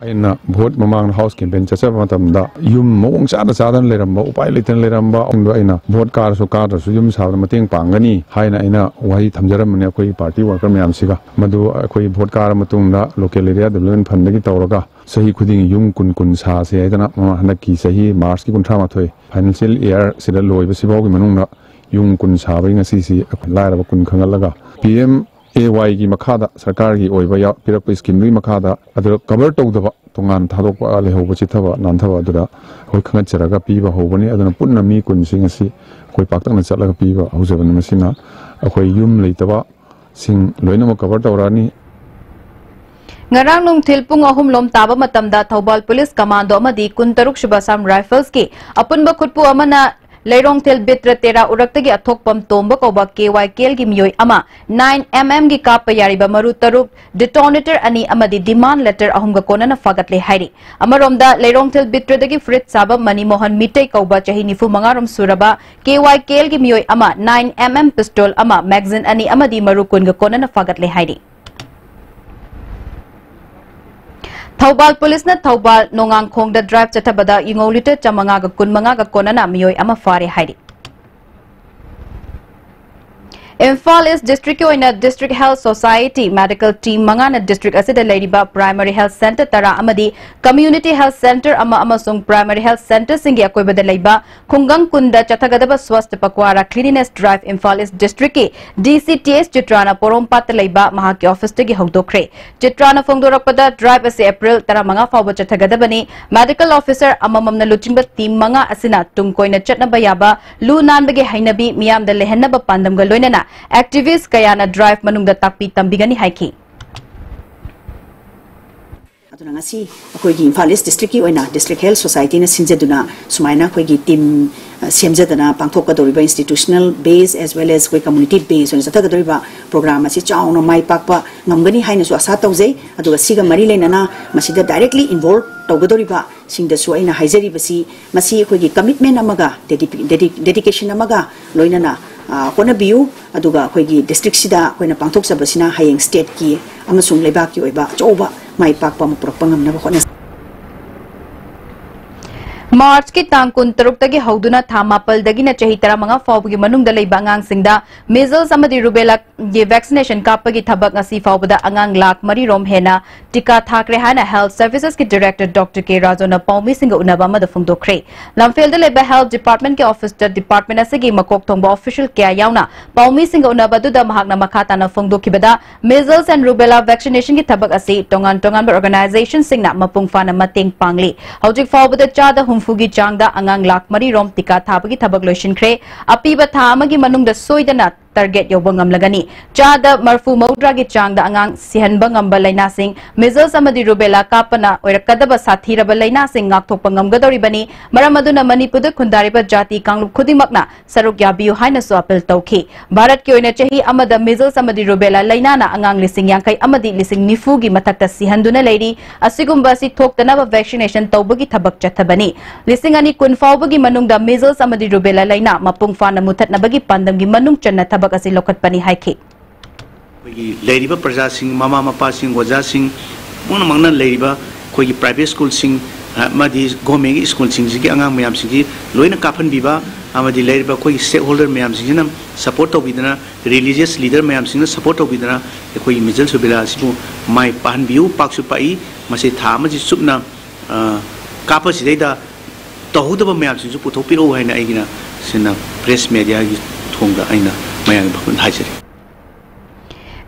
ꯑꯩꯅ ꯚꯣꯠ ꯃꯃꯥꯡꯗ house campaign ꯆꯠꯆꯕ ꯃꯇꯝꯗ ꯌꯨꯝ ꯃꯑꯣꯡ ꯆꯥꯗ ꯆꯥꯗꯅ ꯂꯩꯔꯝꯕ, ꯎꯄꯥꯏ ꯂꯩꯇꯅ ꯂꯩꯔꯝꯕ ꯑꯗꯣ ꯑꯩꯅ ꯚꯣꯠ ꯀꯥꯔꯁꯨ ꯀꯥꯗ꯭ꯔꯁꯨ ꯌꯨꯝ ꯁꯥꯕꯗ ꯃꯇꯦꯡ ꯄꯥꯡꯒꯅꯤ ꯍꯥꯏꯅ ꯑꯩꯅ ꯋꯥꯍꯩ ꯊꯝꯖꯔꯝꯕꯅꯤ ꯑꯩꯈꯣꯏꯒꯤ party worker ꯃꯌꯥꯝꯁꯤꯒ꯫ ꯃꯗꯨ ꯑꯩꯈꯣꯏ ꯚꯣꯠ ꯀꯥꯔ ꯃꯇꯨꯡꯗ Local Area Development Fund ꯗꯒꯤ ꯇꯧꯔꯒ ꯆꯍꯤ ꯈꯨꯗꯤꯡꯒꯤ ꯌꯨꯝ ꯀꯨꯟ ꯀꯨꯟ ꯁꯥꯁꯦ ꯍꯥꯏꯗꯅ ꯃꯃꯥꯡ ꯍꯟꯗꯛꯀꯤ ꯆꯍꯤ March ꯀꯤ ꯀꯨꯟꯊ꯭ꯔꯥ ꯃꯥꯊꯣꯏ financial year ꯁꯤꯗ ꯂꯣꯏꯕꯁꯤꯐꯥꯎꯒꯤ ꯃꯅꯨꯡꯗ ꯌꯨꯝ ꯀꯨꯟ ꯁꯥꯕꯒꯤ ꯉꯁꯤꯁꯤ ꯑꯩꯈꯣꯏ ꯂꯥꯏꯔꯕ ꯀꯨꯟ ꯈꯟꯒꯠꯂꯒ P M A Y ꯒꯤ ꯃꯈꯥꯗ, ꯁꯔꯀꯥꯔꯒꯤ ꯑꯣꯏꯕ ꯌꯥꯎ-, ꯄꯤꯔꯛꯄ scheme ꯗꯨꯒꯤ ꯃꯈꯥꯗ, ꯑꯗꯨꯗ cover ꯇꯧꯗꯕ, ꯇꯣꯉꯥꯟ ꯊꯥꯗꯣꯛꯄ, ꯂꯩꯍꯧꯕ, ꯆꯤꯠꯊꯕ, ꯅꯥꯟꯊꯕ, ꯑꯗꯨꯗ ꯑꯩꯈꯣꯏ ꯈꯟꯒꯠꯆꯔꯒ ꯄꯤꯕ ꯍꯧꯕꯅꯤ꯫ ꯑꯗꯨꯅ ꯄꯨꯟꯅ ꯃꯤ ꯀꯨꯟꯁꯤ ꯉꯁꯤ ꯑꯩꯈꯣꯏ ꯄꯥꯛꯇꯛꯅ ꯆꯠꯂꯒ ꯄꯤꯕ ꯍꯧꯖꯕꯅꯤ꯫ ꯃꯁꯤꯅ ꯑꯩꯈꯣꯏ ꯌꯨꯝ ꯂꯩꯇꯕꯁꯤꯡ ꯂꯣꯏꯅꯃꯛ cover ꯇꯧꯔꯛꯑꯅꯤ꯫ ꯉꯔꯥꯡ ꯅꯨꯡꯊꯤꯜ ꯄꯨꯡ ꯑꯍꯨꯝ ꯂꯣꯝ ꯇꯥꯕ ꯃꯇꯝꯗ ꯊꯧꯕꯥꯜ ꯄꯨꯂꯤꯁ ꯀꯃꯥꯟꯗꯣ ꯑꯃꯗꯤ ꯀꯨꯟꯇꯔꯨꯛ ꯁꯨꯕ ꯑꯁꯥꯝ ꯔꯥꯏꯐꯜꯁꯀꯤ ꯑꯄꯨꯟꯕ ꯈꯨꯠꯄꯨ ꯑꯃꯅ ꯂꯩꯔꯣꯡꯊꯦꯜ ꯕꯤꯇ꯭ꯔ ꯇꯦꯔꯥ ꯎꯔꯛꯇꯒꯤ ꯑꯊꯣꯛꯄꯝ ꯇꯣꯝꯕ ꯀꯧꯕ ꯀꯦ ꯋꯥꯏ ꯀꯦꯜꯒꯤ ꯃꯤꯑꯣꯏ ꯑꯃ ꯅꯥꯏꯟ ꯑꯦꯝ ꯑꯦꯝꯒꯤ ꯀꯥꯞꯄ ꯌꯥꯔꯤꯕ ꯃꯔꯨ ꯇꯔꯨꯛ, ꯗꯤꯇꯣꯅꯦꯇꯔ ꯑꯅꯤ ꯑꯃꯗꯤ ꯗꯤꯃꯥꯟ ꯂꯦꯇꯔ ꯑꯍꯨꯝꯒ ꯀꯣꯟꯅꯅ ꯐꯥꯒꯠꯂꯦ ꯍꯥꯏꯔꯤ꯫ ꯑꯃꯔꯣꯝꯗ ꯂꯩꯔꯣꯡꯊꯦꯜ ꯕꯤꯇ꯭ꯔꯗꯒꯤ ꯐꯨꯔꯤꯠ ꯁꯥꯕ ꯃꯅꯤ ꯃꯣꯍꯟ ꯃꯤꯇꯩ ꯀꯧꯕ ꯆꯍꯤ ꯅꯤꯐꯨ ꯃꯉꯥ ꯔꯣꯝ ꯁꯨꯔꯕ ꯀꯦ ꯋꯥꯏ ꯀꯦꯜꯒꯤ ꯃꯤꯑꯣꯏ ꯑꯃ ꯅꯥꯏꯟ ꯑꯦꯝ ꯑꯦꯝ ꯄꯤꯁꯇꯣꯜ ꯑꯃ, ꯃꯦꯒꯖꯤꯟ ꯑꯅꯤ ꯑꯃꯗꯤ ꯃꯔꯨ ꯀꯨꯟꯒ ꯀꯣꯟꯅꯅ ꯐꯥꯒꯠꯂꯦ ꯍꯥꯏꯔꯤ꯫ ꯊꯧꯕꯥꯜ ꯄꯨꯂꯤꯁꯅ ꯊꯧꯕꯥꯜ ꯅꯣꯡꯉꯥꯡꯈꯣꯡꯗ ꯗ꯭ꯔꯥꯏꯚ ꯆꯠꯊꯕꯗ ꯌꯨꯉꯧ ꯂꯤꯇꯔ ꯆꯥꯃꯉꯥꯒ ꯀꯨꯟꯃꯉꯥꯒ ꯀꯣꯟꯅꯅ ꯃꯤꯑꯣꯏ ꯑꯃ ꯐꯥꯔꯦ ꯍꯥꯏꯔꯤ꯫ ꯏꯝꯐꯥꯜ ꯏꯁ ꯗꯤꯁꯇ꯭ꯔꯤꯛꯀꯤ ꯑꯣꯏꯅ district health society medical team ꯃꯉꯥꯅ ꯗꯤꯁꯇ꯭ꯔꯤꯛ ꯑꯁꯤꯗ ꯂꯩꯔꯤꯕ ꯄ꯭ꯔꯥꯏꯃꯔꯤ ꯍꯦꯜꯊ ꯁꯦꯟꯇꯔ ꯇꯔꯥ ꯑꯃꯗꯤ ꯀꯝꯃ꯭ꯌꯨꯅꯤꯇꯤ ꯍꯦꯜꯊ ꯁꯦꯟꯇꯔ ꯑꯃ ꯑꯃꯁꯨꯡ ꯄ꯭ꯔꯥꯏꯃꯔꯤ ꯍꯦꯜꯊ ꯁꯦꯟꯇꯔꯁꯤꯡꯒꯤ ꯑꯀꯣꯏꯕꯗ ꯂꯩꯕ ꯈꯨꯡꯒꯪ ꯀꯨꯟꯗ ꯆꯠꯊꯒꯗꯕ ꯁ꯭ꯋꯥꯁꯊ ꯄꯛꯋꯥꯔꯥ ꯀ꯭ꯂꯤꯅꯤꯅꯦꯁ ꯗ꯭ꯔꯥꯏꯚ ꯏꯝꯐꯥꯜ ꯏꯁ ꯗꯤꯁꯇ꯭ꯔꯤꯛꯀꯤ ꯗꯤ ꯁꯤ ꯇꯤ ꯑꯦꯁ ꯆꯤꯇ꯭ꯔꯥꯅ ꯄꯣꯔꯣꯝꯄꯥꯠꯇ ꯂꯩꯕ ꯃꯍꯥꯛꯀꯤ ꯑꯣꯐꯤꯁꯇꯒꯤ ꯍꯧꯗꯣꯛꯈ꯭ꯔꯦ꯫ ꯆꯤꯇ꯭ꯔꯥꯅ ꯐꯣꯡꯗꯣꯔꯛꯄꯗ ꯗ꯭ꯔꯥꯏꯚ ꯑꯁꯤ ꯑꯦꯄ꯭ꯔꯤꯜ ꯇꯔꯥꯃꯉꯥ ꯐꯥꯎꯕ ꯆꯠꯊꯒꯗꯕꯅꯤ꯫ ꯃꯦꯗꯤꯀꯦꯜ ꯑꯣꯐꯤꯁꯔ ꯑꯃꯃꯝꯅ ꯂꯨꯆꯤꯡꯕ ꯇꯤꯝ ꯃꯉꯥ ꯑꯁꯤꯅ ꯇꯨꯡ ꯀꯣꯏꯅ ꯆꯠꯅꯕ ꯌꯥꯕ ꯂꯨ ꯅꯥꯟꯕꯒꯤ ꯍꯩꯅꯕꯤ ꯃꯤꯌꯥꯝꯗ ꯂꯩꯍꯟꯅꯕ ꯄꯥꯟꯗꯝꯒ ꯂꯣꯏꯅꯅ ꯑꯦꯛꯇꯤꯚꯤꯁ꯭ꯠ ꯀꯌꯥꯅ ꯗ꯭ꯔꯥꯏꯚ ꯃꯅꯨꯡꯗ ꯇꯥꯛꯄꯤ ꯇꯝꯕꯤꯒꯅꯤ ꯍꯥꯏꯈꯤ꯫ ꯑꯗꯨꯅ ꯉꯁꯤ ꯑꯩꯈꯣꯏꯒꯤ ꯏꯝꯐꯥꯜ ꯏꯁ ꯗꯤꯁꯇ꯭ꯔꯤꯛꯀꯤ ꯑꯣꯏꯅ ꯗꯤꯁꯇ꯭ꯔꯤꯛ ꯍꯦꯜꯊ ꯁꯣꯁꯥꯏꯇꯤꯅ ꯁꯤꯟꯖꯗꯨꯅ ꯁꯨꯃꯥꯏꯅ ꯑꯩꯈꯣꯏꯒꯤ ꯇꯤꯝ, ꯑ, ꯁꯦꯝꯖꯗꯅ ꯄꯥꯡꯊꯣꯛꯀꯗꯧꯔꯤꯕ institutional base as well as ꯑꯩꯈꯣꯏ community base ꯑꯣꯏꯅ ꯆꯠꯊꯒꯗꯧꯔꯤꯕ program ꯑꯁꯤ ꯆꯥꯎꯅ ꯃꯥꯏ ꯄꯥꯛꯄ ꯉꯝꯒꯅꯤ ꯍꯥꯏꯅꯁꯨ ꯑꯁꯥ ꯇꯧꯖꯩ꯫ ꯑꯗꯨꯒ ꯁꯤꯒ ꯃꯔꯤ ꯂꯩꯅꯅ ꯃꯁꯤꯗ directly involve ꯇꯧꯒꯗꯧꯔꯤꯕꯁꯤꯡꯗꯁꯨ ꯑꯩꯅ ꯍꯥꯏꯖꯔꯤꯕꯁꯤ, ꯃꯁꯤ ꯑꯩꯈꯣꯏꯒꯤ commitment ꯑꯃꯒ ꯗꯦꯗꯤ-, ꯗꯦꯗꯤ-, dedication ꯑꯃꯒ ꯂꯣꯏꯅꯅ, ꯑ, ꯍꯣꯠꯅꯕꯤꯌꯨ꯫ ꯑꯗꯨꯒ ꯑꯩꯈꯣꯏꯒꯤ ꯗꯤꯁꯇ꯭ꯔꯤꯛꯁꯤꯗ ꯑꯩꯈꯣꯏꯅ ꯄꯥꯡꯊꯣꯛꯆꯕꯁꯤꯅ ꯍꯌꯦꯡ ꯁ꯭ꯇꯦꯠꯀꯤ ꯑꯃꯁꯨꯡ ꯂꯩꯕꯥꯛꯀꯤ ꯑꯣꯏꯕ ꯑꯆꯧꯕ ꯃꯥꯏ ꯄꯥꯛꯄ ꯑꯃ ꯄꯨꯔꯛꯄ ꯉꯝꯅꯕ ꯍꯣꯠꯅꯁꯤ꯫ ꯃꯥꯔꯆꯀꯤ ꯇꯥꯡ ꯀꯨꯟꯇꯔꯨꯛꯇꯒꯤ ꯍꯧꯗꯨꯅ ꯊꯥ ꯃꯥꯄꯜꯗꯒꯤꯅ ꯆꯍꯤ ꯇꯔꯥꯃꯉꯥ ꯐꯥꯎꯕꯒꯤ ꯃꯅꯨꯡꯗ ꯂꯩꯕ ꯑꯉꯥꯡꯁꯤꯡꯗ measles ꯑꯃꯗꯤ rubella ꯒꯤ vaccination ꯀꯥꯞꯄꯒꯤ ꯊꯕꯛ ꯉꯁꯤ ꯐꯥꯎꯕꯗ ꯑꯉꯥꯡ ꯂꯥꯈ ꯃꯔꯤ ꯔꯣꯝ ꯍꯦꯟꯅ ꯇꯤꯀꯥ ꯊꯥꯈ꯭ꯔꯦ ꯍꯥꯏꯅ Health Services ꯀꯤ Director Doctor ꯀꯦ ꯔꯥꯖꯨꯅ ꯄꯥꯎꯃꯤꯁꯤꯡꯒ ꯎꯅꯕ ꯑꯃꯗ ꯐꯣꯡꯗꯣꯛꯈ꯭ꯔꯦ꯫ ꯂꯝꯐꯦꯜꯗ ꯂꯩꯕ health department ꯀꯤ office ꯇ department ꯑꯁꯤꯒꯤ ꯃꯀꯣꯛ ꯊꯣꯡꯕ official ꯀꯌꯥ ꯌꯥꯎꯅ ꯄꯥꯎꯃꯤꯁꯤꯡꯒ ꯎꯅꯕ ꯑꯗꯨꯗ ꯃꯍꯥꯛꯅ ꯃꯈꯥ ꯇꯥꯅ ꯐꯣꯡꯗꯣꯛꯈꯤꯕꯗ, measles and rubella vaccination ꯒꯤ ꯊꯕꯛ ꯑꯁꯤ ꯇꯣꯉꯥꯟ ꯇꯣꯉꯥꯟꯕ organization ꯁꯤꯡꯅ ꯃꯄꯨꯡ ꯐꯥꯅ ꯃꯇꯦꯡ ꯄꯥꯡꯂꯤ꯫ ꯍꯧꯖꯤꯛ ꯐꯥꯎꯕꯗ ꯆꯥꯗ ꯍꯨꯝꯐꯨꯒꯤ ꯆꯥꯡꯗ ꯑꯉꯥꯡ ꯂꯥꯈ ꯃꯔꯤ ꯔꯣꯝ ꯇꯤꯀꯥ ꯊꯥꯕꯒꯤ ꯊꯕꯛ ꯂꯣꯏꯁꯤꯟꯈ꯭ꯔꯦ꯫ ꯑꯄꯤꯕ ꯊꯥ ꯑꯃꯒꯤ ꯃꯅꯨꯡꯗ ꯁꯣꯏꯗꯅ ꯇꯔꯒꯦꯠ ꯌꯧꯕ ꯉꯝꯂꯒꯅꯤ꯫ ꯆꯥꯗ ꯃꯔꯐꯨ ꯃꯧꯗ꯭ꯔꯥꯒꯤ ꯆꯥꯡꯗ ꯑꯉꯥꯡ ꯁꯤꯍꯟꯕ ꯉꯝꯕ ꯂꯥꯏꯅꯥꯁꯤꯡ, measles ꯑꯃꯗꯤ rubella ꯀꯥꯞꯄꯅ ꯑꯣꯏꯔꯛꯀꯗꯕ ꯁꯥꯊꯤꯔꯕ ꯂꯥꯏꯅꯥꯁꯤꯡ ꯉꯥꯛꯊꯣꯛꯄ ꯉꯝꯒꯗꯧꯔꯤꯕꯅꯤ꯫ ꯃꯔꯝ ꯑꯗꯨꯅ ꯃꯅꯤꯄꯨꯔꯗ ꯈꯨꯟꯗꯥꯔꯤꯕ ꯖꯥꯇꯤ ꯀꯥꯡꯂꯨꯞ ꯈꯨꯗꯤꯡꯃꯛꯅ ꯁꯔꯨꯛ ꯌꯥꯕꯤꯌꯨ ꯍꯥꯏꯅꯁꯨ ꯑꯥꯄꯤꯜ ꯇꯧꯈꯤ꯫ ꯚꯥꯔꯠꯀꯤ ꯑꯣꯏꯅ ꯆꯍꯤ ꯑꯃꯗ measles ꯑꯃꯗꯤ rubella ꯂꯥꯏꯅꯥꯅ ꯑꯉꯥꯡ ꯂꯤꯁꯤꯡ ꯌꯥꯡꯈꯩ ꯑꯃꯗꯤ ꯂꯤꯁꯤꯡ ꯅꯤꯐꯨꯒꯤ ꯃꯊꯛꯇ ꯁꯤꯍꯟꯗꯨꯅ ꯂꯩꯔꯤ꯫ ꯑꯁꯤꯒꯨꯝꯕ ꯑꯁꯤ ꯊꯣꯛꯇꯅꯕ vaccination ꯇꯧꯕꯒꯤ ꯊꯕꯛ ꯆꯠꯊꯕꯅꯤ꯫ ꯂꯤꯁꯤꯡ ꯑꯅꯤ ꯀꯨꯟ ꯐꯥꯎꯕꯒꯤ ꯃꯅꯨꯡꯗ measles ꯑꯃꯗꯤ rubella ꯂꯥꯏꯅꯥ ꯃꯄꯨꯡ ꯐꯥꯅ ꯃꯨꯊꯠꯅꯕꯒꯤ ꯄꯥꯟꯗꯝꯒꯤ ꯃꯅꯨꯡ ꯆꯟꯅ ꯊꯕꯛ ꯑꯁꯤ ꯂꯧꯈꯠꯄꯅꯤ ꯍꯥꯏꯈꯤ꯫ ꯑꯩꯈꯣꯏꯒꯤ ꯂꯩꯔꯤꯕ ꯄ꯭ꯔꯖꯥꯁꯤꯡ, ꯃꯃꯥ ꯃꯄꯥꯁꯤꯡ, ꯑꯣꯖꯥꯁꯤꯡ ꯄꯨꯝꯅꯃꯛꯅ ꯂꯩꯔꯤꯕ ꯑꯩꯈꯣꯏꯒꯤ private schoolꯁꯤꯡ ꯑꯃꯗꯤ governmentꯒꯤ schoolꯁꯤꯡꯁꯤꯒꯤ ꯑꯉꯥꯡ ꯃꯌꯥꯝꯁꯤꯡꯁꯤ ꯂꯣꯏꯅ ꯀꯥꯞꯍꯟꯕꯤꯕ ꯑꯃꯗꯤ ꯂꯩꯔꯤꯕ ꯑꯩꯈꯣꯏꯒꯤ stakeholder ꯃꯌꯥꯝꯁꯤꯡꯁꯤꯅ support ꯇꯧꯕꯤꯗꯅ, religious leader ꯃꯌꯥꯝꯁꯤꯡꯅ support ꯇꯧꯕꯤꯗꯅ ꯑꯩꯈꯣꯏꯒꯤ measles rubella ꯑꯁꯤꯕꯨ ꯃꯥꯏ ꯄꯥꯛꯍꯟꯕꯤꯌꯨ꯫ ꯄꯥꯛꯁꯨ ꯄꯥꯛꯏ꯫ ꯃꯁꯤ ꯊꯥ ꯑꯃꯁꯤ ꯆꯨꯞꯅ, ꯑ, ꯀꯥꯞꯄꯁꯤꯗꯩꯗ ꯇꯧꯍꯧꯗꯕ ꯃꯌꯥꯝꯁꯤꯡꯁꯨ ꯄꯨꯊꯣꯛꯄꯤꯔꯛꯎ ꯍꯥꯏꯅ ꯑꯩꯒꯤꯅ ꯁꯤꯅ press mediaꯒꯤ ꯊꯣꯡꯗ ꯑꯩꯅ ꯃꯌꯥꯝꯒꯤ ꯃꯐꯝꯗ ꯍꯥꯏꯖꯔꯤ꯫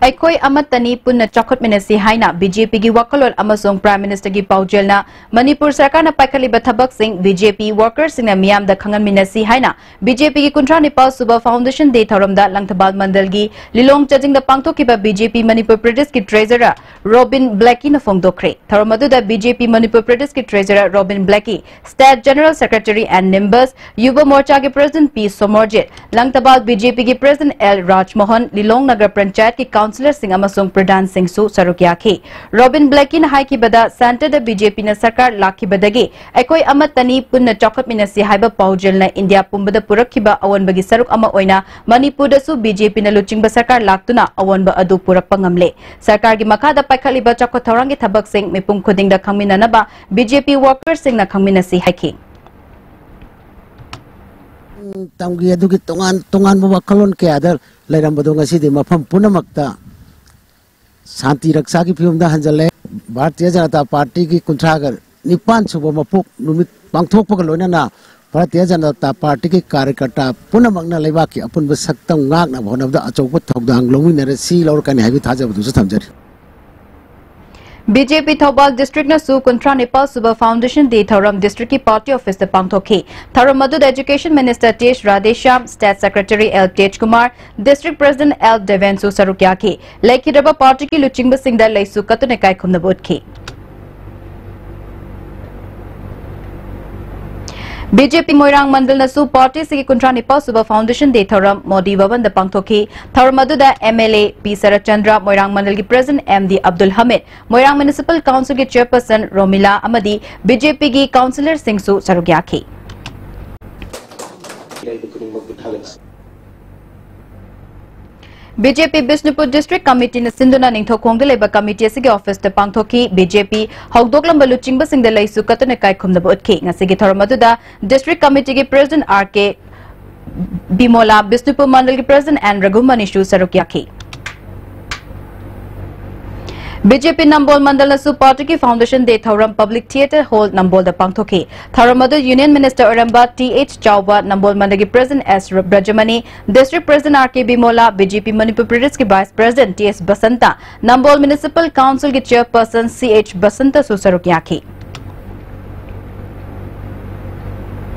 ꯑꯩꯈꯣꯏ ꯑꯃꯠꯇꯅꯤ, ꯄꯨꯟꯅ ꯆꯥꯎꯈꯠꯃꯤꯟꯅꯁꯤ ꯍꯥꯏꯅ BJPꯒꯤ ꯋꯥꯈꯜꯂꯣꯟ ꯑꯃꯁꯨꯡ Prime Ministerꯒꯤ ꯄꯥꯎꯖꯦꯜꯅ ꯃꯅꯤꯄꯨꯔ ꯁꯔꯀꯥꯔꯅ ꯄꯥꯏꯈꯠꯂꯤꯕ ꯊꯕꯛꯁꯤꯡ, BJP workersꯁꯤꯡꯅ ꯃꯤꯌꯥꯝꯗ ꯈꯪꯍꯟꯃꯤꯟꯅꯁꯤ ꯍꯥꯏꯅ BJPꯒꯤ ꯀꯨꯟꯊ꯭ꯔꯥ ꯅꯤꯄꯥꯜ ꯁꯨꯕ foundation day ꯊꯧꯔꯝꯗ ꯂꯪꯊꯕꯥꯜ ꯃꯟꯗꯜꯒꯤ ꯂꯤꯂꯣꯡ ꯆꯥꯖꯤꯡꯗ ꯄꯥꯡꯊꯣꯛꯈꯤꯕ BJP ꯃꯅꯤꯄꯨꯔ ꯄ꯭ꯔꯗꯦꯁꯀꯤ treasurer ꯔꯣꯕꯤꯟ ꯕ꯭ꯂꯦꯀꯤꯅ ꯐꯣꯡꯗꯣꯛꯈ꯭ꯔꯦ꯫ ꯊꯧꯔꯝ ꯑꯗꯨꯗ BJP ꯃꯅꯤꯄꯨꯔ ꯄ꯭ꯔꯗꯦꯁꯀꯤ treasurer Robin Blakey, state general secretary and members, ꯌꯨꯕ ꯃꯣꯔꯆꯥꯒꯤ president P ꯁꯣꯃꯣꯔꯖꯤꯠ, ꯂꯪꯇꯕꯥꯜ BJPꯒꯤ president L ꯔꯥꯖꯃꯣꯍꯟ, ꯂꯤꯂꯣꯡ ꯅꯒꯔ ꯄꯟꯆꯥꯌꯠꯀꯤ councillorꯁꯤꯡ ꯑꯃꯁꯨꯡ ꯄ꯭ꯔꯙꯥꯟꯁꯤꯡꯁꯨ ꯁꯔꯨꯛ ꯌꯥꯈꯤ꯫ ꯔꯣꯕꯤꯟ ꯕ꯭ꯂꯦꯀꯤꯅ ꯍꯥꯏꯈꯤꯕꯗ, centreꯗ BJPꯅ ꯁꯔꯀꯥꯔ ꯂꯥꯛꯈꯤꯕꯗꯒꯤ ꯑꯩꯈꯣꯏ ꯑꯃꯠꯇꯅꯤ, ꯄꯨꯟꯅ ꯆꯥꯎꯈꯠꯃꯤꯟꯅꯁꯤ ꯍꯥꯏꯕ ꯄꯥꯎꯖꯦꯜꯅ ꯏꯟꯗꯤꯌꯥ ꯄꯨꯝꯕꯗ ꯄꯨꯔꯛꯈꯤꯕ ꯑꯑꯣꯟꯕꯒꯤ ꯁꯔꯨꯛ ꯑꯃ ꯑꯣꯏꯅ ꯃꯅꯤꯄꯨꯔꯗꯁꯨ BJPꯅ ꯂꯨꯆꯤꯡꯕ ꯁꯔꯀꯥꯔ ꯂꯥꯛꯇꯨꯅ ꯑꯑꯣꯟꯕ ꯑꯗꯨ ꯄꯨꯔꯛꯄ ꯉꯝꯂꯦ꯫ ꯁꯔꯀꯥꯔꯒꯤ ꯃꯈꯥꯗ ꯄꯥꯏꯈꯠꯂꯤꯕ ꯆꯥꯎꯈꯠ ꯊꯧꯔꯥꯡꯒꯤ ꯊꯕꯛꯁꯤꯡ ꯃꯤꯄꯨꯝ ꯈꯨꯗꯤꯡꯗ ꯈꯪꯃꯤꯟꯅꯅꯕ BJP workersꯁꯤꯡꯅ ꯈꯪꯃꯤꯟꯅꯁꯤ ꯍꯥꯏꯈꯤ꯫ ꯇꯝꯒꯤ ꯑꯗꯨꯒꯤ ꯇꯣꯉꯥꯟ ꯇꯣꯉꯥꯟꯕ ꯋꯥꯈꯜꯂꯣꯟ ꯀꯌꯥꯗ ꯂꯩꯔꯝꯕꯗꯣ ꯉꯁꯤꯗꯤ ꯃꯐꯝ ꯄꯨꯝꯅꯃꯛꯇ ꯁꯥꯟꯇꯤ ꯔꯛꯁꯥꯒꯤ ꯐꯤꯕꯝꯗ ꯍꯟꯖꯜꯂꯦ꯫ ꯚꯥꯔꯇꯤꯌ ꯖꯅꯇꯥ ꯄꯥꯔꯇꯤꯒꯤ ꯀꯨꯟꯊ꯭ꯔꯥꯒ ꯅꯤꯄꯥꯟ ꯁꯨꯕ ꯃꯄꯣꯛ ꯅꯨꯃꯤꯠ ꯄꯥꯡꯊꯣꯛꯄꯒ ꯂꯣꯏꯅꯅ ꯚꯥꯔꯇꯤꯌ ꯖꯅꯇꯥ ꯄꯥꯔꯇꯤꯒꯤ ꯀꯥꯔꯌꯀꯔꯇꯥ ꯄꯨꯝꯅꯃꯛꯅ ꯂꯩꯕꯥꯛꯀꯤ ꯑꯄꯨꯟꯕ ꯁꯛꯇꯝ ꯉꯥꯛꯅꯕ ꯍꯣꯠꯅꯕꯗ ꯑꯆꯧꯕ ꯊꯧꯗꯥꯡ ꯂꯧꯃꯤꯟꯅꯔꯁꯤ, ꯂꯧꯔꯛꯀꯅꯤ ꯍꯥꯏꯕꯒꯤ ꯊꯥꯖꯕꯗꯨꯁꯨ ꯊꯝꯖꯔꯤ꯫ ꯕꯤ ꯖꯦ ꯄꯤ ꯊꯧꯕꯥꯜ ꯗꯤꯁꯇ꯭ꯔꯤꯛꯅꯁꯨ ꯀꯨꯟꯊ꯭ꯔꯥ ꯅꯤꯄꯥꯜ ꯁꯨꯕ ꯐꯥꯎꯟꯗꯦꯁꯟ ꯗꯦ ꯊꯧꯔꯝ ꯗꯤꯁꯇ꯭ꯔꯤꯛꯀꯤ ꯄꯥꯔꯇꯤ ꯑꯣꯐꯤꯁꯇ ꯄꯥꯡꯊꯣꯛꯈꯤ꯫ ꯊꯧꯔꯝ ꯑꯗꯨꯗ education minister T S Radheshyam, state secretary L Tejkumar, district president L ꯗꯦꯕꯦꯟꯁꯨ ꯁꯔꯨꯛ ꯌꯥꯈꯤ꯫ ꯂꯩꯈꯤꯗ꯭ꯔꯕ ꯄꯥꯔꯇꯤꯒꯤ ꯂꯨꯆꯤꯡꯕꯁꯤꯡꯗ ꯂꯩꯁꯨ ꯀꯠꯇꯨꯅ ꯏꯀꯥꯏꯈꯨꯝꯅꯕ ꯎꯠꯈꯤ꯫ ꯕꯤ ꯖꯦ ꯄꯤ ꯃꯣꯏꯔꯥꯡ ꯃꯟꯗꯜꯅꯁꯨ ꯄꯥꯔꯇꯤꯁꯤꯒꯤ ꯀꯨꯟꯊ꯭ꯔꯥ ꯅꯤꯄꯥꯜ ꯁꯨꯕ ꯐꯥꯎꯟꯗꯦꯁꯟ ꯗꯦ ꯊꯧꯔꯝ ꯃꯣꯗꯤ ꯚꯕꯟꯗ ꯄꯥꯡꯊꯣꯛꯈꯤ꯫ ꯊꯧꯔꯝ ꯑꯗꯨꯗ M L A P Saratchandra, Moirang ꯃꯟꯗꯜꯒꯤ president M D Abdul Hamid, Moirang municipal ꯀꯥꯎꯟꯁꯤꯜꯒꯤ ꯆꯦꯌꯔꯄꯔꯁꯟ ꯔꯣꯃꯤꯂꯥ ꯑꯃꯗꯤ ꯕꯤ ꯖꯦ ꯄꯤꯒꯤ ꯀꯥꯎꯟꯁꯤꯂꯔꯁꯤꯡꯁꯨ ꯁꯔꯨꯛ ꯌꯥꯈꯤ꯫ ꯕꯤ ꯖꯦ ꯄꯤ ꯕꯤꯁꯅꯨꯄꯨꯔ ꯗꯤꯁꯇ꯭ꯔꯤꯛ ꯀꯃꯤꯇꯤꯅ ꯁꯤꯟꯗꯨꯅ ꯅꯤꯡꯊꯧꯈꯣꯡꯗ ꯂꯩꯕ ꯀꯃꯤꯇꯤ ꯑꯁꯤꯒꯤ ꯑꯣꯐꯤꯁꯇ ꯄꯥꯡꯊꯣꯛꯈꯤ꯫ ꯕꯤ ꯖꯦ ꯄꯤ ꯍꯧꯗꯣꯛꯂꯝꯕ ꯂꯨꯆꯤꯡꯕꯁꯤꯡꯗ ꯂꯩꯁꯨ ꯀꯠꯇꯨꯅ ꯏꯀꯥꯏꯈꯨꯝꯅꯕ ꯎꯠꯈꯤ꯫ ꯉꯁꯤꯒꯤ ꯊꯧꯔꯝ ꯑꯗꯨꯗ ꯗꯤꯁꯇ꯭ꯔꯤꯛ ꯀꯃꯤꯇꯤꯒꯤ president R K Bimola, Bishnupur ꯃꯟꯗꯜꯒꯤ ꯄ꯭ꯔꯦꯁꯤꯗꯦꯟꯠ ꯑꯦꯟ ꯔꯘꯨꯃꯅꯤꯁꯨ ꯁꯔꯨꯛ ꯌꯥꯈꯤ꯫ ꯕꯤ ꯖꯦ ꯄꯤ ꯅꯝꯕꯣꯜ ꯃꯟꯗꯜꯅꯁꯨ ꯄꯥꯔꯇꯤꯒꯤ ꯐꯥꯎꯟꯗꯦꯁꯟ ꯗꯦ ꯊꯧꯔꯝ ꯄꯕ꯭ꯂꯤꯛ ꯊꯤꯌꯦꯇꯔ ꯍꯣꯜ ꯅꯝꯕꯣꯜꯗ ꯄꯥꯡꯊꯣꯛꯈꯤ꯫ ꯊꯧꯔꯝ ꯑꯗꯨ ꯌꯨꯅꯤꯌꯟ ꯃꯤꯅꯤꯁꯇꯔ ꯑꯣꯏꯔꯝꯕ ꯇꯤ ꯑꯩꯆ ꯆꯥꯎꯕ, ꯅꯝꯕꯣꯜ ꯃꯟꯗꯜꯒꯤ ꯄ꯭ꯔꯦꯁꯤꯗꯦꯟꯠ ꯑꯦꯁ ꯕ꯭ꯔꯖꯃꯅꯤ, ꯗꯤꯁꯇ꯭ꯔꯤꯛ ꯄ꯭ꯔꯦꯁꯤꯗꯦꯟꯠ ꯑꯥꯔ ꯀꯦ ꯕꯤꯃꯣꯂꯥ, ꯕꯤ ꯖꯦ ꯄꯤ ꯃꯅꯤꯄꯨꯔ ꯄ꯭ꯔꯗꯦꯁꯀꯤ ꯚꯥꯏꯁ ꯄ꯭ꯔꯦꯁꯤꯗꯦꯟꯠ ꯇꯤ ꯑꯦꯁ ꯕꯁꯟꯇ, ꯅꯝꯕꯣꯜ ꯃ꯭ꯌꯨꯅꯤꯁꯤꯄꯥꯜ ꯀꯥꯎꯟꯁꯤꯜꯒꯤ ꯆꯦꯌꯔꯄꯔꯁꯟ ꯁꯤ ꯑꯩꯆ ꯕꯁꯟꯇꯁꯨ ꯁꯔꯨꯛ ꯌꯥꯈꯤ꯫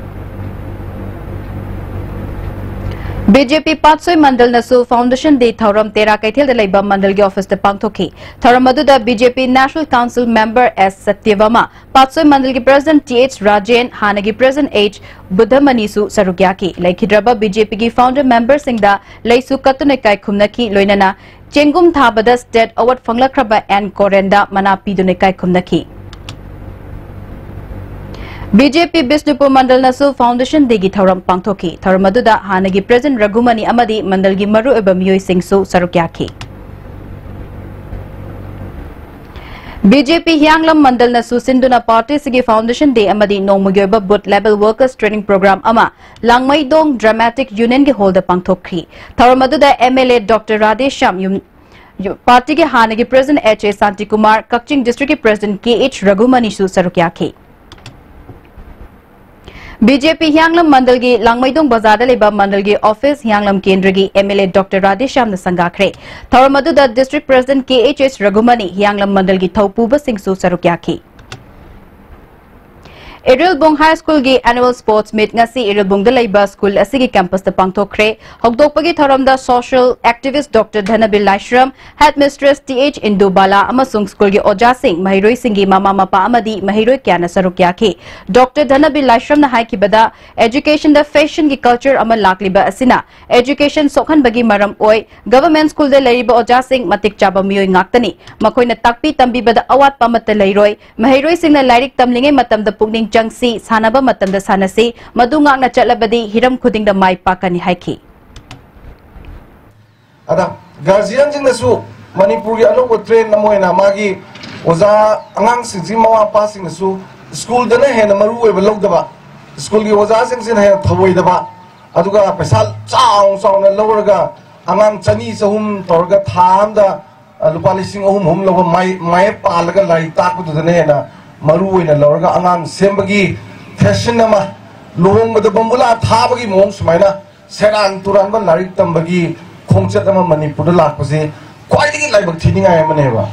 ꯕꯤ ꯖꯦ ꯄꯤ ꯄꯥꯠꯁꯣꯏ ꯃꯟꯗꯜꯅꯁꯨ ꯐꯥꯎꯟꯗꯦꯁꯟ ꯗꯦ ꯊꯧꯔꯝ ꯇꯦꯔꯥ ꯀꯩꯊꯦꯜꯗ ꯂꯩꯕ ꯃꯟꯗꯜꯒꯤ ꯑꯣꯐꯤꯁꯇ ꯄꯥꯡꯊꯣꯛꯈꯤ꯫ ꯊꯧꯔꯝ ꯑꯗꯨꯗ ꯕꯤ ꯖꯦ ꯄꯤ ꯅꯦꯁꯅꯦꯜ ꯀꯥꯎꯟꯁꯤꯜ ꯃꯦꯝꯕꯔ ꯑꯦꯁ ꯁꯇ꯭ꯌꯚꯥꯃꯥ, ꯄꯥꯠꯁꯣꯏ ꯃꯟꯗꯜꯒꯤ ꯄ꯭ꯔꯦꯁꯤꯗꯦꯟꯠ ꯇꯤ ꯑꯩꯆ ꯔꯥꯖꯦꯟ, ꯍꯥꯟꯅꯒꯤ ꯄ꯭ꯔꯦꯁꯤꯗꯦꯟꯠ ꯑꯩꯆ ꯕꯨꯙꯃꯅꯤꯁꯨ ꯁꯔꯨꯛ ꯌꯥꯈꯤ꯫ ꯂꯩꯈꯤꯗ꯭ꯔꯕ ꯕꯤ ꯖꯦ ꯄꯤꯒꯤ ꯐꯥꯎꯟꯗꯔ ꯃꯦꯝꯕꯔꯁꯤꯡꯗ ꯂꯩꯁꯨ ꯀꯠꯇꯨꯅ ꯏꯀꯥꯏꯈꯨꯝꯅꯈꯤ, ꯂꯣꯏꯅꯅ ꯆꯦꯡꯒꯨꯝ ꯊꯥꯕꯗ ꯁ꯭ꯇꯦꯠ ꯑꯦꯋꯥꯔꯗ ꯐꯪꯂꯛꯈ꯭ꯔꯕ ꯑꯦꯟ ꯀꯣꯔꯦꯟꯗ ꯃꯅꯥ ꯄꯤꯗꯨꯅ ꯏꯀꯥꯏꯈꯨꯝꯅꯈꯤ꯫ ꯕꯤ ꯖꯦ ꯄꯤ ꯕꯤꯁꯅꯨꯄꯨꯔ ꯃꯟꯗꯜꯅꯁꯨ ꯐꯥꯎꯟꯗꯦꯁꯟ ꯗꯦꯒꯤ ꯊꯧꯔꯝ ꯄꯥꯡꯊꯣꯛꯈꯤ꯫ ꯊꯧꯔꯝ ꯑꯗꯨꯗ ꯍꯥꯟꯅꯒꯤ ꯄ꯭ꯔꯦꯁꯤꯗꯦꯟꯠ ꯔꯘꯨꯃꯅꯤ ꯑꯃꯗꯤ ꯃꯟꯗꯜꯒꯤ ꯃꯔꯨꯑꯣꯏꯕ ꯃꯤꯑꯣꯏꯁꯤꯡꯁꯨ ꯁꯔꯨꯛ ꯌꯥꯈꯤ꯫ ꯕꯤ ꯖꯦ ꯄꯤ ꯍꯤꯌꯥꯡꯂꯝ ꯃꯟꯗꯜꯅꯁꯨ ꯁꯤꯟꯗꯨꯅ ꯄꯥꯔꯇꯤꯁꯤꯒꯤ ꯐꯥꯎꯟꯗꯦꯁꯟ ꯗꯦ ꯑꯃꯗꯤ ꯅꯣꯡꯃꯒꯤ ꯑꯣꯏꯕ booth level workers training programme ꯑꯃ ꯂꯥꯡꯃꯩꯗꯣꯡ ꯗ꯭ꯔꯃꯥꯇꯤꯛ ꯌꯨꯅꯤꯌꯟꯒꯤ ꯍꯣꯜꯗ ꯄꯥꯡꯊꯣꯛꯈꯤ꯫ ꯊꯧꯔꯝ ꯑꯗꯨꯗ M L A doctor Radheshyam, ꯌꯨꯝ-, ꯌꯨ-, ꯄꯥꯔꯇꯤꯒꯤ ꯍꯥꯟꯅꯒꯤ president H A Shantikumar, Kakching ꯗꯤꯁꯇ꯭ꯔꯤꯛꯀꯤ ꯄ꯭ꯔꯦꯁꯤꯗꯦꯟꯠ ꯀꯦ ꯑꯩꯆ ꯔꯘꯨꯃꯅꯤꯁꯨ ꯁꯔꯨꯛ ꯌꯥꯈꯤ꯫ ꯕꯤ ꯖꯦ ꯄꯤ ꯍꯤꯌꯥꯡꯂꯝ ꯃꯟꯗꯜꯒꯤ ꯂꯥꯡꯃꯩꯗꯣꯡ ꯕꯖꯥꯔꯗ ꯂꯩꯕ ꯃꯟꯗꯜꯒꯤ ꯑꯣꯐꯤꯁ ꯍꯤꯌꯥꯡꯂꯝ ꯀꯦꯟꯗ꯭ꯔꯒꯤ ꯑꯦꯝ ꯑꯦꯜ ꯑꯦ ꯗꯣꯛꯇꯔ ꯔꯥꯙꯦꯁ꯭ꯌꯥꯝꯅ ꯁꯪꯒꯥꯈ꯭ꯔꯦ꯫ ꯊꯧꯔꯝ ꯑꯗꯨꯗ ꯗꯤꯁꯇ꯭ꯔꯤꯛ ꯄ꯭ꯔꯦꯁꯤꯗꯦꯟꯠ ꯀꯦ ꯑꯩꯆ ꯑꯦꯁ ꯔꯘꯨꯃꯅꯤ, ꯍꯤꯌꯥꯡꯂꯝ ꯃꯟꯗꯜꯒꯤ ꯊꯧꯄꯨꯕꯁꯤꯡꯁꯨ ꯁꯔꯨꯛ ꯌꯥꯈꯤ꯫ ꯏꯔꯤꯜꯕꯨꯡ ꯍꯥꯏ ꯁ꯭ꯀꯨꯜꯒꯤ ꯑꯦꯅꯨꯋꯦꯜ ꯁ꯭ꯄꯣꯔꯠꯁ ꯃꯤꯠ ꯉꯁꯤ ꯏꯔꯤꯜꯕꯨꯡꯗ ꯂꯩꯕ ꯁ꯭ꯀꯨꯜ ꯑꯁꯤꯒꯤ ꯀꯦꯝꯄꯁꯇ ꯄꯥꯡꯊꯣꯛꯈ꯭ꯔꯦ꯫ ꯍꯧꯗꯣꯛꯄꯒꯤ ꯊꯧꯔꯝꯗ ꯁꯣꯁꯤꯌꯦꯜ ꯑꯦꯛꯇꯤꯚꯤꯁ꯭ꯠ ꯗꯣꯛꯇꯔ ꯙꯅꯕꯤꯔ ꯂꯥꯏꯁ꯭ꯔꯝ, ꯍꯦꯗꯃꯤꯁꯇ꯭ꯔꯦꯁ ꯇꯤ ꯑꯩꯆ ꯏꯟꯗꯨꯕꯥꯂꯥ ꯑꯃꯁꯨꯡ ꯁ꯭ꯀꯨꯜꯒꯤ ꯑꯣꯖꯥꯁꯤꯡ, ꯃꯍꯩꯔꯣꯏꯁꯤꯡꯒꯤ ꯃꯃꯥ ꯃꯄꯥ ꯑꯃꯗꯤ ꯃꯍꯩꯔꯣꯏ ꯀꯌꯥꯅ ꯁꯔꯨꯛ ꯌꯥꯈꯤ꯫ ꯗꯣꯛꯇꯔ ꯙꯅꯕꯤꯔ ꯂꯥꯏꯁ꯭ꯔꯝꯅ ꯍꯥꯏꯈꯤꯕꯗ, ꯑꯦꯖꯨꯀꯦꯁꯟꯗ ꯐꯦꯁꯟꯒꯤ ꯀꯜꯆꯔ ꯑꯃ ꯂꯥꯛꯂꯤꯕ ꯑꯁꯤꯅ ꯑꯦꯖꯨꯀꯦꯁꯟ ꯁꯣꯛꯍꯟꯕꯒꯤ ꯃꯔꯝ ꯑꯣꯏ꯫ ꯒꯚꯔꯟꯃꯦꯟꯠ ꯁ꯭ꯀꯨꯜꯗ ꯂꯩꯔꯤꯕ ꯑꯣꯖꯥꯁꯤꯡ ꯃꯇꯤꯛ ꯆꯥꯕ ꯃꯤꯑꯣꯏ ꯉꯥꯛꯇꯅꯤ꯫ ꯃꯈꯣꯏꯅ ꯇꯥꯛꯄꯤ ꯇꯝꯕꯤꯕꯗ ꯑꯋꯥꯠꯄ ꯑꯃꯠꯇ ꯂꯩꯔꯣꯏ꯫ ꯃꯍꯩꯔꯣꯏꯁꯤꯡꯅ ꯂꯥꯏꯔꯤꯛ ꯇꯝꯂꯤꯉꯩ ꯃꯇꯝꯗ ꯄꯨꯛꯅꯤꯡ ꯆꯪꯁꯤ, ꯁꯥꯟꯅꯕ ꯃꯇꯝꯗ ꯁꯥꯟꯅꯁꯤ, ꯃꯗꯨ ꯉꯥꯛꯅ ꯆꯠꯂꯕꯗꯤ ꯍꯤꯔꯝ ꯈꯨꯗꯤꯡꯗ ꯃꯥꯏ ꯄꯥꯛꯀꯅꯤ ꯍꯥꯏꯈꯤ꯫ ꯑꯗ ꯒꯥꯔꯖꯤꯌꯟꯁꯤꯡꯅꯁꯨ ꯃꯅꯤꯄꯨꯔꯒꯤ ꯑꯅꯧꯕ ꯇ꯭ꯔꯦꯟ ꯑꯃ ꯑꯣꯏꯅ ꯃꯥꯒꯤ ꯑꯣꯖꯥ, ꯑꯉꯥꯡꯁꯤꯡꯁꯤ ꯃꯃꯥ ꯃꯄꯥꯁꯤꯡꯅꯁꯨ ꯁ꯭ꯀꯨꯜꯗꯅ ꯍꯦꯟꯅ ꯃꯔꯨ ꯑꯣꯏꯕ ꯂꯧꯗꯕ, ꯁ꯭ꯀꯨꯜꯒꯤ ꯑꯣꯖꯥꯁꯤꯡꯁꯤꯅ ꯍꯦꯟꯅ ꯊꯧꯑꯣꯏꯗꯕ, ꯑꯗꯨꯒ ꯄꯩꯁꯥ ꯆꯥꯎ ꯆꯥꯎꯅ ꯂꯧꯔꯒ ꯑꯉꯥꯡ ꯆꯅꯤ ꯆꯍꯨꯝ ꯇꯧꯔꯒ ꯊꯥ ꯑꯃꯗ, ꯑ, ꯂꯨꯄꯥ ꯂꯤꯁꯤꯡ ꯑꯍꯨꯝ ꯑꯍꯨꯝ ꯂꯧꯕ ꯃꯥꯏ-, ꯃꯥꯌꯦꯞ ꯄꯥꯜꯂꯒ ꯂꯥꯏꯔꯤꯛ ꯇꯥꯛꯄꯗꯨꯗꯅ ꯍꯦꯟꯅ ꯃꯔꯨ ꯑꯣꯏꯅ ꯂꯧꯔꯒ ꯑꯉꯥꯡ ꯁꯦꯝꯕꯒꯤ ꯐꯦꯁꯟ ꯑꯃ, ꯂꯨꯍꯣꯡꯕꯗ ꯕꯝꯕꯨꯂꯥ ꯊꯥꯕꯒꯤ ꯃꯑꯣꯡ ꯁꯨꯃꯥꯏꯅ ꯁꯦꯔꯥꯟ ꯇꯨꯔꯥꯟꯕ ꯂꯥꯏꯔꯤꯛ ꯇꯝꯕꯒꯤ ꯈꯣꯡꯆꯠ ꯑꯃ ꯃꯅꯤꯄꯨꯔꯗ ꯂꯥꯛꯄꯁꯦ ꯈ꯭ꯋꯥꯏꯗꯒꯤ ꯂꯥꯏꯕꯛ ꯊꯤꯅꯤꯡꯉꯥꯏ ꯑꯃꯅꯦꯕ꯫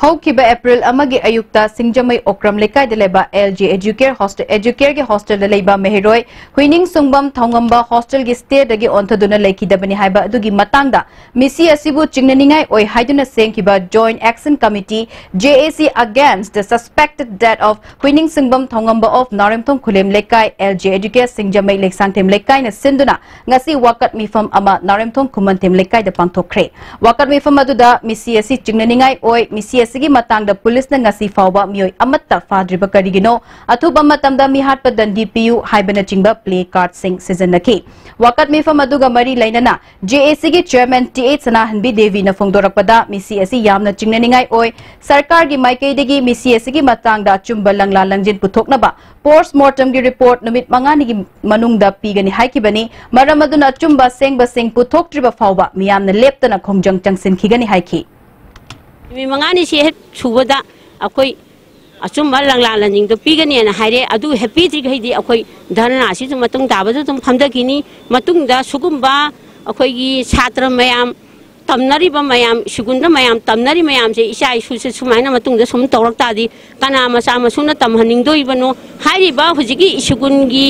ꯍꯧꯈꯤꯕ ꯑꯦꯄ꯭ꯔꯤꯜ ꯑꯃꯒꯤ ꯑꯌꯨꯛꯇ ꯁꯤꯡꯖꯃꯩ ꯑꯣꯀ꯭ꯔꯝ ꯂꯩꯀꯥꯏꯗ ꯂꯩꯕ ꯑꯦꯜ ꯖꯤ ꯑꯦꯖꯨꯀꯦꯌꯔ ꯍꯣꯁꯇꯦꯜ, ꯑꯦꯖꯨꯀꯦꯌꯔꯒꯤ ꯍꯣꯁꯇꯦꯜꯗ ꯂꯩꯕ ꯃꯍꯩꯔꯣꯏ ꯍꯨꯏꯅꯤꯡꯁꯨꯡꯕꯝ ꯊꯧꯉꯝꯕ ꯍꯣꯁꯇꯦꯜꯒꯤ ꯁ꯭ꯇꯦꯌꯔꯗꯒꯤ ꯑꯣꯟꯊꯗꯨꯅ ꯂꯩꯈꯤꯗꯕꯅꯤ ꯍꯥꯏꯕ ꯑꯗꯨꯒꯤ ꯃꯇꯥꯡꯗ ꯃꯤꯁꯤ ꯑꯁꯤꯕꯨ ꯆꯤꯡꯅꯅꯤꯡꯉꯥꯏ ꯑꯣꯏ ꯍꯥꯏꯗꯨꯅ ꯁꯦꯝꯈꯤꯕ joint action committee, J A C, against the suspected death of ꯍꯨꯏꯅꯤꯡꯁꯨꯡꯕꯝ ꯊꯧꯉꯝꯕ of ꯅꯥꯔꯦꯝꯊꯣꯡ ꯈꯨꯂꯦꯝ ꯂꯩꯀꯥꯏ, L J Educate ꯁꯤꯡꯖꯃꯩ ꯂꯩꯁꯥꯡꯊꯦꯝ ꯂꯩꯀꯥꯏꯅ ꯁꯤꯟꯗꯨꯅ ꯉꯁꯤ ꯋꯥꯀꯠ ꯃꯤꯐꯝ ꯑꯃ ꯅꯥꯔꯦꯝꯊꯣꯡ ꯈꯨꯃꯟꯊꯦꯝ ꯂꯩꯀꯥꯏꯗ ꯄꯥꯡꯊꯣꯛꯈ꯭ꯔꯦ꯫ ꯋꯥꯀꯠ ꯃꯤꯐꯝ ꯑꯗꯨꯗ ꯃꯤꯁꯤ ꯑꯁꯤ ꯆꯤꯡꯅꯅꯤꯡꯉꯥꯏ ꯑꯣꯏ, ꯃꯤꯁꯤ ꯑꯁꯤꯒꯤ ꯃꯇꯥꯡꯗ ꯄꯨꯂꯤꯁꯅ ꯉꯁꯤ ꯐꯥꯎꯕ ꯃꯤꯑꯣꯏ ꯑꯃꯠꯇ ꯐꯥꯗ꯭ꯔꯤꯕ ꯀꯔꯤꯒꯤꯅꯣ? ꯑꯊꯨꯕ ꯃꯇꯝꯗ ꯃꯤꯍꯥꯠꯄ ꯗꯟꯗꯤ ꯄꯤꯌꯨ ꯍꯥꯏꯕꯅꯆꯤꯡꯕ ꯄ꯭ꯂꯦ ꯀꯥꯔꯗꯁꯤꯡ ꯁꯤꯖꯤꯟꯅꯈꯤ꯫ ꯋꯥꯀꯠ ꯃꯤꯐꯝ ꯑꯗꯨꯒ ꯃꯔꯤ ꯂꯩꯅꯅ J A C ꯒꯤ ꯆꯦꯌꯔꯃꯦꯟ ꯇꯤ ꯑꯩꯆ ꯁꯅꯥꯍꯟꯕꯤ ꯗꯦꯕꯤꯅ ꯐꯣꯡꯗꯣꯔꯛꯄꯗ, ꯃꯤꯁꯤ ꯑꯁꯤ ꯌꯥꯝꯅ ꯆꯤꯡꯅꯅꯤꯡꯉꯥꯏ ꯑꯣꯏ꯫ ꯁꯔꯀꯥꯔꯒꯤ ꯃꯥꯏꯀꯩꯗꯒꯤ ꯃꯤꯁꯤ ꯑꯁꯤꯒꯤ ꯃꯇꯥꯡꯗ ꯑꯆꯨꯝꯕ ꯂꯪꯂꯥ ꯂꯪꯖꯤꯟ ꯄꯨꯊꯣꯛꯅꯕ ꯄꯣꯁꯠꯃꯣꯔꯇꯝꯒꯤ ꯔꯤꯄꯣꯔꯠ ꯅꯨꯃꯤꯠ ꯃꯉꯥꯅꯤꯒꯤ ꯃꯅꯨꯡꯗ ꯄꯤꯒꯅꯤ ꯍꯥꯏꯈꯤꯕꯅꯤ꯫ ꯃꯔꯝ ꯑꯗꯨꯅ ꯑꯆꯨꯝꯕ ꯑꯁꯦꯡꯕꯁꯤꯡ ꯄꯨꯊꯣꯛꯇ꯭ꯔꯤꯕ ꯐꯥꯎꯕ ꯃꯤꯌꯥꯝꯅ ꯂꯦꯞꯇꯅ ꯈꯣꯡꯖꯪ ꯆꯪꯁꯤꯟꯈꯤꯒꯅꯤ ꯍꯥꯏꯈꯤ꯫ ꯅꯨꯃꯤꯠ ꯃꯉꯥꯅꯤꯁꯤ ꯍꯦꯛ ꯁꯨꯕꯗ ꯑꯩꯈꯣꯏ ꯑꯆꯨꯝꯕ ꯂꯪꯂꯥ ꯂꯟꯖꯤꯡꯗꯣ ꯄꯤꯒꯅꯦꯅ ꯍꯥꯏꯔꯦ꯫ ꯑꯗꯨ ꯍꯦꯛ ꯄꯤꯗ꯭ꯔꯤꯈꯩꯗꯤ ꯑꯩꯈꯣꯏ ꯙꯔꯅꯥꯁꯤꯁꯨ ꯃꯇꯨꯡ ꯇꯥꯕꯗ ꯑꯗꯨꯝ ꯐꯝꯊꯈꯤꯅꯤ꯫ ꯃꯇꯨꯡꯗ ꯁꯤꯒꯨꯝꯕ ꯑꯩꯈꯣꯏꯒꯤ ꯁꯥꯇ꯭ꯔ ꯃꯌꯥꯝ, ꯇꯝꯅꯔꯤꯕ ꯃꯌꯥꯝ, ꯁ꯭ꯀꯨꯜꯗ ꯃꯌꯥꯝ ꯇꯝꯅꯔꯤ ꯃꯌꯥꯝꯁꯦ ꯏꯆꯥ ꯏꯁꯨꯁꯦ ꯁꯨꯃꯥꯏꯅ ꯃꯇꯨꯡꯗ ꯁꯨꯝ ꯇꯧꯔꯛ ꯇꯥꯔꯗꯤ ꯀꯅꯥ ꯃꯆꯥ ꯃꯁꯨꯅ ꯇꯝꯍꯟꯅꯤꯡꯗꯣꯏꯕꯅꯣ? ꯍꯥꯏꯔꯤꯕ ꯍꯧꯖꯤꯛꯀꯤ ꯁ꯭ꯀꯨꯜꯒꯤ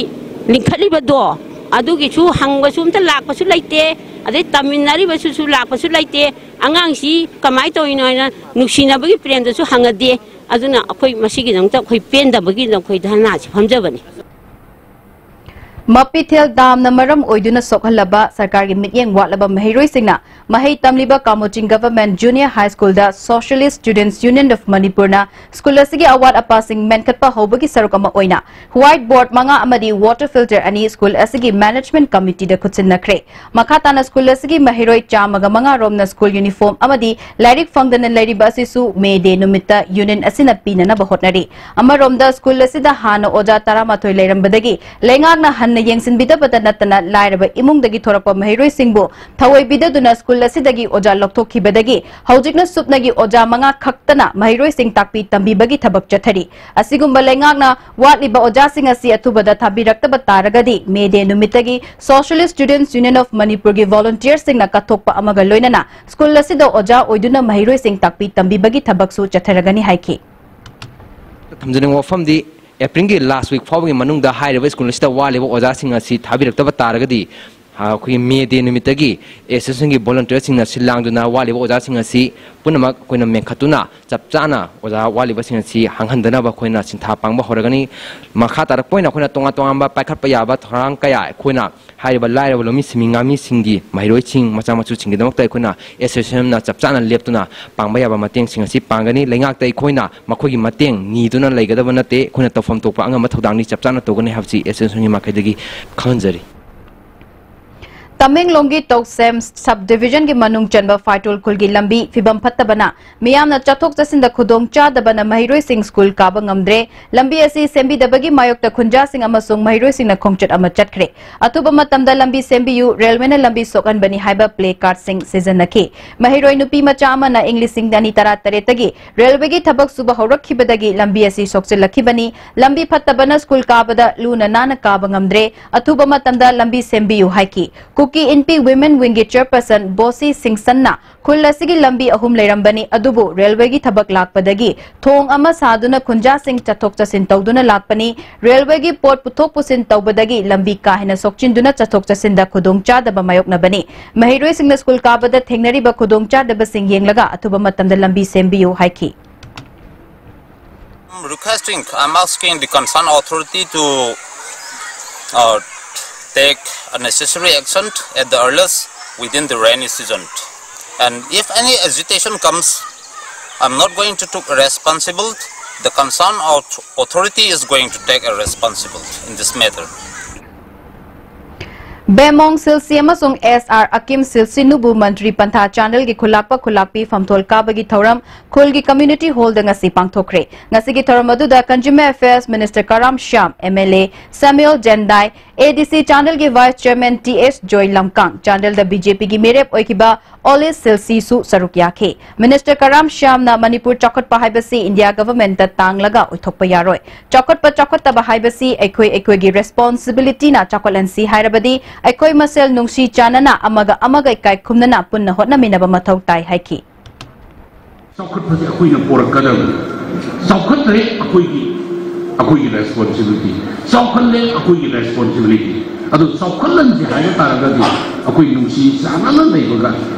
ꯂꯤꯡꯈꯠꯂꯤꯕꯗꯣ, ꯑꯗꯨꯒꯤꯁꯨ ꯍꯪꯕꯁꯨ ꯑꯝꯇ ꯂꯥꯛꯄꯁꯨ ꯂꯩꯇꯦ, ꯑꯗꯩ ꯇꯝꯃꯤꯟꯅꯔꯤꯕꯁꯨꯁꯨ ꯂꯥꯛꯄꯁꯨ ꯂꯩꯇꯦ꯫ ꯑꯉꯥꯡꯁꯤ ꯀꯃꯥꯏꯅ ꯇꯧꯔꯤꯅꯣ ꯍꯥꯏꯅ ꯅꯨꯡꯁꯤꯅꯕꯒꯤ ꯄ꯭ꯔꯦꯝꯗꯁꯨ ꯍꯪꯉꯗꯦ꯫ ꯑꯗꯨꯅ ꯑꯩꯈꯣꯏ ꯃꯁꯤꯒꯤꯗꯃꯛꯇ ꯑꯩꯈꯣꯏ ꯄꯦꯟꯗꯕꯒꯤꯗꯃꯛ ꯑꯩꯈꯣꯏ ꯙꯔꯅꯥꯁꯤ ꯐꯝꯖꯕꯅꯤ꯫ ꯃꯄꯤꯊꯦꯜ ꯗꯥꯝꯅ ꯃꯔꯝ ꯑꯣꯏꯗꯨꯅ ꯁꯣꯛꯍꯜꯂꯕ ꯁꯔꯀꯥꯔꯒꯤ ꯃꯤꯠꯌꯦꯡ ꯋꯥꯠꯂꯕ ꯃꯍꯩꯔꯣꯏꯁꯤꯡꯅ ꯃꯍꯩ ꯇꯝꯂꯤꯕ ꯀꯥꯃꯣꯆꯤꯡ Government Junior High Schoolꯗ Socialist Students Union of Manipurꯅ ꯁ꯭ꯀꯨꯜ ꯑꯁꯤꯒꯤ ꯑꯋꯥꯠ ꯑꯄꯥꯁꯤꯡ ꯃꯦꯟꯈꯠꯄ ꯍꯧꯕꯒꯤ ꯁꯔꯨꯛ ꯑꯃ ꯑꯣꯏꯅ white board ꯃꯉꯥ ꯑꯃꯗꯤ water filter ꯑꯅꯤ ꯁ꯭ꯀꯨꯜ ꯑꯁꯤꯒꯤ management committeeꯗ ꯈꯨꯠꯁꯤꯟꯅꯈ꯭ꯔꯦ꯫ ꯃꯈꯥ ꯇꯥꯅ ꯁ꯭ꯀꯨꯜ ꯑꯁꯤꯒꯤ ꯃꯍꯩꯔꯣꯏ ꯆꯥꯝꯃꯒ ꯃꯉꯥ ꯔꯣꯝꯅ ꯁ꯭ꯀꯨꯜ ꯌꯨꯅꯤꯐꯣꯔꯝ ꯑꯃꯗꯤ ꯂꯥꯏꯔꯤꯛ ꯐꯪꯗꯅ ꯂꯩꯔꯤꯕ ꯑꯁꯤꯁꯨ May Day ꯅꯨꯃꯤꯠꯇ ꯌꯨꯅꯤꯌꯟ ꯑꯁꯤꯅ ꯄꯤꯅꯅꯕ ꯍꯣꯠꯅꯔꯤ꯫ ꯑꯃꯔꯣꯝꯗ ꯁ꯭ꯀꯨꯜ ꯑꯁꯤꯗ ꯍꯥꯟꯅ ꯑꯣꯖꯥ ꯇꯔꯥꯃꯥꯊꯣꯏ ꯂꯩꯔꯝꯕꯗꯒꯤ ꯂꯩꯉꯥꯛꯅ ꯍꯟꯅ ꯌꯦꯡꯁꯤꯟꯕꯤꯗꯕꯇ ꯅꯠꯇꯅ ꯂꯥꯏꯔꯕ ꯏꯃꯨꯡꯗꯒꯤ ꯊꯣꯔꯛꯄ ꯃꯍꯩꯔꯣꯏꯁꯤꯡꯕꯨ ꯊꯑꯣꯏꯕꯤꯗꯗꯨꯅ ꯁ꯭ꯀꯨꯜ ꯑꯁꯤꯗꯒꯤ ꯑꯣꯖꯥ ꯂꯧꯊꯣꯛꯈꯤꯕꯗꯒꯤ ꯍꯧꯖꯤꯛꯅ ꯁꯨꯞꯅꯒꯤ ꯑꯣꯖꯥ ꯃꯉꯥ ꯈꯛꯇꯅ ꯃꯍꯩꯔꯣꯏꯁꯤꯡ ꯇꯥꯛꯄꯤ ꯇꯝꯕꯤꯕꯒꯤ ꯊꯕꯛ ꯆꯠꯊꯔꯤ꯫ ꯑꯁꯤꯒꯨꯝꯕ ꯂꯩꯉꯥꯛꯅ ꯋꯥꯠꯂꯤꯕ ꯑꯣꯖꯥꯁꯤꯡ ꯑꯁꯤ ꯑꯊꯨꯕꯗ ꯊꯥꯕꯤꯔꯛꯇꯕ ꯇꯥꯔꯒꯗꯤ May Day ꯅꯨꯃꯤꯠꯇꯒꯤ Socialist Students Union of Manipurꯒꯤ volunteerꯁꯤꯡꯅ ꯀꯠꯊꯣꯛꯄ ꯑꯃꯒ ꯂꯣꯏꯅꯅ ꯁ꯭ꯀꯨꯜ ꯑꯁꯤꯗ ꯑꯣꯖꯥ ꯑꯣꯏꯗꯨꯅ ꯃꯍꯩꯔꯣꯏꯁꯤꯡ ꯇꯥꯛꯄꯤ ꯇꯝꯕꯤꯕꯒꯤ ꯊꯕꯛꯁꯨ ꯆꯠꯊꯔꯒꯅꯤ ꯍꯥꯏꯈꯤ꯫ ꯊꯝꯖꯅꯤꯡꯕ ꯋꯥꯐꯝꯗꯤ, ꯑꯦꯄ꯭ꯔꯤꯜꯒꯤ last week ꯐꯥꯎꯕꯒꯤ ꯃꯅꯨꯡꯗ ꯍꯥꯏꯔꯤꯕ ꯁ꯭ꯀꯨꯜ ꯑꯁꯤꯗ ꯋꯥꯠꯂꯤꯕ ꯑꯣꯖꯥꯁꯤꯡ ꯑꯁꯤ ꯊꯥꯕꯤꯔꯛꯇꯕ ꯇꯥꯔꯒꯗꯤ, ꯑꯩꯈꯣꯏꯒꯤ May Day ꯅꯨꯃꯤꯠꯇꯒꯤ associationꯒꯤ volunteerꯁꯤꯡꯅ ꯁꯤꯜ ꯂꯥꯡꯗꯨꯅ ꯋꯥꯠꯂꯤꯕ ꯑꯣꯖꯥꯁꯤꯡ ꯑꯁꯤ ꯄꯨꯝꯅꯃꯛ ꯑꯩꯈꯣꯏꯅ ꯃꯦꯟꯈꯠꯇꯨꯅ ꯆꯞ ꯆꯥꯅ ꯑꯣꯖꯥ ꯋꯥꯠꯂꯤꯕꯁꯤꯡ ꯑꯁꯤ ꯍꯥꯡꯍꯟꯗꯅꯕ ꯑꯩꯈꯣꯏꯅ ꯁꯤꯟꯊꯥ ꯄꯥꯡꯕ ꯍꯧꯔꯒꯅꯤ꯫ ꯃꯈꯥ ꯇꯥꯔꯛꯄ ꯑꯣꯏꯅ ꯑꯩꯈꯣꯏꯅ ꯇꯣꯉꯥꯟ ꯇꯣꯉꯥꯟꯕ ꯄꯥꯏꯈꯠꯄ ꯌꯥꯕ ꯊꯧꯔꯥꯡ ꯀꯌꯥ ꯑꯩꯈꯣꯏꯅ ꯍꯥꯏꯔꯤꯕ ꯂꯥꯏꯔꯕ ꯂꯧꯃꯤ ꯁꯤꯟꯃꯤ ꯉꯥꯃꯤꯁꯤꯡꯒꯤ ꯃꯍꯩꯔꯣꯏꯁꯤꯡ ꯃꯆꯥ ꯃꯁꯨꯁꯤꯡꯒꯤꯗꯃꯛꯇ ꯑꯩꯈꯣꯏꯅ associationꯅ ꯆꯞ ꯆꯥꯅ ꯂꯦꯞꯇꯨꯅ ꯄꯥꯡꯕ ꯌꯥꯕ ꯃꯇꯦꯡꯁꯤꯡ ꯑꯁꯤ ꯄꯥꯡꯒꯅꯤ꯫ ꯂꯩꯉꯥꯛꯇ ꯑꯩꯈꯣꯏꯅ ꯃꯈꯣꯏꯒꯤ ꯃꯇꯦꯡ ꯅꯤꯗꯨꯅ ꯂꯩꯒꯗꯕ ꯅꯠꯇꯦ꯫ ꯑꯩꯈꯣꯏꯅ ꯇꯧꯐꯝ ꯊꯣꯛꯄ ꯑꯉꯝꯕ ꯊꯧꯗꯥꯡꯗꯤ ꯆꯞ ꯆꯥꯅ ꯇꯧꯒꯅꯤ ꯍꯥꯏꯕꯁꯤ associationꯒꯤ ꯃꯥꯏꯀꯩꯗꯒꯤ ꯈꯪꯍꯟꯖꯔꯤ꯫ ꯇꯃꯦꯡꯂꯣꯡꯒꯤ ꯇꯧꯁꯦꯝ ꯁꯕ ꯗꯤꯚꯤꯖꯟꯒꯤ ꯃꯅꯨꯡ ꯆꯟꯕ ꯐꯥꯏꯇꯣꯜ ꯈꯨꯜꯒꯤ ꯂꯝꯕꯤ ꯐꯤꯕꯝ ꯐꯠꯇꯕꯅ ꯃꯤꯌꯥꯝꯅ ꯆꯠꯊꯣꯛ ꯆꯠꯁꯤꯟꯗ ꯈꯨꯗꯣꯡ ꯆꯥꯗꯕꯅ ꯃꯍꯩꯔꯣꯏꯁꯤꯡ ꯁ꯭ꯀꯨꯜ ꯀꯥꯕ ꯉꯝꯗ꯭ꯔꯦ꯫ ꯂꯝꯕꯤ ꯑꯁꯤ ꯁꯦꯝꯕꯤꯗꯕꯒꯤ ꯃꯥꯌꯣꯛꯇ ꯈꯨꯟꯖꯥꯁꯤꯡ ꯑꯃꯁꯨꯡ ꯃꯍꯩꯔꯣꯏꯁꯤꯡꯅ ꯈꯣꯡꯆꯠ ꯑꯃ ꯆꯠꯈ꯭ꯔꯦ꯫ ꯑꯊꯨꯕ ꯃꯇꯝꯗ ꯂꯝꯕꯤ ꯁꯦꯝꯕꯤꯌꯨ, ꯔꯦꯜꯋꯦꯅ ꯂꯝꯕꯤ ꯁꯣꯛꯍꯟꯕꯅꯤ ꯍꯥꯏꯕ ꯄ꯭ꯂꯦ ꯀꯥꯔꯗꯁꯤꯡ ꯁꯤꯖꯤꯟꯅꯈꯤ꯫ ꯃꯍꯩꯔꯣꯏ ꯅꯨꯄꯤ ꯃꯆꯥ ꯑꯃꯅ ꯏꯪ ꯂꯤꯁꯤꯡ ꯑꯅꯤ ꯇꯔꯥ ꯇꯔꯦꯠꯇꯒꯤ ꯔꯦꯜꯋꯦꯒꯤ ꯊꯕꯛ ꯁꯨꯕ ꯍꯧꯔꯛꯈꯤꯕꯗꯒꯤ ꯂꯝꯕꯤ ꯑꯁꯤ ꯁꯣꯛꯆꯤꯜꯂꯛꯈꯤꯕꯅꯤ꯫ ꯂꯝꯕꯤ ꯐꯠꯇꯕꯅ ꯁ꯭ꯀꯨꯜ ꯀꯥꯕꯗ ꯂꯨꯅ ꯅꯥꯟꯅ ꯀꯥꯕ ꯉꯝꯗ꯭ꯔꯦ꯫ ꯑꯊꯨꯕ ꯃꯇꯝꯗ ꯂꯝꯕꯤ ꯁꯦꯝꯕꯤꯌꯨ ꯍꯥꯏꯈꯤ꯫ ꯀꯨꯀꯤ ꯏꯟꯄꯤ ꯋꯤꯃꯦꯟ ꯋꯤꯡꯒꯤ ꯆꯦꯌꯔꯄꯔꯁꯟ ꯕꯣꯁꯤ ꯁꯤꯡꯁꯟꯅ ꯈꯨꯜ ꯑꯁꯤꯒꯤ ꯂꯝꯕꯤ ꯑꯍꯨꯝ ꯂꯩꯔꯝꯕꯅꯤ, ꯑꯗꯨꯕꯨ ꯔꯦꯜꯋꯦꯒꯤ ꯊꯕꯛ ꯂꯥꯛꯄꯗꯒꯤ ꯊꯣꯡ ꯑꯃ ꯁꯥꯗꯨꯅ ꯈꯨꯟꯖꯥꯁꯤꯡ ꯆꯠꯊꯣꯛ ꯆꯠꯁꯤꯟ ꯇꯧꯗꯨꯅ ꯂꯥꯛꯄꯅꯤ꯫ ꯔꯦꯜꯋꯦꯒꯤ ꯄꯣꯠ ꯄꯨꯊꯣꯛ ꯄꯨꯁꯤꯟ ꯇꯧꯕꯗꯒꯤ ꯂꯝꯕꯤ ꯀꯥ ꯍꯦꯟꯅ ꯁꯣꯛꯆꯤꯟꯗꯨꯅ ꯆꯠꯊꯣꯛ ꯆꯠꯁꯤꯟꯗ ꯈꯨꯗꯣꯡ ꯆꯥꯗꯕ ꯃꯥꯌꯣꯛꯅꯕꯅꯤ꯫ ꯃꯍꯩꯔꯣꯏꯁꯤꯡꯅ ꯁ꯭ꯀꯨꯜ ꯀꯥꯕꯗ ꯊꯦꯡꯅꯔꯤꯕ ꯈꯨꯗꯣꯡ ꯆꯥꯗꯕꯁꯤꯡ ꯌꯦꯡꯂꯒ ꯑꯊꯨꯕ ꯃꯇꯝꯗ ꯂꯝꯕꯤ ꯁꯦꯝꯕꯤꯌꯨ ꯍꯥꯏꯈꯤ꯫ I'm requesting, I'm asking the concerned authority to uh, take a necessary action at the earliest within the rainy season. And if any agitation comes, I'm not going to take responsible. The concerned auth- authority is going to take a responsible in this matter. ꯕꯦꯃꯣꯡ ꯁꯤꯜꯁꯤ ꯑꯃꯁꯨꯡ ꯑꯦꯁ R ꯑꯀꯤꯝ ꯁꯤꯜꯁꯤꯅꯨꯕꯨ ꯃꯟꯇ꯭ꯔꯤ ꯄꯟꯊꯥ ꯆꯥꯟꯗꯦꯜꯒꯤ ꯈꯨꯜꯂꯥꯛꯄ ꯈꯨꯜꯂꯥꯛꯄꯤ ꯐꯝꯊꯣꯜ ꯀꯥꯕꯒꯤ ꯊꯧꯔꯝ ꯈꯨꯜꯒꯤ community ꯍꯣꯜꯗ ꯉꯁꯤ ꯄꯥꯡꯊꯣꯛꯈ꯭ꯔꯦ꯫ ꯉꯁꯤꯒꯤ ꯊꯧꯔꯝ ꯑꯗꯨꯗ consumer affairs minister Karam Shyam, M L A Samuel Jendai, A D C ꯆꯥꯟꯗꯦꯜꯒꯤ vice chairman T S Joy Lamkang, ꯆꯥꯟꯗꯦꯜꯗ ꯕꯤ ꯖꯦ ꯄꯤꯒꯤ ꯃꯤꯔꯦꯞ ꯑꯣꯏꯈꯤꯕ ꯑꯣꯂꯤꯁ ꯁꯤꯜꯁꯤꯁꯨ ꯁꯔꯨꯛ ꯌꯥꯈꯤ꯫ ꯃꯤꯅꯤꯁꯇꯔ ꯀꯔꯥꯝ ꯁ꯭ꯌꯥꯝꯅ ꯃꯅꯤꯄꯨꯔ ꯆꯥꯎꯈꯠꯄ ꯍꯥꯏꯕꯁꯤ ꯏꯟꯗꯤꯌꯥ ꯒꯚꯔꯟꯃꯦꯟꯠꯇ ꯇꯥꯡꯂꯒ ꯑꯣꯏꯊꯣꯛꯄ ꯌꯥꯔꯣꯏ꯫ ꯆꯥꯎꯈꯠꯄ ꯆꯥꯎꯈꯠꯇꯕ ꯍꯥꯏꯕꯁꯤ ꯑꯩꯈꯣꯏ ꯑꯩꯈꯣꯏꯒꯤ ꯔꯦꯁꯄꯣꯟꯁꯤꯕꯤꯂꯤꯇꯤꯅ ꯆꯥꯎꯈꯠꯍꯟꯁꯤ ꯍꯥꯏꯔꯕꯗꯤ ꯑꯩꯈꯣꯏ ꯃꯁꯦꯜ ꯅꯨꯡꯁꯤ ꯆꯥꯟꯅꯅ ꯑꯃꯒ ꯑꯃꯒ ꯏꯀꯥꯏ ꯈꯨꯝꯅꯅ ꯄꯨꯟꯅ ꯍꯣꯠꯅꯃꯤꯟꯅꯕ ꯃꯊꯧ ꯇꯥꯏ ꯍꯥꯏꯈꯤ꯫ ꯆꯥꯎꯈꯠꯄꯁꯦ ꯑꯩꯈꯣꯏꯅ ꯄꯣꯔꯛꯀꯗꯕꯅꯤ꯫ ꯆꯥꯎꯈꯠꯇ꯭ꯔꯦ ꯑꯩꯈꯣꯏꯒꯤ ꯑꯩꯈꯣꯏꯒꯤ ꯔꯦꯁꯄꯣꯟꯁꯤꯕꯤꯂꯤꯇꯤ, ꯆꯥꯎꯈꯠꯂꯦ ꯑꯩꯈꯣꯏꯒꯤ ꯔꯦꯁꯄꯣꯟꯁꯤꯕꯤꯂꯤꯇꯤ꯫ ꯑꯗꯨ ꯆꯥꯎꯈꯠꯍꯟꯁꯦ ꯍꯥꯏꯕ ꯇꯥꯔꯒꯗꯤ ꯑꯩꯈꯣꯏ ꯅꯨꯡꯁꯤ ꯆꯥꯟꯅꯅ ꯂꯩꯕꯒ,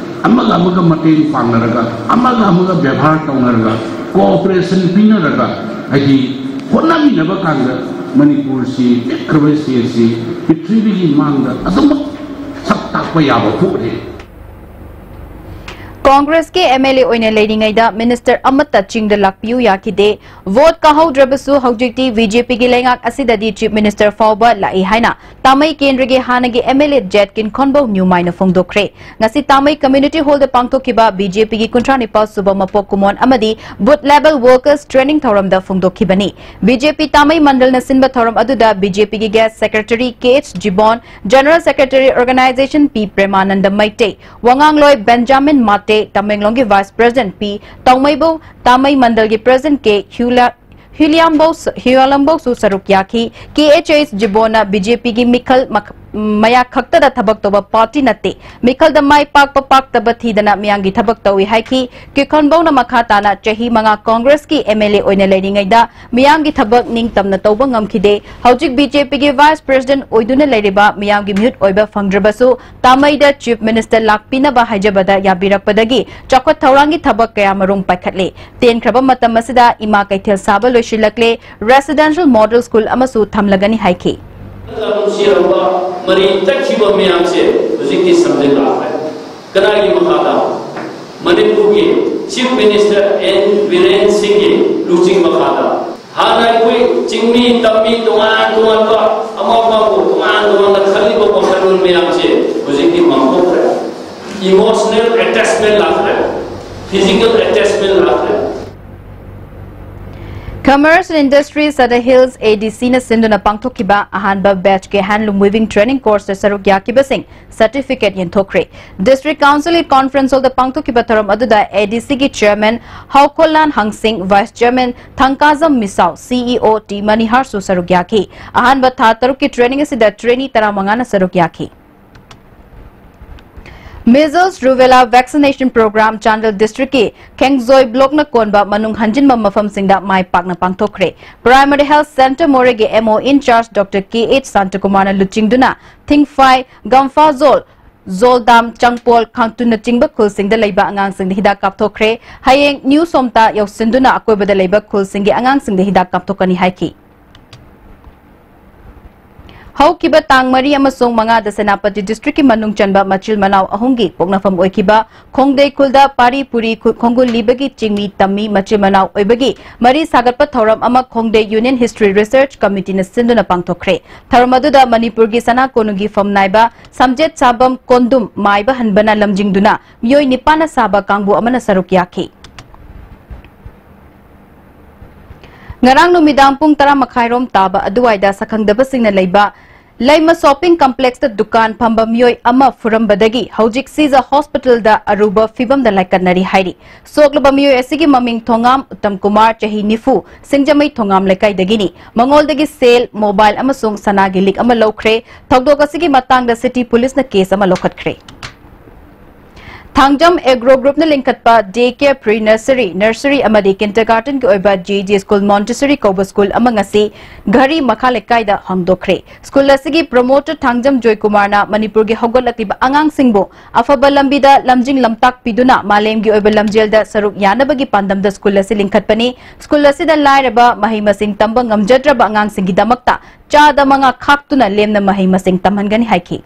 ꯑꯃꯒ ꯑꯃꯒ ꯃꯇꯦꯡ ꯄꯥꯡꯅꯔꯒ, ꯑꯃꯒ ꯑꯃꯒ ꯕꯦꯕꯥꯔ ꯇꯧꯅꯔꯒ, ꯀꯣꯑꯣꯄꯔꯦꯁꯟ ꯄꯤꯅꯔꯒ, ꯍꯥꯏꯗꯤ ꯍꯣꯠꯅꯃꯤꯟꯅꯕ ꯀꯥꯟꯗ ꯃꯅꯤꯄꯨꯔꯁꯤ ꯄꯤꯛꯈ꯭ꯔꯕ ꯁ꯭ꯇꯦꯠꯁꯤ ꯄ꯭ꯔꯤꯊꯤꯕꯤꯒꯤ ꯃꯥꯡꯗ ꯑꯗꯨꯃꯛ ꯁꯛ ꯇꯥꯛꯄ ꯌꯥꯕ ꯄꯣꯠꯅꯤ꯫ ꯀꯣꯡꯒ꯭ꯔꯦꯁꯀꯤ ꯑꯦꯝ ꯑꯦꯜ ꯑꯦ ꯑꯣꯏꯅ ꯂꯩꯔꯤꯉꯩꯗ ꯃꯤꯅꯤꯁꯇꯔ ꯑꯃꯠꯇ ꯆꯤꯡꯗ ꯂꯥꯛꯄꯤꯌꯨ ꯌꯥꯈꯤꯗꯦ꯫ ꯚꯣꯠ ꯀꯥꯍꯧꯗ꯭ꯔꯕꯁꯨ ꯍꯧꯖꯤꯛꯇꯤ ꯕꯤ ꯖꯦ ꯄꯤꯒꯤ ꯂꯩꯉꯥꯛ ꯑꯁꯤꯗꯗꯤ ꯆꯤꯐ ꯃꯤꯅꯤꯁꯇꯔ ꯐꯥꯎꯕ ꯂꯥꯛꯏ ꯍꯥꯏꯅ ꯇꯥꯃꯩ ꯀꯦꯟꯗ꯭ꯔꯒꯤ ꯍꯥꯟꯅꯒꯤ ꯑꯦꯝ ꯑꯦꯜ ꯑꯦ ꯖꯦꯠ ꯀꯤꯟꯈꯣꯟꯕꯧ ꯅ꯭ꯌꯨꯃꯥꯏꯅ ꯐꯣꯡꯗꯣꯛꯈ꯭ꯔꯦ꯫ ꯉꯁꯤ ꯇꯥꯃꯩ ꯀꯝꯃ꯭ꯌꯨꯅꯤꯇꯤ ꯍꯣꯜꯗ ꯄꯥꯡꯊꯣꯛꯈꯤꯕ ꯕꯤ ꯖꯦ ꯄꯤꯒꯤ ꯀꯨꯟꯊ꯭ꯔꯥ ꯅꯤꯄꯥꯜ ꯁꯨꯕ ꯃꯄꯣꯛ ꯀꯨꯝꯑꯣꯟ ꯑꯃꯗꯤ ꯕꯨꯊ ꯂꯦꯚꯦꯜ ꯋꯥꯔꯀꯔꯁ ꯇ꯭ꯔꯦꯅꯤꯡ ꯊꯧꯔꯝꯗ ꯐꯣꯡꯗꯣꯛꯈꯤꯕꯅꯤ꯫ ꯕꯤ ꯖꯦ ꯄꯤ ꯇꯥꯃꯩ ꯃꯟꯗꯜꯅ ꯁꯤꯟꯕ ꯊꯧꯔꯝ ꯑꯗꯨꯗ ꯕꯤ ꯖꯦ ꯄꯤꯒꯤ ꯒꯦꯁ ꯁꯦꯀ꯭ꯔꯦꯇꯔꯤ ꯀꯦ ꯑꯩꯆ ꯖꯤꯕꯣꯟ, ꯖꯦꯅꯔꯦꯜ ꯁꯦꯀ꯭ꯔꯦꯇꯔꯤ ꯑꯣꯔꯒꯅꯥꯏꯖꯦꯁꯟ ꯄꯤ ꯄ꯭ꯔꯦꯃꯥꯅꯟꯗ ꯃꯩꯇꯩ, ꯋꯥꯉꯥꯡꯂꯣꯏ ꯕꯦꯟꯖꯥꯃꯤꯟ ꯃꯥꯇꯦ, ꯇꯃꯦꯡꯂꯣꯡꯒꯤ ꯚꯥꯏꯁ ꯄ꯭ꯔꯦꯁꯤꯗꯦꯟꯠ ꯄꯤ ꯇꯧꯃꯩꯕꯧ, ꯇꯥꯃꯩ ꯃꯟꯗꯜꯒꯤ ꯄ꯭ꯔꯦꯁꯤꯗꯦꯟꯠ ꯀꯦ ꯍ꯭ꯌꯨꯂꯥ-, ꯍ꯭ꯌꯨꯂꯤꯌꯥꯝꯕꯧ-, ꯍ꯭ꯌꯨꯂꯝꯕꯧꯁꯨ ꯁꯔꯨꯛ ꯌꯥꯈꯤ꯫ ꯀꯦ ꯑꯩꯆ ꯑꯦꯁ ꯖꯤꯕꯣꯟꯅ ꯕꯤ ꯖꯦ ꯄꯤꯒꯤ ꯃꯤꯈꯜ ꯃꯈ-, ꯃꯌꯥ ꯈꯛꯇꯗ ꯊꯕꯛ ꯇꯧꯕ ꯄꯥꯔꯇꯤ ꯅꯠꯇꯦ, ꯃꯤꯈꯜꯗ ꯃꯥꯏ ꯄꯥꯛꯄ ꯄꯥꯛꯇꯕ ꯊꯤꯗꯅ ꯃꯤꯌꯥꯝꯒꯤ ꯊꯕꯛ ꯇꯧꯏ ꯍꯥꯏꯈꯤ꯫ ꯀꯤꯈꯣꯟꯕꯧꯅ ꯃꯈꯥ ꯇꯥꯅ ꯆꯍꯤ ꯃꯉꯥ ꯀꯣꯡꯒ꯭ꯔꯦꯁꯀꯤ ꯑꯦꯝ ꯑꯦꯜ ꯑꯦ ꯑꯣꯏꯅ ꯂꯩꯔꯤꯉꯩꯗ ꯃꯤꯌꯥꯝꯒꯤ ꯊꯕꯛ ꯅꯤꯡꯇꯝꯅ ꯇꯧꯕ ꯉꯝꯈꯤꯗꯦ꯫ ꯍꯧꯖꯤꯛ ꯕꯤ ꯖꯦ ꯄꯤꯒꯤ ꯚꯥꯏꯁ ꯄ꯭ꯔꯦꯁꯤꯗꯦꯟꯠ ꯑꯣꯏꯗꯨꯅ ꯂꯩꯔꯤꯕ ꯃꯤꯌꯥꯝꯒꯤ ꯃꯤꯍꯨꯠ ꯑꯣꯏꯕ ꯐꯪꯗ꯭ꯔꯕꯁꯨ ꯇꯥꯃꯩꯗ ꯆꯤꯐ ꯃꯤꯅꯤꯁꯇꯔ ꯂꯥꯛꯄꯤꯅꯕ ꯍꯥꯏꯖꯕꯗ ꯌꯥꯕꯤꯔꯛꯄꯗꯒꯤ ꯆꯥꯎꯈꯠ ꯊꯧꯔꯥꯡꯒꯤ ꯊꯕꯛ ꯀꯌꯥ ꯃꯔꯨꯝ ꯄꯥꯏꯈꯠꯂꯦ꯫ ꯇꯦꯟꯈ꯭ꯔꯕ ꯃꯇꯝ ꯑꯁꯤꯗ ꯏꯃꯥ ꯀꯩꯊꯦꯜ ꯁꯥꯕ ꯂꯣꯏꯁꯤꯜꯂꯛꯂꯦ, ꯔꯦꯁꯤꯗꯦꯟꯁꯤꯌꯦꯜ ꯃꯣꯗꯦꯜ ꯁ꯭ꯀꯨꯜ ꯑꯃꯁꯨ ꯊꯝꯂꯒꯅꯤ ꯍꯥꯏꯈꯤ꯫ ꯂꯝꯁꯤꯔꯝꯕ ꯃꯔꯤ ꯇꯠꯈꯤꯕ ꯃꯌꯥꯝꯁꯦ ꯍꯧꯖꯤꯛꯇꯤ ꯁꯝꯖꯤꯜꯂꯛꯂꯦ꯫ ꯀꯅꯥꯒꯤ ꯃꯈꯥꯗ? ꯃꯅꯤꯄꯨꯔꯒꯤ ꯆꯤꯐ ꯃꯤꯅꯤꯁꯇꯔ ꯑꯦꯟ ꯕꯤꯔꯦꯟ ꯁꯤꯡꯒꯤ ꯂꯨꯆꯤꯡ ꯃꯈꯥꯗ ꯍꯥꯟꯅ ꯑꯩꯈꯣꯏ ꯆꯤꯡꯃꯤ ꯇꯝꯃꯤ ꯇꯣꯉꯥꯟ ꯇꯣꯉꯥꯟꯕ ꯑꯃ ꯑꯃꯕꯨ ꯇꯣꯉꯥꯟ ꯇꯣꯉꯥꯟꯅ ꯈꯜꯂꯤꯕ ꯋꯥꯈꯜꯂꯣꯟ ꯃꯌꯥꯝꯁꯦ ꯍꯧꯖꯤꯛꯇꯤ ꯃꯥꯡꯊꯣꯛꯈ꯭ꯔꯦ꯫ ꯏꯃꯣꯁꯅꯦꯜ ꯑꯦꯇꯦꯆꯃꯦꯟ ꯂꯥꯛꯈ꯭ꯔꯦ, ꯐꯤꯖꯤꯀꯦꯜ ꯑꯦꯇꯦꯆꯃꯦꯟ ꯂꯥꯛꯈ꯭ꯔꯦ꯫ Commerce and Industries ꯑꯗ ꯍꯤꯜꯁ ꯑꯦ ꯗꯤ ꯁꯤꯅ ꯁꯤꯟꯗꯨꯅ ꯄꯥꯡꯊꯣꯛꯈꯤꯕ ꯑꯍꯥꯟꯕ ꯕꯦꯆꯀꯤ ꯍꯦꯟꯂꯨꯝ ꯋꯤꯚꯤꯡ ꯇ꯭ꯔꯦꯅꯤꯡ ꯀꯣꯔꯁꯇ ꯁꯔꯨꯛ ꯌꯥꯈꯤꯕꯁꯤꯡ ꯁꯔꯇꯤꯐꯤꯀꯦꯠ ꯌꯦꯟꯊꯣꯛꯈ꯭ꯔꯦ꯫ ꯗꯤꯁꯇ꯭ꯔꯤꯛ ꯀꯥꯎꯟꯁꯤꯜꯒꯤ ꯀꯣꯟꯐ꯭ꯔꯦꯟꯁ ꯍꯣꯜꯗ ꯄꯥꯡꯊꯣꯛꯈꯤꯕ ꯊꯧꯔꯝ ꯑꯗꯨꯗ ꯑꯦ ꯗꯤ ꯁꯤꯒꯤ ꯆꯦꯌꯔꯃꯦꯟ ꯍꯥꯎꯈꯣꯜꯂꯥꯟ ꯍꯪꯁꯤꯡ, ꯚꯥꯏꯁ ꯆꯦꯌꯔꯃꯦꯟ ꯊꯪꯀꯥꯖꯝ ꯃꯤꯁꯥꯎ, ꯁꯤ ꯏ ꯑꯣ ꯇꯤ ꯃꯅꯤꯍꯥꯔꯁꯨ ꯁꯔꯨꯛ ꯌꯥꯈꯤ꯫ ꯑꯍꯥꯟꯕ ꯊꯥ ꯇꯔꯨꯛꯀꯤ ꯇ꯭ꯔꯦꯅꯤꯡ ꯑꯁꯤꯗ ꯇ꯭ꯔꯦꯅꯤ ꯇꯔꯥꯃꯉꯥꯅ ꯁꯔꯨꯛ ꯌꯥꯈꯤ꯫ Measles Rubella Vaccination Program Chandel ꯗꯤꯁꯇ꯭ꯔꯤꯛꯀꯤ ꯈꯦꯡꯖꯣꯏ ꯕ꯭ꯂꯣꯛꯅ ꯀꯣꯟꯕ ꯃꯅꯨꯡ ꯍꯟꯖꯤꯟꯕ ꯃꯐꯝꯁꯤꯡꯗ ꯃꯥꯏ ꯄꯥꯛꯅ ꯄꯥꯡꯊꯣꯛꯈ꯭ꯔꯦ꯫ ꯄ꯭ꯔꯥꯏꯃꯔꯤ ꯍꯦꯜꯊ ꯁꯦꯟꯇꯔ ꯃꯣꯔꯦꯒꯤ ꯑꯦꯝ ꯑꯣ ꯏꯟ ꯆꯥꯔꯖ ꯗꯣꯛꯇꯔ ꯀꯦ ꯑꯩꯆ ꯁꯥꯟꯇꯀꯨꯃꯥꯔꯅ ꯂꯨꯆꯤꯡꯗꯨꯅ ꯊꯤꯡꯐꯥꯏ, ꯒꯝꯐꯥꯖꯣꯜ, ꯖꯣꯜꯗꯥꯝ, ꯆꯪꯄꯣꯜ, ꯈꯥꯡꯇꯨꯟꯅꯆꯤꯡꯕ ꯈꯨꯜꯁꯤꯡꯗ ꯂꯩꯕ ꯑꯉꯥꯡꯁꯤꯡꯗ ꯍꯤꯗꯥꯛ ꯀꯥꯞꯊꯣꯛꯈ꯭ꯔꯦ꯫ ꯍꯌꯦꯡ ꯅ꯭ꯌꯨ ꯁꯣꯝꯇꯥ ꯌꯧꯁꯤꯟꯗꯨꯅ ꯑꯀꯣꯏꯕꯗ ꯂꯩꯕ ꯈꯨꯜꯁꯤꯡꯒꯤ ꯑꯉꯥꯡꯁꯤꯡꯗ ꯍꯤꯗꯥꯛ ꯀꯥꯞꯊꯣꯛꯀꯅꯤ ꯍꯥꯏꯈꯤ꯫ ꯍꯧꯈꯤꯕ ꯇꯥꯡ ꯃꯔꯤ ꯑꯃꯁꯨꯡ ꯃꯉꯥꯗ ꯁꯦꯅꯥꯄꯇꯤ district ꯀꯤ ꯃꯅꯨꯡ ꯆꯟꯕ ꯃꯆꯤꯜ ꯃꯅꯥꯎ ꯑꯍꯨꯝꯒꯤ ꯄꯣꯛꯅꯐꯝ ꯑꯣꯏꯈꯤꯕ ꯈꯣꯡꯗꯩ ꯈꯨꯜꯗ ꯄꯥꯔꯤ ꯄꯨꯔꯤ ꯈꯨ-, ꯈꯣꯡꯒꯨꯜ ꯂꯤꯕꯒꯤ ꯆꯤꯡꯃꯤ ꯇꯝꯃꯤ ꯃꯆꯤꯜ ꯃꯅꯥꯎ ꯑꯣꯏꯕꯒꯤ ꯃꯔꯤ ꯁꯥꯒꯠꯄ ꯊꯧꯔꯝ ꯑꯃ ꯈꯣꯡꯗꯩ Union History Research Committee ꯅ ꯁꯤꯟꯗꯨꯅ ꯄꯥꯡꯊꯣꯛꯈ꯭ꯔꯦ꯫ ꯊꯧꯔꯝ ꯑꯗꯨꯗ ꯃꯅꯤꯄꯨꯔꯒꯤ ꯁꯅꯥ ꯀꯣꯅꯨꯡꯒꯤ ꯐꯝ ꯅꯥꯏꯕ ꯁꯝꯖꯦꯠ ꯁꯥꯕꯝ ꯀꯣꯟꯗꯨꯝ ꯃꯥꯏꯕ ꯍꯟꯕꯅ ꯂꯝꯖꯤꯡꯗꯨꯅ ꯃꯤꯑꯣꯏ ꯅꯤꯄꯥꯟꯅ ꯁꯥꯕ ꯀꯥꯡꯕꯨ ꯑꯃꯅ ꯁꯔꯨꯛ ꯌꯥꯈꯤ꯫ ꯉꯔꯥꯡ ꯅꯨꯃꯤꯗꯥꯡ ꯄꯨꯡ ꯇꯔꯥ ꯃꯈꯥꯏꯔꯣꯝ ꯇꯥꯕ ꯑꯗꯨꯋꯥꯏꯗ ꯁꯛꯈꯪꯗꯕꯁꯤꯡꯅ ꯂꯩꯕ ꯂꯩꯃ shopping complex ꯇ ꯗꯨꯀꯥꯟ ꯐꯝꯕ ꯃꯤꯑꯣꯏ ꯑꯃ ꯐꯨꯔꯝꯕꯗꯒꯤ ꯍꯧꯖꯤꯛ ꯁꯤꯖ hospital ꯗ ꯑꯔꯨꯕ ꯐꯤꯕꯝꯗ ꯂꯥꯏꯀꯠꯅꯔꯤ ꯍꯥꯏꯔꯤ꯫ ꯁꯣꯛꯂꯕ ꯃꯤꯑꯣꯏ ꯑꯁꯤꯒꯤ ꯃꯃꯤꯡ ꯊꯣꯉꯥꯝ ꯎꯠꯇꯝ ꯀꯨꯃꯥꯔ, ꯆꯍꯤ ꯅꯤꯐꯨ, ꯁꯤꯡꯖꯃꯩ ꯊꯣꯉꯥꯝ ꯂꯩꯀꯥꯏꯗꯒꯤꯅꯤ꯫ ꯃꯉꯣꯜꯗꯒꯤ ꯁꯦꯜ, mobile ꯑꯃꯁꯨꯡ ꯁꯅꯥꯒꯤ ꯂꯤꯛ ꯑꯃ ꯂꯧꯈ꯭ꯔꯦ꯫ ꯊꯧꯗꯣꯛ ꯑꯁꯤꯒꯤ ꯃꯇꯥꯡꯗ city police ꯅ case ꯑꯃ ꯂꯧꯈꯠꯈ꯭ꯔꯦ꯫ ꯊꯥꯡꯖꯝ Agro Group ꯅ ꯂꯤꯡꯈꯠꯄ day care, pre nursery, nursery ꯑꯃꯗꯤ kindergarten ꯒꯤ ꯑꯣꯏꯕ G G school, Montessori ꯀꯧꯕ school ꯑꯃ ꯉꯁꯤ ꯘꯔꯤ ꯃꯈꯥ ꯂꯩꯀꯥꯏꯗ ꯍꯥꯡꯗꯣꯛꯈ꯭ꯔꯦ꯫ School ꯑꯁꯤꯒꯤ promoter ꯊꯥꯡꯖꯝ ꯖꯣꯏꯀꯨꯃꯥꯔꯅ ꯃꯅꯤꯄꯨꯔꯒꯤ ꯍꯧꯒꯠꯂꯛꯂꯤꯕ ꯑꯉꯥꯡꯁꯤꯡꯕꯨ ꯑꯐꯕ ꯂꯝꯕꯤꯗ ꯂꯝꯖꯤꯡ ꯂꯝꯇꯥꯛꯄꯤꯗꯨꯅ ꯃꯥꯂꯦꯝꯒꯤ ꯑꯣꯏꯕ ꯂꯝꯖꯦꯜꯗ ꯁꯔꯨꯛ ꯌꯥꯅꯕꯒꯤ ꯄꯥꯟꯗꯝꯗ school ꯑꯁꯤ ꯂꯤꯡꯈꯠꯄꯅꯤ꯫ School ꯑꯁꯤꯗ ꯂꯥꯏꯔꯕ, ꯃꯍꯩ ꯃꯁꯤꯡ ꯇꯝꯕ ꯉꯝꯖꯗ꯭ꯔꯕ ꯑꯉꯥꯡꯁꯤꯡꯒꯤꯗꯃꯛꯇ ꯆꯥꯗ ꯃꯉꯥ ꯈꯥꯛꯇꯨꯅ ꯂꯦꯝꯅ ꯃꯍꯩ ꯃꯁꯤꯡ ꯇꯝꯍꯟꯒꯅꯤ ꯍꯥꯏꯈꯤ꯫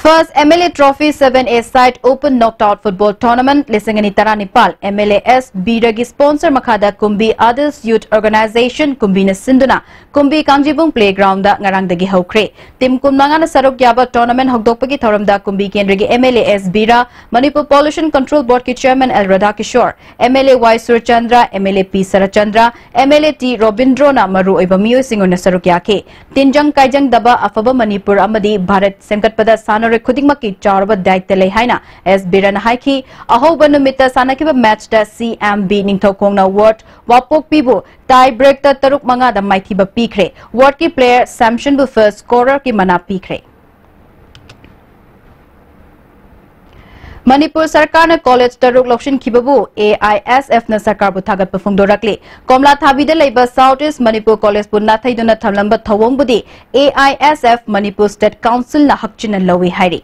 First M L A Trophy seven A side open knockout football tournament ꯂꯤꯁꯤꯡ ꯑꯅꯤ ꯇꯔꯥꯅꯤꯄꯥꯜ, M L A S ꯕꯤꯔꯒꯤ sponsor ꯃꯈꯥꯗ ꯀꯨꯝꯕꯤ Adils Youth Organization ꯀꯨꯝꯕꯤꯅ ꯁꯤꯟꯗꯨꯅ ꯀꯨꯝꯕꯤ ꯀꯥꯡꯖꯤꯕꯨꯡ playground ꯗ ꯉꯔꯥꯡꯗꯒꯤ ꯍꯧꯈ꯭ꯔꯦ꯫ Team ꯀꯨꯟꯃꯉꯥꯅ ꯁꯔꯨꯛ ꯌꯥꯕ tournament ꯍꯧꯗꯣꯛꯄꯒꯤ ꯊꯧꯔꯝꯗ ꯀꯨꯝꯕꯤ ꯀꯦꯟꯗ꯭ꯔꯒꯤ M L A S Bir, Manipur Pollution Control Board ꯀꯤ chairman L Radhakishore, M L A Y Surchandra, M L A P Saratchandra, M L A T ꯔꯣꯕꯤꯟꯗ꯭ꯔꯣꯅ ꯃꯔꯨꯑꯣꯏꯕ ꯃꯤꯑꯣꯏꯁꯤꯡ ꯑꯣꯏꯅ ꯁꯔꯨꯛ ꯌꯥꯈꯤ꯫ ꯇꯤꯟꯖꯪ ꯀꯥꯏꯖꯪꯗꯕ ꯑꯐꯕ ꯃꯅꯤꯄꯨꯔ ꯑꯃꯗꯤ ꯚꯥꯔꯠ ꯁꯦꯝꯒꯠꯄꯗ ꯁꯥꯟꯅꯔꯣꯏ ꯈꯨꯗꯤꯡꯃꯛꯀꯤ ꯆꯥꯎꯔꯕ ꯗꯥꯏꯇ ꯂꯩ ꯍꯥꯏꯅ ꯑꯦꯁ ꯕꯤꯔꯅ ꯍꯥꯏꯈꯤ꯫ ꯑꯍꯧꯕ ꯅꯨꯃꯤꯠꯇ ꯁꯥꯟꯅꯈꯤꯕ match ꯇ C M B ꯅꯤꯡꯊꯧꯈꯣꯡꯅ Ward ꯋꯥꯄꯣꯛꯄꯤꯕꯨ tie break ꯇ ꯇꯔꯨꯛ ꯃꯉꯥꯗ ꯃꯥꯏꯊꯤꯕ ꯄꯤꯈ꯭ꯔꯦ꯫ Ward ꯀꯤ player Samson ꯕꯨ first scorer ꯀꯤ ꯃꯅꯥ ꯄꯤꯈ꯭ꯔꯦ꯫ ꯃꯅꯤꯄꯨꯔ ꯁꯔꯀꯥꯔꯅ college ꯇꯔꯨꯛ ꯂꯧꯁꯤꯟꯈꯤꯕꯕꯨ A I S F ꯅ ꯁꯔꯀꯥꯔꯕꯨ ꯊꯥꯒꯠꯄ ꯐꯣꯡꯗꯣꯔꯛꯂꯤ꯫ ꯀꯣꯝꯂꯥ ꯊꯥꯕꯤꯗ ꯂꯩꯕ South East ꯃꯅꯤꯄꯨꯔ college ꯕꯨ ꯅꯥꯊꯩꯗꯨꯅ ꯊꯝꯂꯝꯕ ꯊꯧꯑꯣꯡꯕꯨꯗꯤ A I S F Manipur State Council ꯅ ꯍꯛꯆꯤꯟꯅ ꯂꯧꯏ ꯍꯥꯏꯔꯤ꯫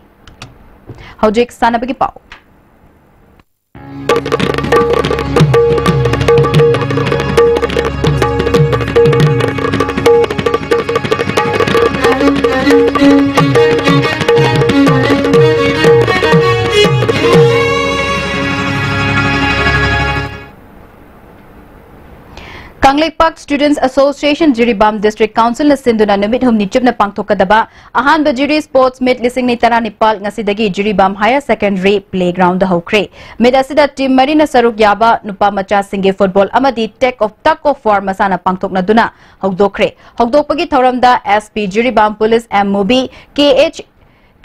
ꯍꯧꯖꯤꯛ ꯁꯥꯟꯅꯕꯒꯤ ꯄꯥꯎ꯫ Kangleipak Students Association Jiribam District Councilꯅ ꯁꯤꯟꯗꯨꯅ ꯅꯨꯃꯤꯠ ꯍꯨꯝꯅꯤ ꯆꯨꯞꯅ ꯄꯥꯡꯊꯣꯛꯀꯗꯕ ꯑꯍꯥꯟꯕ Jury Sports Meet ꯂꯤꯁꯤꯡ ꯑꯅꯤ ꯇꯔꯥꯅꯤꯄꯥꯜ ꯉꯁꯤꯗꯒꯤ ꯖꯤꯔꯤꯕꯥꯝ Higher Secondary Playgroundꯗ ꯍꯧꯈ꯭ꯔꯦ꯫ Meet ꯑꯁꯤꯗ team ꯃꯔꯤꯅ ꯁꯔꯨꯛ ꯌꯥꯕ ꯅꯨꯄꯥ ꯃꯆꯥꯁꯤꯡꯒꯤ football ꯑꯃꯗꯤ tug of, tug of war ꯃꯁꯥꯟꯅ ꯄꯥꯡꯊꯣꯛꯅꯗꯨꯅ ꯍꯧꯗꯣꯛꯈ꯭ꯔꯦ꯫ ꯍꯧꯗꯣꯛꯄꯒꯤ ꯊꯧꯔꯝꯗ S P Jiribam Police M movie, K H,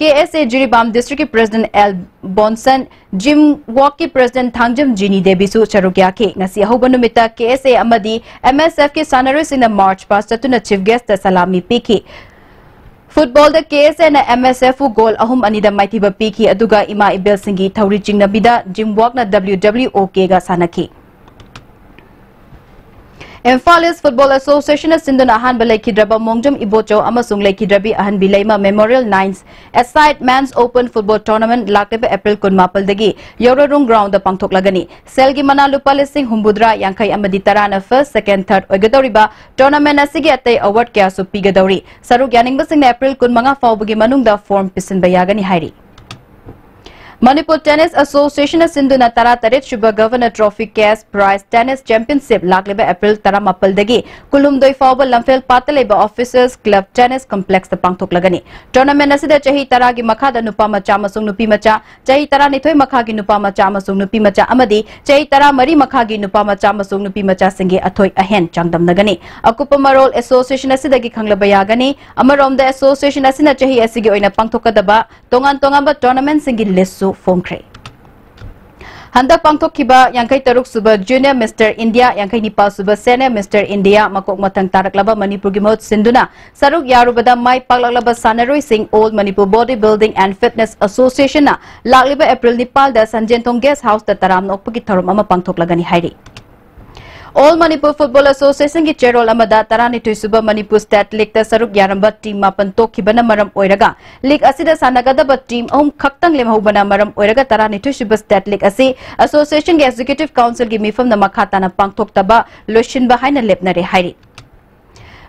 K S A Jiribam Districtꯀꯤ President L ꯕꯣꯟꯁꯟ, Gym Walkꯀꯤ President Thangjam ꯖꯤꯅꯤ ꯗꯦꯕꯤꯁꯨ ꯁꯔꯨꯛ ꯌꯥꯈꯤ꯫ ꯉꯁꯤ ꯑꯍꯧꯕ ꯅꯨꯃꯤꯠꯇ K S A ꯑꯃꯗꯤ M S Fꯀꯤ ꯁꯥꯟꯅꯔꯣꯏꯁꯤꯡꯅ march past ꯆꯠꯇꯨꯅ chief guestꯇ ꯁꯂꯥꯃꯤ ꯄꯤꯈꯤ꯫ Footballꯗ K S Aꯅ M S Fꯄꯨ goal ꯑꯍꯨꯝ ꯑꯅꯤꯗ ꯃꯥꯏꯊꯤꯕ ꯄꯤꯈꯤ, ꯑꯗꯨꯒ ꯏꯃꯥ ꯏꯕꯦꯜꯁꯤꯡꯒꯤ ꯊꯧꯔꯤ ꯆꯤꯡꯅꯕꯤꯗ Gym Walkꯅ W W O Kꯒ ꯁꯥꯟꯅꯈꯤ꯫ Imphal East Football Associationꯅ ꯁꯤꯟꯗꯨꯅ ꯑꯍꯥꯟꯕ ꯂꯩꯈꯤꯗ꯭ꯔꯕ ꯃꯣꯡꯖꯝ ꯏꯕꯣꯆꯧ ꯑꯃꯁꯨꯡ ꯂꯩꯈꯤꯗ꯭ꯔꯕꯤ ꯑꯍꯟꯕꯤ ꯂꯩꯃ Memorial Nines Aside Men's Open Football Tournament ꯂꯥꯛꯂꯤꯕ April ꯀꯨꯟꯃꯥꯄꯜꯗꯒꯤ ꯌꯧꯔꯔꯨꯡ groundꯗ ꯄꯥꯡꯊꯣꯛꯂꯒꯅꯤ꯫ ꯁꯦꯜꯒꯤ ꯃꯅꯥ ꯂꯨꯄꯥ ꯂꯤꯁꯤꯡ ꯍꯨꯝꯐꯨꯇꯔꯥ, ꯌꯥꯡꯈꯩ ꯑꯃꯗꯤ ꯇꯔꯥꯅ first, second, third ꯑꯣꯏꯒꯗꯧꯔꯤꯕ tournament ꯑꯁꯤꯒꯤ ꯑꯇꯩ award ꯀꯌꯥꯁꯨ ꯄꯤꯒꯗꯧꯔꯤ꯫ ꯁꯔꯨꯛ ꯌꯥꯅꯤꯡꯕꯁꯤꯡꯅ April ꯀꯨꯟꯃꯉꯥ ꯐꯥꯎꯕꯒꯤ ꯃꯅꯨꯡꯗ form ꯄꯤꯁꯤꯟꯕ ꯌꯥꯒꯅꯤ ꯍꯥꯏꯔꯤ꯫ Manipur Tennis Associationꯅ ꯁꯤꯟꯗꯨꯅ ꯇꯔꯥꯇꯔꯦꯠ ꯁꯨꯕ Governor Trophy Cash Prize Tennis Championship ꯂꯥꯛꯂꯤꯕ April ꯇꯔꯥꯃꯥꯄꯜꯗꯒꯤ ꯀꯨꯟꯍꯨꯝꯗꯣꯏ ꯐꯥꯎꯕ ꯂꯝꯐꯦꯜ ꯄꯥꯠꯇ ꯂꯩꯕ Officers Club Tennis Complexꯇ ꯄꯥꯡꯊꯣꯛꯂꯒꯅꯤ꯫ Tournament ꯑꯁꯤꯗ ꯆꯍꯤ ꯇꯔꯥꯒꯤ ꯃꯈꯥꯗ ꯅꯨꯄꯥ ꯃꯆꯥ ꯑꯃꯁꯨꯡ ꯅꯨꯄꯤ ꯃꯆꯥ, ꯆꯍꯤ ꯇꯔꯥꯅꯤꯊꯣꯏ ꯃꯈꯥꯒꯤ ꯅꯨꯄꯥ ꯃꯆꯥ ꯑꯃꯁꯨꯡ ꯅꯨꯄꯤ ꯃꯆꯥ ꯑꯃꯗꯤ ꯆꯍꯤ ꯇꯔꯥꯃꯔꯤ ꯃꯈꯥꯒꯤ ꯅꯨꯄꯥ ꯃꯆꯥ ꯑꯃꯁꯨꯡ ꯅꯨꯄꯤ ꯃꯆꯥꯁꯤꯡꯒꯤ ꯑꯊꯣꯏ ꯑꯍꯦꯟ ꯆꯥꯡꯗꯝꯅꯒꯅꯤ꯫ ꯑꯀꯨꯞꯄ ꯃꯔꯣꯜ association ꯑꯁꯤꯗꯒꯤ ꯈꯪꯂꯕ ꯌꯥꯒꯅꯤ꯫ ꯑꯃꯔꯣꯝꯗ association ꯑꯁꯤꯅ ꯆꯍꯤ ꯑꯁꯤꯒꯤ ꯑꯣꯏꯅ ꯄꯥꯡꯊꯣꯛꯀꯗꯕ ꯇꯣꯉꯥꯟ ꯇꯣꯉꯥꯟꯕ tournamentꯁꯤꯡꯒꯤ listꯁꯨ ꯐꯣꯡꯈ꯭ꯔꯦ꯫ ꯍꯟꯗꯛ ꯄꯥꯡꯊꯣꯛꯈꯤꯕ ꯌꯥꯡꯈꯩ ꯇꯔꯨꯛ ꯁꯨꯕ Junior Mister India, ꯌꯥꯡꯈꯩ ꯅꯤꯄꯥꯜ ꯁꯨꯕ Senior Mister India ꯃꯀꯣꯛ ꯃꯊꯪ ꯇꯥꯔꯛꯂꯕ ꯃꯅꯤꯄꯨꯔꯒꯤ ꯃꯍꯨꯠ ꯁꯤꯟꯗꯨꯅ ꯁꯔꯨꯛ ꯌꯥꯔꯨꯕꯗ ꯃꯥꯏ ꯄꯥꯛꯂꯛꯂꯕ ꯁꯥꯟꯅꯔꯣꯏꯁꯤꯡ All Manipur Body Building and Fitness Associationꯅ ꯂꯥꯛꯂꯤꯕ April ꯅꯤꯄꯥꯜꯗ ꯁꯟꯖꯦꯟꯊꯣꯡ Guest Houseꯇ ꯇꯔꯥꯝꯅ ꯑꯣꯛꯄꯒꯤ ꯊꯧꯔꯝ ꯑꯃ ꯄꯥꯡꯊꯣꯛꯂꯒꯅꯤ ꯍꯥꯏꯔꯤ꯫ All Manipur Football Associationꯒꯤ ꯆꯦꯔꯣꯜ ꯑꯃꯗ ꯇꯔꯥꯅꯤꯊꯣꯏ ꯁꯨꯕ Manipur State Leagueꯇ ꯁꯔꯨꯛ ꯌꯥꯔꯝꯕ team ꯃꯥꯄꯟ ꯇꯣꯛꯈꯤꯕꯅ ꯃꯔꯝ ꯑꯣꯏꯔꯒ league ꯑꯁꯤꯗ ꯁꯥꯟꯅꯒꯗꯕ team ꯑꯍꯨꯝ ꯈꯛꯇꯪ ꯂꯦꯝꯍꯧꯕꯅ ꯃꯔꯝ ꯑꯣꯏꯔꯒ ꯇꯔꯥꯅꯤꯊꯣꯏ ꯁꯨꯕ State League ꯑꯁꯤ associationꯒꯤ Executive Councilꯒꯤ ꯃꯤꯐꯝꯅ ꯃꯈꯥ ꯇꯥꯅ ꯄꯥꯡꯊꯣꯛꯇꯕ ꯂꯣꯏꯁꯤꯟꯕ ꯍꯥꯏꯅ ꯂꯦꯞꯅꯔꯦ ꯍꯥꯏꯔꯤ꯫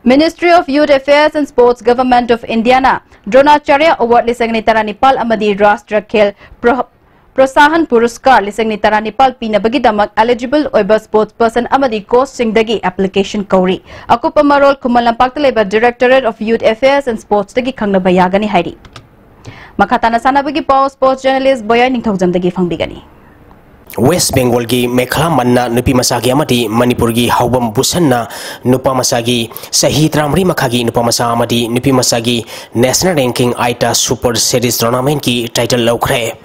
Ministry of Youth Affairs and Sports, Government of Indiaꯅ Dronacharya Award ꯂꯤꯁꯤꯡ ꯑꯅꯤ ꯇꯔꯥꯅꯤꯄꯥꯜ ꯑꯃꯗꯤ Rashtra Khel Pro-, ꯄ꯭ꯔꯣꯠꯁꯥꯍꯟ ꯄꯨꯔꯁꯀꯥꯔ ꯂꯤꯁꯤꯡ ꯅꯤꯄꯥꯜ ꯄꯤꯅꯕꯒꯤꯗꯃꯛ eligible ꯑꯣꯏꯕ sports person ꯑꯃꯗꯤ coachꯁꯤꯡꯗꯒꯤ application ꯀꯧꯔꯤ꯫ ꯑꯀꯨꯞꯄ ꯃꯔꯣꯜ ꯈꯨꯃꯟ ꯂꯝꯄꯥꯛꯇ ꯂꯩꯕ Directorate of Youth Affairs and Sportsꯇꯒꯤ ꯈꯪꯅꯕ ꯌꯥꯒꯅꯤ ꯍꯥꯏꯔꯤ꯫ ꯃꯈꯥ ꯇꯥꯅ ꯁꯥꯟꯅꯕꯒꯤ ꯄꯥꯎ sports journalist ꯕꯣꯌꯥꯏ ꯅꯤꯡꯊꯧꯖꯝꯗꯒꯤ ꯐꯪꯕꯤꯒꯅꯤ꯫ West Bengalꯒꯤ ꯃꯦꯈꯂꯥ ꯃꯟꯅ ꯅꯨꯄꯤ ꯃꯆꯥꯒꯤ ꯑꯃꯗꯤ ꯃꯅꯤꯄꯨꯔꯒꯤ ꯍꯥꯎꯕꯝ ꯕꯨꯁꯟꯅ ꯅꯨꯄꯥ ꯃꯆꯥꯒꯤ ꯆꯍꯤ ꯇꯔꯥꯃꯔꯤ ꯃꯈꯥꯒꯤ ꯅꯨꯄꯥ ꯃꯆꯥ ꯑꯃꯗꯤ ꯅꯨꯄꯤ ꯃꯆꯥꯒꯤ National Ranking ꯑꯥꯏꯇꯥ Super Series Tournamentꯀꯤ title ꯂꯧꯈ꯭ꯔꯦ꯫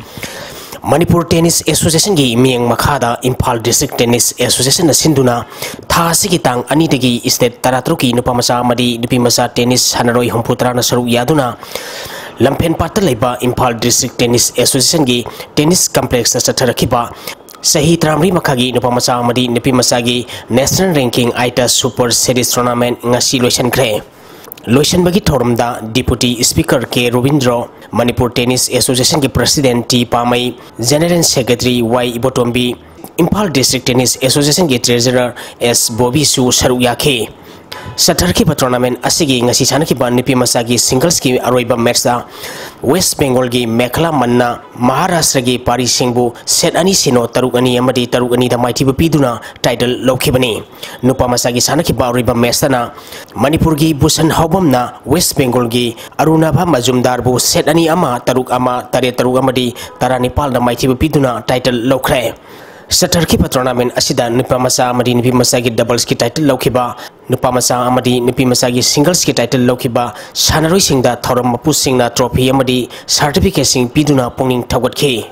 ꯃꯅꯤꯄꯨꯔ Tennis Associationꯒꯤ ꯃꯤꯠꯌꯦꯡ ꯃꯈꯥꯗ ꯏꯝꯐꯥꯜ District Tennis Associationꯅ ꯁꯤꯟꯗꯨꯅ ꯊꯥ ꯑꯁꯤꯒꯤ ꯇꯥꯡ ꯑꯅꯤꯗꯒꯤ state ꯇꯔꯥꯇꯔꯨꯛꯀꯤ ꯅꯨꯄꯥ ꯃꯆꯥ ꯑꯃꯗꯤ ꯅꯨꯄꯤ ꯃꯆꯥ tennis ꯁꯥꯟꯅꯔꯣꯏ ꯍꯨꯝꯐꯨꯇꯔꯥꯅ ꯁꯔꯨꯛ ꯌꯥꯗꯨꯅ ꯂꯝꯐꯦꯟꯄꯥꯠꯇ ꯂꯩꯕ ꯏꯝꯐꯥꯜ District Tennis Associationꯒꯤ tennis complexꯇ ꯆꯠꯊꯔꯛꯈꯤꯕ ꯆꯍꯤ ꯇꯔꯥꯃꯔꯤ ꯃꯈꯥꯒꯤ ꯅꯨꯄꯥ ꯃꯆꯥ ꯑꯃꯗꯤ ꯅꯨꯄꯤ ꯃꯆꯥꯒꯤ National Ranking ꯑꯥꯏꯇꯥ Super Series Tournament ꯉꯁꯤ ꯂꯣꯏꯁꯤꯟꯈ꯭ꯔꯦ꯫ ꯂꯣꯏꯁꯤꯟꯕꯒꯤ ꯊꯧꯔꯝꯗ Deputy Speaker K Robindro, Manipur Tennis Associationꯒꯤ President T Pamei, General Secretary Y Ibotombi, Imphal District Tennis Associationꯒꯤ Treasurer ꯑꯦꯁ ꯕꯣꯕꯤꯁꯨ ꯁꯔꯨꯛ ꯌꯥꯈꯤ꯫ ꯆꯠꯊꯔꯛꯈꯤꯕ tournament ꯑꯁꯤꯒꯤ ꯉꯁꯤ ꯁꯥꯟꯅꯈꯤꯕ ꯅꯨꯄꯤ ꯃꯆꯥꯒꯤ singlesꯀꯤ ꯑꯔꯣꯏꯕ matchꯇ West Bengalꯒꯤ ꯃꯦꯈꯂꯥ ꯃꯟꯅ ꯃꯍꯥꯔꯥꯁꯇ꯭ꯔꯒꯤ ꯄꯥꯔꯤ ꯁꯤꯡꯕꯨ set ꯑꯅꯤ ꯁꯤꯅꯣ, ꯇꯔꯨꯛ ꯑꯅꯤ ꯑꯃꯗꯤ ꯇꯔꯨꯛ ꯑꯅꯤꯗ ꯃꯥꯏꯊꯤꯕ ꯄꯤꯗꯨꯅ title ꯂꯧꯈꯤꯕꯅꯤ꯫ ꯅꯨꯄꯥ ꯃꯆꯥꯒꯤ ꯁꯥꯟꯅꯈꯤꯕ ꯑꯔꯣꯏꯕ matchꯇꯅ ꯃꯅꯤꯄꯨꯔꯒꯤ ꯕꯨꯁꯟ ꯍꯥꯎꯕꯝꯅ West Bengalꯒꯤ ꯑꯔꯨꯅꯥꯚꯥ ꯃꯖꯨꯝꯗꯥꯔꯕꯨ set ꯑꯅꯤ ꯑꯃ, ꯇꯔꯨꯛ ꯑꯃ, ꯇꯔꯦꯠ ꯇꯔꯨꯛ ꯑꯃꯗꯤ ꯇꯔꯥꯅꯤꯄꯥꯜꯗ ꯃꯥꯏꯊꯤꯕ ꯄꯤꯗꯨꯅ title ꯂꯧꯈ꯭ꯔꯦ꯫ ꯆꯠꯊꯔꯛꯈꯤꯕ tournament ꯑꯁꯤꯗ ꯅꯨꯄꯥ ꯃꯆꯥ ꯑꯃꯗꯤ ꯅꯨꯄꯤ ꯃꯆꯥꯒꯤ doublesꯀꯤ title ꯂꯧꯈꯤꯕ, ꯅꯨꯄꯥ ꯃꯆꯥ ꯑꯃꯗꯤ ꯅꯨꯄꯤ ꯃꯆꯥꯒꯤ singlesꯀꯤ title ꯂꯧꯈꯤꯕ ꯁꯥꯟꯅꯔꯣꯏꯁꯤꯡꯗ ꯊꯧꯔꯝ ꯃꯄꯨꯁꯤꯡꯅ trophy ꯑꯃꯗꯤ certificateꯁꯤꯡ ꯄꯤꯗꯨꯅ ꯄꯨꯛꯅꯤꯡ ꯊꯧꯒꯠꯈꯤ꯫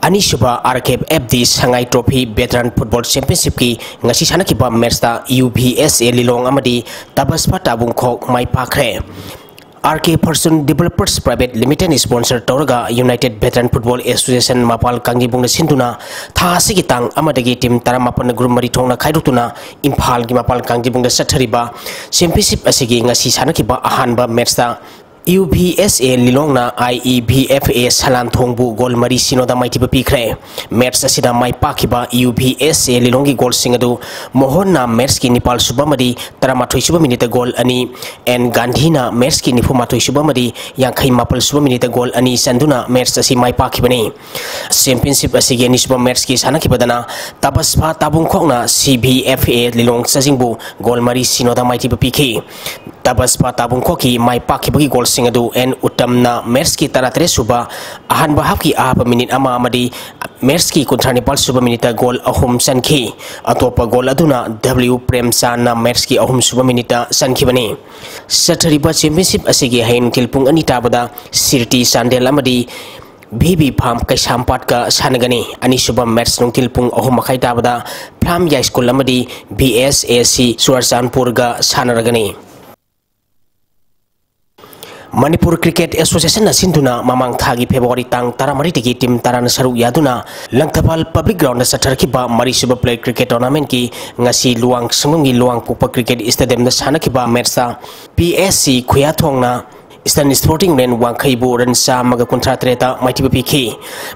ꯑꯅꯤꯁꯨꯕ ꯑꯥꯔ ꯀꯦ ꯑꯦꯐ ꯗꯤ ꯁꯉꯥꯏ Trophy Veteran Football Championshipꯀꯤ ꯉꯁꯤ ꯁꯥꯟꯅꯈꯤꯕ matchꯇ ꯌꯨ ꯚꯤ ꯑꯦꯁ ꯑꯦ ꯂꯤꯂꯣꯡ ꯑꯃꯗꯤ ꯇꯕꯁꯄꯥ ꯇꯥꯕꯨꯡꯈꯣꯛ ꯃꯥꯏ ꯄꯥꯛꯈ꯭ꯔꯦ꯫ ꯑꯥꯔ ꯀꯦ Fortune Developers Private Limited sponsor ꯇꯧꯔꯒ United Veteran Football Association ꯃꯄꯥꯜ ꯀꯥꯡꯖꯩꯕꯨꯡꯅ ꯁꯤꯟꯗꯨꯅ ꯊꯥ ꯑꯁꯤꯒꯤ ꯇꯥꯡ ꯑꯃꯗꯒꯤ team ꯇꯔꯥꯃꯥꯄꯟ group ꯃꯔꯤ ꯊꯣꯛꯅ ꯈꯥꯏꯗꯣꯛꯇꯨꯅ ꯏꯝꯐꯥꯜꯒꯤ ꯃꯄꯥꯜ ꯀꯥꯡꯖꯩꯕꯨꯡꯗ ꯆꯠꯊꯔꯤꯕ championship ꯑꯁꯤꯒꯤ ꯉꯁꯤ ꯁꯥꯟꯅꯈꯤꯕ ꯑꯍꯥꯟꯕ matchꯇ UVSA ꯂꯤꯂꯣꯡꯅ IEVFA ꯁꯂꯥꯟꯊꯣꯡꯕꯨ ꯒꯣꯜ ꯃꯔꯤ ꯁꯤꯅꯣꯗ ꯃꯥꯏꯊꯤꯕ ꯄꯤꯈ꯭ꯔꯦ꯫ ꯃꯦꯠꯆ ꯑꯁꯤꯗ ꯃꯥꯏ ꯄꯥꯛꯈꯤꯕ UVSA ꯂꯤꯂꯣꯡꯒꯤ ꯒꯣꯜꯁꯤꯡ ꯑꯗꯨ ꯃꯣꯍꯟꯅ ꯃꯦꯠꯆꯀꯤ ꯅꯤꯄꯥꯜ ꯁꯨꯕ ꯑꯃꯗꯤ ꯇꯔꯥꯃꯥꯊꯣꯏ ꯁꯨꯕ ꯃꯤꯅꯤꯠꯇ ꯒꯣꯜ ꯑꯅꯤ, ꯑꯦꯟ ꯒꯥꯟꯙꯤꯅ ꯃꯦꯠꯆꯀꯤ ꯅꯤꯐꯨ ꯃꯥꯊꯣꯏ ꯁꯨꯕ ꯑꯃꯗꯤ ꯌꯥꯡꯈꯩ ꯃꯥꯄꯜ ꯁꯨꯕ ꯃꯤꯅꯤꯠꯇ ꯒꯣꯜ ꯑꯅꯤ ꯆꯟꯗꯨꯅ ꯃꯦꯠꯆ ꯑꯁꯤ ꯃꯥꯏ ꯄꯥꯛꯈꯤꯕꯅꯤ꯫ ꯆꯦꯝꯄꯤꯌꯟꯁꯤꯞ ꯑꯁꯤꯒꯤ ꯑꯅꯤꯁꯨꯕ ꯃꯦꯠꯆꯀꯤ ꯁꯥꯟꯅꯈꯤꯕꯗꯅ ꯇꯕꯁꯐꯥ ꯇꯥꯕꯨꯡꯈꯣꯛꯅ CVFA ꯂꯤꯂꯣꯡ ꯆꯥꯖꯤꯡꯕꯨ ꯒꯣꯜ ꯃꯔꯤ ꯁꯤꯅꯣꯗ ꯃꯥꯏꯊꯤꯕ ꯄꯤꯈꯤ꯫ ꯇꯕꯁꯐꯥ ꯇꯥꯕꯨꯡꯈꯣꯛꯀꯤ ꯃꯥꯏ ꯄꯥꯛꯈꯤꯕꯒꯤ ꯒꯣꯜꯁꯤꯡ ꯑꯗꯨ ꯑꯦꯟ ꯎꯠꯇꯝꯅ ꯃꯦꯠꯆꯀꯤ ꯇꯔꯥꯇꯔꯦꯠ ꯁꯨꯕ ꯑꯍꯥꯟꯕ ꯍꯥꯞꯀꯤ ꯑꯍꯥꯞꯄ ꯃꯤꯅꯤꯠ ꯑꯃ ꯑꯃꯗꯤ ꯃꯦꯠꯆꯀꯤ ꯀꯨꯟꯊ꯭ꯔꯥ ꯅꯤꯄꯥꯜ ꯁꯨꯕ ꯃꯤꯅꯤꯠꯇ ꯒꯣꯜ ꯑꯍꯨꯝ ꯆꯟꯈꯤ꯫ ꯑꯇꯣꯞꯄ ꯒꯣꯜ ꯑꯗꯨꯅ W ꯄ꯭ꯔꯦꯝꯆꯥꯟꯅ ꯃꯦꯠꯆꯀꯤ ꯑꯍꯨꯝ ꯁꯨꯕ ꯃꯤꯅꯤꯠꯇ ꯆꯟꯈꯤꯕꯅꯤ꯫ ꯆꯠꯊꯔꯤꯕ ꯆꯦꯝꯄꯤꯌꯟꯁꯤꯞ ꯑꯁꯤꯒꯤ ꯍꯌꯦꯡ ꯅꯨꯡꯊꯤꯜ ꯄꯨꯡ ꯑꯅꯤ ꯇꯥꯕꯗ ꯁꯤꯔꯇꯤ ꯆꯥꯟꯗꯦꯜ ꯑꯃꯗꯤ ꯚꯤꯕꯤ ꯐꯥꯝ ꯀꯩꯁꯥꯝꯄꯥꯠꯀ ꯁꯥꯟꯅꯒꯅꯤ꯫ ꯑꯅꯤꯁꯨꯕ ꯃꯦꯠꯆ ꯅꯨꯡꯊꯤꯜ ꯄꯨꯡ ꯑꯍꯨꯝ ꯃꯈꯥꯏ ꯇꯥꯕꯗ ꯐ꯭ꯂꯥꯝ ꯌꯥꯏꯁ꯭ꯀꯨꯜ ꯑꯃꯗꯤ VSAC ꯆꯨꯔꯆꯥꯟꯄꯨꯔꯒ ꯁꯥꯟꯅꯔꯒꯅꯤ꯫ ꯃꯅꯤꯄꯨꯔ ꯀ꯭ꯔꯤꯀꯦꯠ ꯑꯦꯁꯣꯁꯤꯌꯦꯁꯟꯅ ꯁꯤꯟꯗꯨꯅ ꯃꯃꯥꯡ ꯊꯥꯒꯤ ꯐꯦꯕ꯭ꯔꯨꯋꯥꯔꯤ ꯇꯥꯡ ꯇꯔꯥꯃꯔꯤꯗꯒꯤ ꯇꯤꯝ ꯇꯔꯥꯅ ꯁꯔꯨꯛ ꯌꯥꯗꯨꯅ ꯂꯪꯊꯕꯥꯜ ꯄꯕ꯭ꯂꯤꯛ ꯒ꯭ꯔꯥꯎꯟꯗ ꯆꯠꯊꯔꯛꯈꯤꯕ ꯃꯔꯤꯁꯨꯕ ꯄ꯭ꯂꯦ ꯀ꯭ꯔꯤꯀꯦꯠ ꯇꯣꯔꯅꯥꯃꯦꯟꯠꯀꯤ ꯉꯁꯤ ꯂꯨꯋꯥꯡ ꯁꯪꯒꯝꯒꯤ ꯂꯨꯋꯥꯡꯄꯣꯛꯄ ꯀ꯭ꯔꯤꯀꯦꯠ ꯏꯁꯇꯦꯗꯤꯌꯝꯗ ꯁꯥꯟꯅꯈꯤꯕ ꯃꯦꯠꯆꯇ PSC ꯈꯨꯌꯥꯊꯣꯡꯅ Eastern Sporting ꯎꯔꯦꯟ ꯋꯥꯡꯈꯩꯕꯨ ꯔꯟ ꯆꯥꯝꯃꯒ ꯀꯨꯟꯊ꯭ꯔꯥ ꯇꯔꯦꯠꯇ ꯃꯥꯏꯊꯤꯕ ꯄꯤꯈꯤ꯫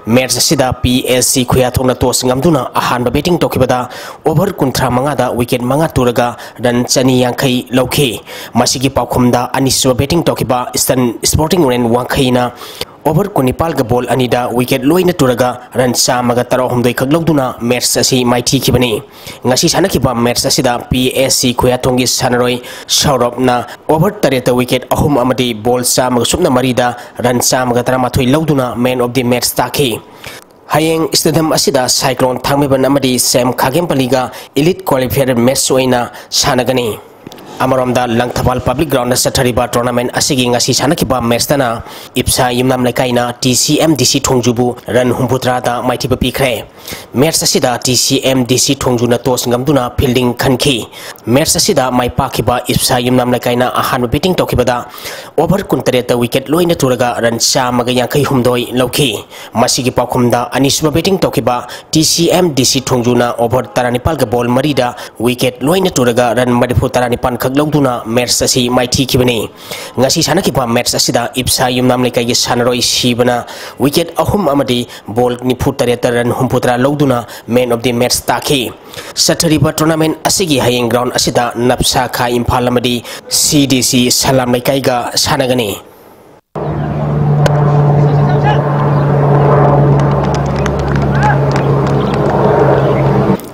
ꯃꯦꯠꯆ ꯑꯁꯤꯗ PSC ꯈꯨꯌꯥꯊꯣꯡꯅ ꯇꯣꯁ ꯉꯝꯗꯨꯅ ꯑꯍꯥꯟꯕ ꯕꯦꯇꯤꯡ ꯇꯧꯈꯤꯕꯗ ꯑꯣꯚꯔ ꯀꯨꯟꯊ꯭ꯔꯥ ꯃꯉꯥꯗ ꯋꯤꯀꯦꯠ ꯃꯉꯥ ꯇꯨꯔꯒ ꯔꯟ ꯆꯅꯤ ꯌꯥꯡꯈꯩ ꯂꯧꯈꯤ꯫ ꯃꯁꯤꯒꯤ ꯄꯥꯎꯈꯨꯝꯗ ꯑꯅꯤꯁꯨꯕ ꯕꯦꯇꯤꯡ ꯇꯧꯈꯤꯕ Eastern Sporting ꯎꯔꯦꯟ ꯋꯥꯡꯈꯩꯅ ꯑꯣꯚꯔ ꯀꯨꯟꯅꯤꯄꯥꯜꯒ ꯕꯣꯜ ꯑꯅꯤꯗ ꯋꯤꯀꯦꯠ ꯂꯣꯏꯅ ꯇꯨꯔꯒ ꯔꯟ ꯆꯥꯝꯃꯒ ꯇꯔꯥꯍꯨꯝꯗꯣꯏ ꯈꯛ ꯂꯧꯗꯨꯅ ꯃꯦꯠꯆ ꯑꯁꯤ ꯃꯥꯏꯊꯤꯈꯤꯕꯅꯤ꯫ ꯉꯁꯤ ꯁꯥꯟꯅꯈꯤꯕ ꯃꯦꯠꯆ ꯑꯁꯤꯗ PSC ꯈꯨꯌꯥꯊꯣꯡꯒꯤ ꯁꯥꯟꯅꯔꯣꯏ ꯁꯧꯔꯚꯅ ꯑꯣꯚꯔ ꯇꯔꯦꯠꯇ ꯋꯤꯀꯦꯠ ꯑꯍꯨꯝ ꯑꯃꯗꯤ ꯕꯣꯜ ꯆꯥꯝꯃꯒ ꯁꯨꯞꯅ ꯃꯔꯤꯗ ꯔꯟ ꯆꯥꯝꯃꯒ ꯇꯔꯥꯃꯥꯊꯣꯏ ꯂꯧꯗꯨꯅ Man of the Match ꯇꯥꯈꯤ꯫ ꯍꯌꯦꯡ ꯏꯁꯇꯦꯗꯤꯌꯝ ꯑꯁꯤꯗ ꯁꯥꯏꯀ꯭ꯂꯣꯟ ꯊꯥꯡꯃꯩꯕꯟ ꯑꯃꯗꯤ ꯁꯦꯝ ꯈꯥꯒꯦꯝꯄꯜꯂꯤꯒ ꯏꯂꯤꯠ ꯀ꯭ꯋꯥꯂꯤꯐꯥꯏꯌꯔ ꯃꯦꯠꯆ ꯑꯣꯏꯅ ꯁꯥꯟꯅꯒꯅꯤ꯫ ꯑꯃꯔꯣꯝꯗ ꯂꯪꯊꯕꯥꯜ ꯄꯕ꯭ꯂꯤꯛ ꯒ꯭ꯔꯥꯎꯟꯗ ꯆꯠꯊꯔꯤꯕ ꯇꯣꯔꯅꯥꯃꯦꯟꯠ ꯑꯁꯤꯒꯤ ꯉꯁꯤ ꯁꯥꯟꯅꯈꯤꯕ ꯃꯦꯠꯆꯇꯅ ꯏꯞꯁꯥ ꯌꯨꯝꯅꯥꯝ ꯂꯩꯀꯥꯏꯅ TCMDC ꯊꯣꯡꯖꯨꯕꯨ ꯔꯟ ꯍꯨꯝꯐꯨꯇꯔꯥꯗ ꯃꯥꯏꯊꯤꯕ ꯄꯤꯈ꯭ꯔꯦ꯫ ꯃꯦꯠꯆ ꯑꯁꯤꯗ TCMDC ꯊꯣꯡꯖꯨꯅ ꯇꯣꯁ ꯉꯝꯗꯨꯅ ꯐꯤꯜꯗꯤꯡ ꯈꯟꯈꯤ꯫ ꯃꯦꯠꯆ ꯑꯁꯤꯗ ꯃꯥꯏ ꯄꯥꯛꯈꯤꯕ ꯏꯞꯁꯥ ꯌꯨꯝꯅꯥꯝ ꯂꯩꯀꯥꯏꯅ ꯑꯍꯥꯟꯕ ꯕꯦꯇꯤꯡ ꯇꯧꯈꯤꯕꯗ ꯑꯣꯚꯔ ꯀꯨꯟꯇꯔꯦꯠꯇ ꯋꯤꯀꯦꯠ ꯂꯣꯏꯅ ꯇꯨꯔꯒ ꯔꯟ ꯆꯥꯝꯃꯒ ꯌꯥꯡꯈꯩ ꯍꯨꯝꯗꯣꯏ ꯂꯧꯈꯤ꯫ ꯃꯁꯤꯒꯤ ꯄꯥꯎꯈꯨꯝꯗ ꯑꯅꯤꯁꯨꯕ ꯕꯦꯇꯤꯡ ꯇꯧꯈꯤꯕ TCMDC ꯊꯣꯡꯖꯨꯅ ꯑꯣꯚꯔ ꯇꯔꯥꯅꯤꯄꯥꯜꯒ ꯕꯣꯜ ꯃꯔꯤꯗ ꯋꯤꯀꯦꯠ ꯂꯣꯏꯅ ꯇꯨꯔꯒ ꯔꯟ ꯃꯔꯤꯐꯨ ꯇꯔꯥꯅꯤꯄꯥꯜ ꯂꯧꯗꯨꯅ ꯃꯦꯠꯆ ꯑꯁꯤ ꯃꯥꯏꯊꯤꯈꯤꯕꯅꯤ꯫ ꯉꯁꯤ ꯁꯥꯟꯅꯈꯤꯕ ꯃꯦꯠꯆ ꯑꯁꯤꯗ ꯏꯞꯁꯥ ꯌꯨꯝꯅꯥꯝ ꯂꯩꯀꯥꯏꯒꯤ ꯁꯥꯟꯅꯔꯣꯏ ꯁꯤꯕꯅ ꯋꯤꯀꯦꯠ ꯑꯍꯨꯝ ꯑꯃꯗꯤ ꯕꯣꯜ ꯅꯤꯐꯨ ꯇꯔꯦꯠꯇ ꯔꯟ ꯍꯨꯝꯐꯨꯇꯔꯥ ꯂꯧꯗꯨꯅ Man of the Match ꯇꯥꯈꯤ꯫ ꯆꯠꯊꯔꯤꯕ tournament ꯑꯁꯤꯒꯤ ꯍꯌꯦꯡ ground ꯑꯁꯤꯗ ꯅꯞꯁꯥ ꯈꯥ ꯏꯝꯐꯥꯜ ꯑꯃꯗꯤ CDC ꯁꯂꯥꯝ ꯂꯩꯀꯥꯏꯒ ꯁꯥꯟꯅꯒꯅꯤ꯫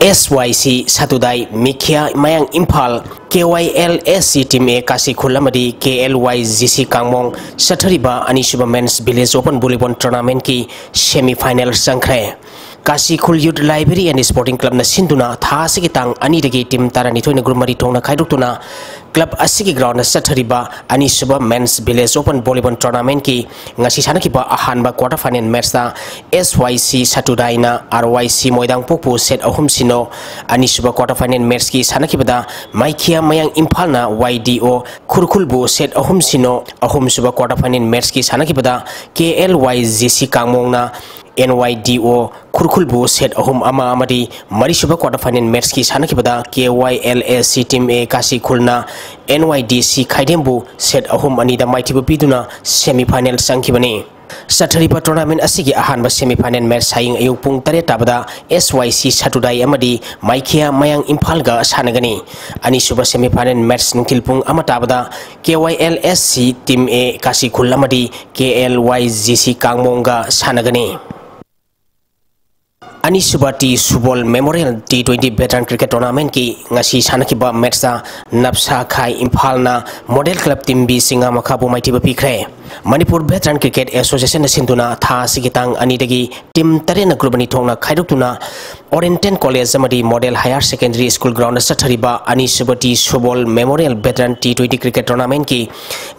SYC ꯁꯥꯇꯨꯗꯥꯏ, ꯃꯤꯈꯤꯌꯥ ꯃꯌꯥꯡ ꯏꯝꯐꯥꯜ, KYLSC Team A ꯀꯥꯁꯤꯈꯨꯜ ꯑꯃꯗꯤ KLYGC ꯀꯥꯡꯃꯣꯡ ꯆꯠꯊꯔꯤꯕ ꯑꯅꯤꯁꯨꯕ Men's Village Open Volleyball Tournamentꯀꯤ semi final ꯆꯪꯈ꯭ꯔꯦ꯫ ꯀꯥꯁꯤꯈꯨꯜ Youth Library and Sporting Clubꯅ ꯁꯤꯟꯗꯨꯅ ꯊꯥ ꯑꯁꯤꯒꯤ ꯇꯥꯡ ꯑꯅꯤꯗꯒꯤ team ꯇꯔꯥꯅꯤꯊꯣꯏꯅ group ꯃꯔꯤ ꯊꯣꯛꯅ ꯈꯥꯏꯗꯣꯛꯇꯨꯅ club ꯑꯁꯤꯒꯤ groundꯗ ꯆꯠꯊꯔꯤꯕ ꯑꯅꯤꯁꯨꯕ Men's Village Open Volleyball Tournamentꯀꯤ ꯉꯁꯤ ꯁꯥꯟꯅꯈꯤꯕ ꯑꯍꯥꯟꯕ quarter final matchꯇ SYC ꯁꯥꯇꯨꯗꯥꯏꯅ RYC ꯃꯣꯏꯗꯥꯡꯄꯣꯛꯄꯨ set ꯑꯍꯨꯝ ꯁꯤꯅꯣ, ꯑꯅꯤꯁꯨꯕ quarter final matchꯀꯤ ꯁꯥꯟꯅꯈꯤꯕꯗ ꯃꯥꯏꯈꯤꯌꯥ ꯃꯌꯥꯡ ꯏꯝꯐꯥꯜꯅ YDO ꯈꯨꯔꯈꯨꯜꯕꯨ set ꯑꯍꯨꯝ ꯁꯤꯅꯣ, ꯑꯍꯨꯝꯁꯨꯕ quarter final matchꯀꯤ ꯁꯥꯟꯅꯈꯤꯕꯗ KLYGC ꯀꯥꯡꯃꯣꯡꯅ NYDO ꯈꯨꯔꯈꯨꯜꯕꯨ set ꯑꯍꯨꯝ ꯑꯃ ꯑꯃꯗꯤ ꯃꯔꯤꯁꯨꯕ quarter final matchꯀꯤ ꯁꯥꯟꯅꯈꯤꯕꯗ KYLSC Team A ꯀꯥꯁꯤꯈꯨꯜꯅ NYDC ꯈꯥꯏꯗꯦꯝꯕꯨ set ꯑꯍꯨꯝ ꯑꯅꯤꯗ ꯃꯥꯏꯊꯤꯕ ꯄꯤꯗꯨꯅ semi final ꯆꯪꯈꯤꯕꯅꯤ꯫ ꯆꯠꯊꯔꯤꯕ tournament ꯑꯁꯤꯒꯤ ꯑꯍꯥꯟꯕ semi final match ꯍꯌꯦꯡ ꯑꯌꯨꯛ ꯄꯨꯡ ꯇꯔꯦꯠ ꯇꯥꯕꯗ SYC ꯁꯥꯇꯨꯗꯥꯏ ꯑꯃꯗꯤ ꯃꯥꯏꯈꯤꯌꯥ ꯃꯌꯥꯡ ꯏꯝꯐꯥꯜꯒ ꯁꯥꯟꯅꯒꯅꯤ꯫ ꯑꯅꯤꯁꯨꯕ semi final match ꯅꯨꯡꯊꯤꯜ ꯄꯨꯡ ꯑꯃ ꯇꯥꯕꯗ KYLSC Team A ꯀꯥꯁꯤꯈꯨꯜ ꯑꯃꯗꯤ KLYGC ꯀꯥꯡꯃꯣꯡꯒ ꯁꯥꯟꯅꯒꯅꯤ꯫ ꯑꯅꯤꯁꯨꯕ T Subol Memorial T twenty Veteran Cricket Tournamentꯀꯤ ꯉꯁꯤ ꯁꯥꯟꯅꯈꯤꯕ matchꯇ ꯅꯞꯁꯥ ꯈꯥꯏ ꯏꯝꯐꯥꯜꯅ Model Club Team B ꯆꯤꯡꯉꯥ ꯃꯈꯥꯕꯨ ꯃꯥꯏꯊꯤꯕ ꯄꯤꯈ꯭ꯔꯦ꯫ ꯃꯅꯤꯄꯨꯔ Veteran Cricket Associationꯅ ꯁꯤꯟꯗꯨꯅ ꯊꯥ ꯑꯁꯤꯒꯤ ꯇꯥꯡ ꯑꯅꯤꯗꯒꯤ team ꯇꯔꯦꯠꯅ group ꯑꯅꯤ ꯊꯣꯛꯅ ꯈꯥꯏꯗꯣꯛꯇꯨꯅ Oriental College ꯑꯃꯗꯤ Model Higher Secondary School groundꯗ ꯆꯠꯊꯔꯤꯕ ꯑꯅꯤꯁꯨꯕ T Subol Memorial Veteran T twenty Cricket Tournamentꯀꯤ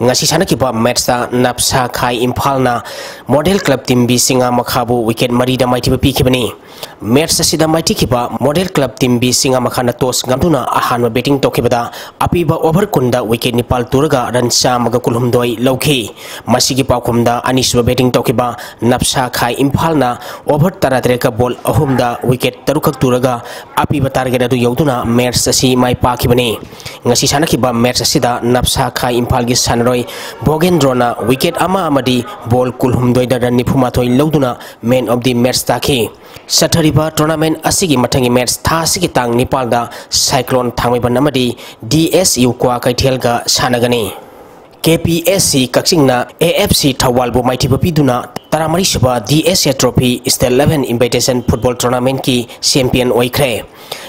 ꯉꯁꯤ ꯁꯥꯟꯅꯈꯤꯕ matchꯇ ꯅꯞꯁꯥ ꯈꯥꯏ ꯏꯝꯐꯥꯜꯅ Model Club Team B ꯆꯤꯡꯉꯥ ꯃꯈꯥꯕꯨ wicket ꯃꯔꯤꯗ ꯃꯥꯏꯊꯤꯕ ꯄꯤꯈꯤꯕꯅꯤ꯫ Match ꯑꯁꯤꯗ ꯃꯥꯏꯊꯤꯈꯤꯕ Model Club Team B ꯆꯤꯡꯉꯥ ꯃꯈꯥꯅ toss ꯉꯝꯗꯨꯅ ꯑꯍꯥꯟꯕ batting ꯇꯧꯈꯤꯕꯗ ꯑꯄꯤꯕ over ꯀꯨꯟꯗ wicket ꯅꯤꯄꯥꯜ ꯇꯨꯔꯒ run ꯆꯥꯝꯃꯒ ꯀꯨꯟꯍꯨꯝꯗꯣꯏ ꯂꯧꯈꯤ꯫ ꯃꯁꯤꯒꯤ ꯄꯥꯎꯈꯨꯝꯗ ꯑꯅꯤꯁꯨꯕ batting ꯇꯧꯈꯤꯕ ꯅꯞꯁꯥ ꯈꯥꯏ ꯏꯝꯐꯥꯜꯅ over ꯇꯔꯥꯇꯔꯦꯠꯀ ball ꯑꯍꯨꯝꯗ wicket ꯇꯔꯨꯛꯈꯛ ꯇꯨꯔꯒ ꯑꯄꯤꯕ target ꯑꯗꯨ ꯌꯧꯗꯨꯅ match ꯑꯁꯤ ꯃꯥꯏ ꯄꯥꯛꯈꯤꯕꯅꯤ꯫ ꯉꯁꯤ ꯁꯥꯟꯅꯈꯤꯕ match ꯑꯁꯤꯗ ꯅꯞꯁꯥ ꯈꯥꯏ ꯏꯝꯐꯥꯜꯒꯤ ꯁꯥꯟꯅꯔꯣꯏ ꯚꯣꯒꯦꯟꯗ꯭ꯔꯣꯅ wicket ꯑꯃ ꯑꯃꯗꯤ ball ꯀꯨꯜꯍꯨꯝꯗꯣꯏꯗ run ꯅꯤꯐꯨꯃꯥꯊꯣꯏ ꯂꯧꯗꯨꯅ man of the match ꯇꯥꯈꯤ꯫ ꯆꯠꯊꯔꯤꯕ tournament ꯑꯁꯤꯒꯤ ꯃꯊꯪꯒꯤ match ꯊꯥ ꯑꯁꯤꯒꯤ ꯇꯥꯡ ꯅꯤꯄꯥꯜꯗ Cyclone ꯊꯥꯡꯃꯩꯕꯟ ꯑꯃꯗꯤ D S U ꯀ꯭ꯋꯥꯀꯩꯊꯦꯜꯒ ꯁꯥꯟꯅꯒꯅꯤ꯫ K P S C ꯀꯛꯆꯤꯡꯅ A F C ꯊꯧꯕꯥꯜꯕꯨ ꯃꯥꯏꯊꯤꯕ ꯄꯤꯗꯨꯅ ꯇꯔꯥꯃꯔꯤꯁꯨꯕ D S A Trophy State Level Invitation Football Tournamentꯀꯤ champion ꯑꯣꯏꯈ꯭ꯔꯦ꯫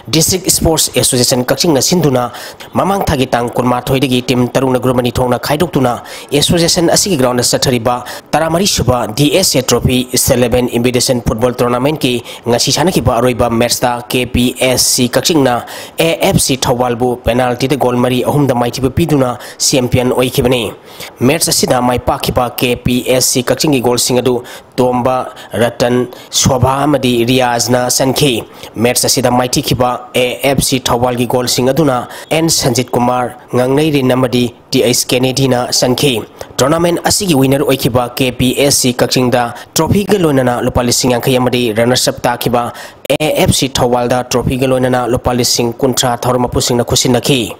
District Sports Association ꯀꯛꯆꯤꯡꯅ ꯁꯤꯟꯗꯨꯅ ꯃꯃꯥꯡ ꯊꯥꯒꯤ ꯇꯥꯡ ꯀꯨꯟꯃꯥꯊꯣꯏꯗꯒꯤ team ꯇꯔꯨꯛꯅ group ꯑꯅꯤ ꯊꯣꯛꯅ ꯈꯥꯏꯗꯣꯛꯇꯨꯅ association ꯑꯁꯤꯒꯤ groundꯗ ꯆꯠꯊꯔꯤꯕ ꯇꯔꯥꯃꯔꯤꯁꯨꯕ D S A Trophy State Level Invitation Football Tournamentꯀꯤ ꯉꯁꯤ ꯁꯥꯟꯅꯈꯤꯕ ꯑꯔꯣꯏꯕ matchꯇ K P S C ꯀꯛꯆꯤꯡꯅ A F C ꯊꯧꯕꯥꯜꯕꯨ penaltyꯗ goal ꯃꯔꯤ ꯑꯍꯨꯝꯗ ꯃꯥꯏꯊꯤꯕ ꯄꯤꯗꯨꯅ champion ꯑꯣꯏꯈꯤꯕꯅꯤ꯫ Match ꯑꯁꯤꯗ ꯃꯥꯏ ꯄꯥꯛꯈꯤꯕ K P S C ꯀꯛꯆꯤꯡꯒꯤ goalꯁꯤꯡ ꯑꯗꯨ ꯇꯣꯝꯕ, ꯔꯇꯟ, ꯁꯣꯚꯥ ꯑꯃꯗꯤ ꯔꯤꯌꯥꯖꯅ ꯆꯟꯈꯤ꯫ Match ꯑꯁꯤꯗ ꯃꯥꯏꯊꯤꯈꯤꯕ A F C ꯊꯧꯕꯥꯜꯒꯤ goalꯁꯤꯡ ꯑꯗꯨꯅ N ꯁꯟꯖꯤꯠ ꯀꯨꯃꯥꯔ, ꯉꯥꯡꯅꯩꯔꯤꯟ ꯑꯃꯗꯤ T H ꯀꯦꯅꯦꯗꯤꯅ ꯆꯟꯈꯤ꯫ Tournament ꯑꯁꯤꯒꯤ winner ꯑꯣꯏꯈꯤꯕ K P S C ꯀꯛꯆꯤꯡꯗ trophyꯒ ꯂꯣꯏꯅꯅ ꯂꯨꯄꯥ ꯂꯤꯁꯤꯡ ꯌꯥꯡꯈꯩ ꯑꯃꯗꯤ runners up ꯇꯥꯈꯤꯕ A F C ꯊꯧꯕꯥꯜꯗ trophyꯒ ꯂꯣꯏꯅꯅ ꯂꯨꯄꯥ ꯂꯤꯁꯤꯡ ꯀꯨꯟꯊ꯭ꯔꯥ ꯊꯧꯔꯝ ꯃꯄꯨꯁꯤꯡꯅ ꯈꯨꯠꯁꯤꯟꯅꯈꯤ꯫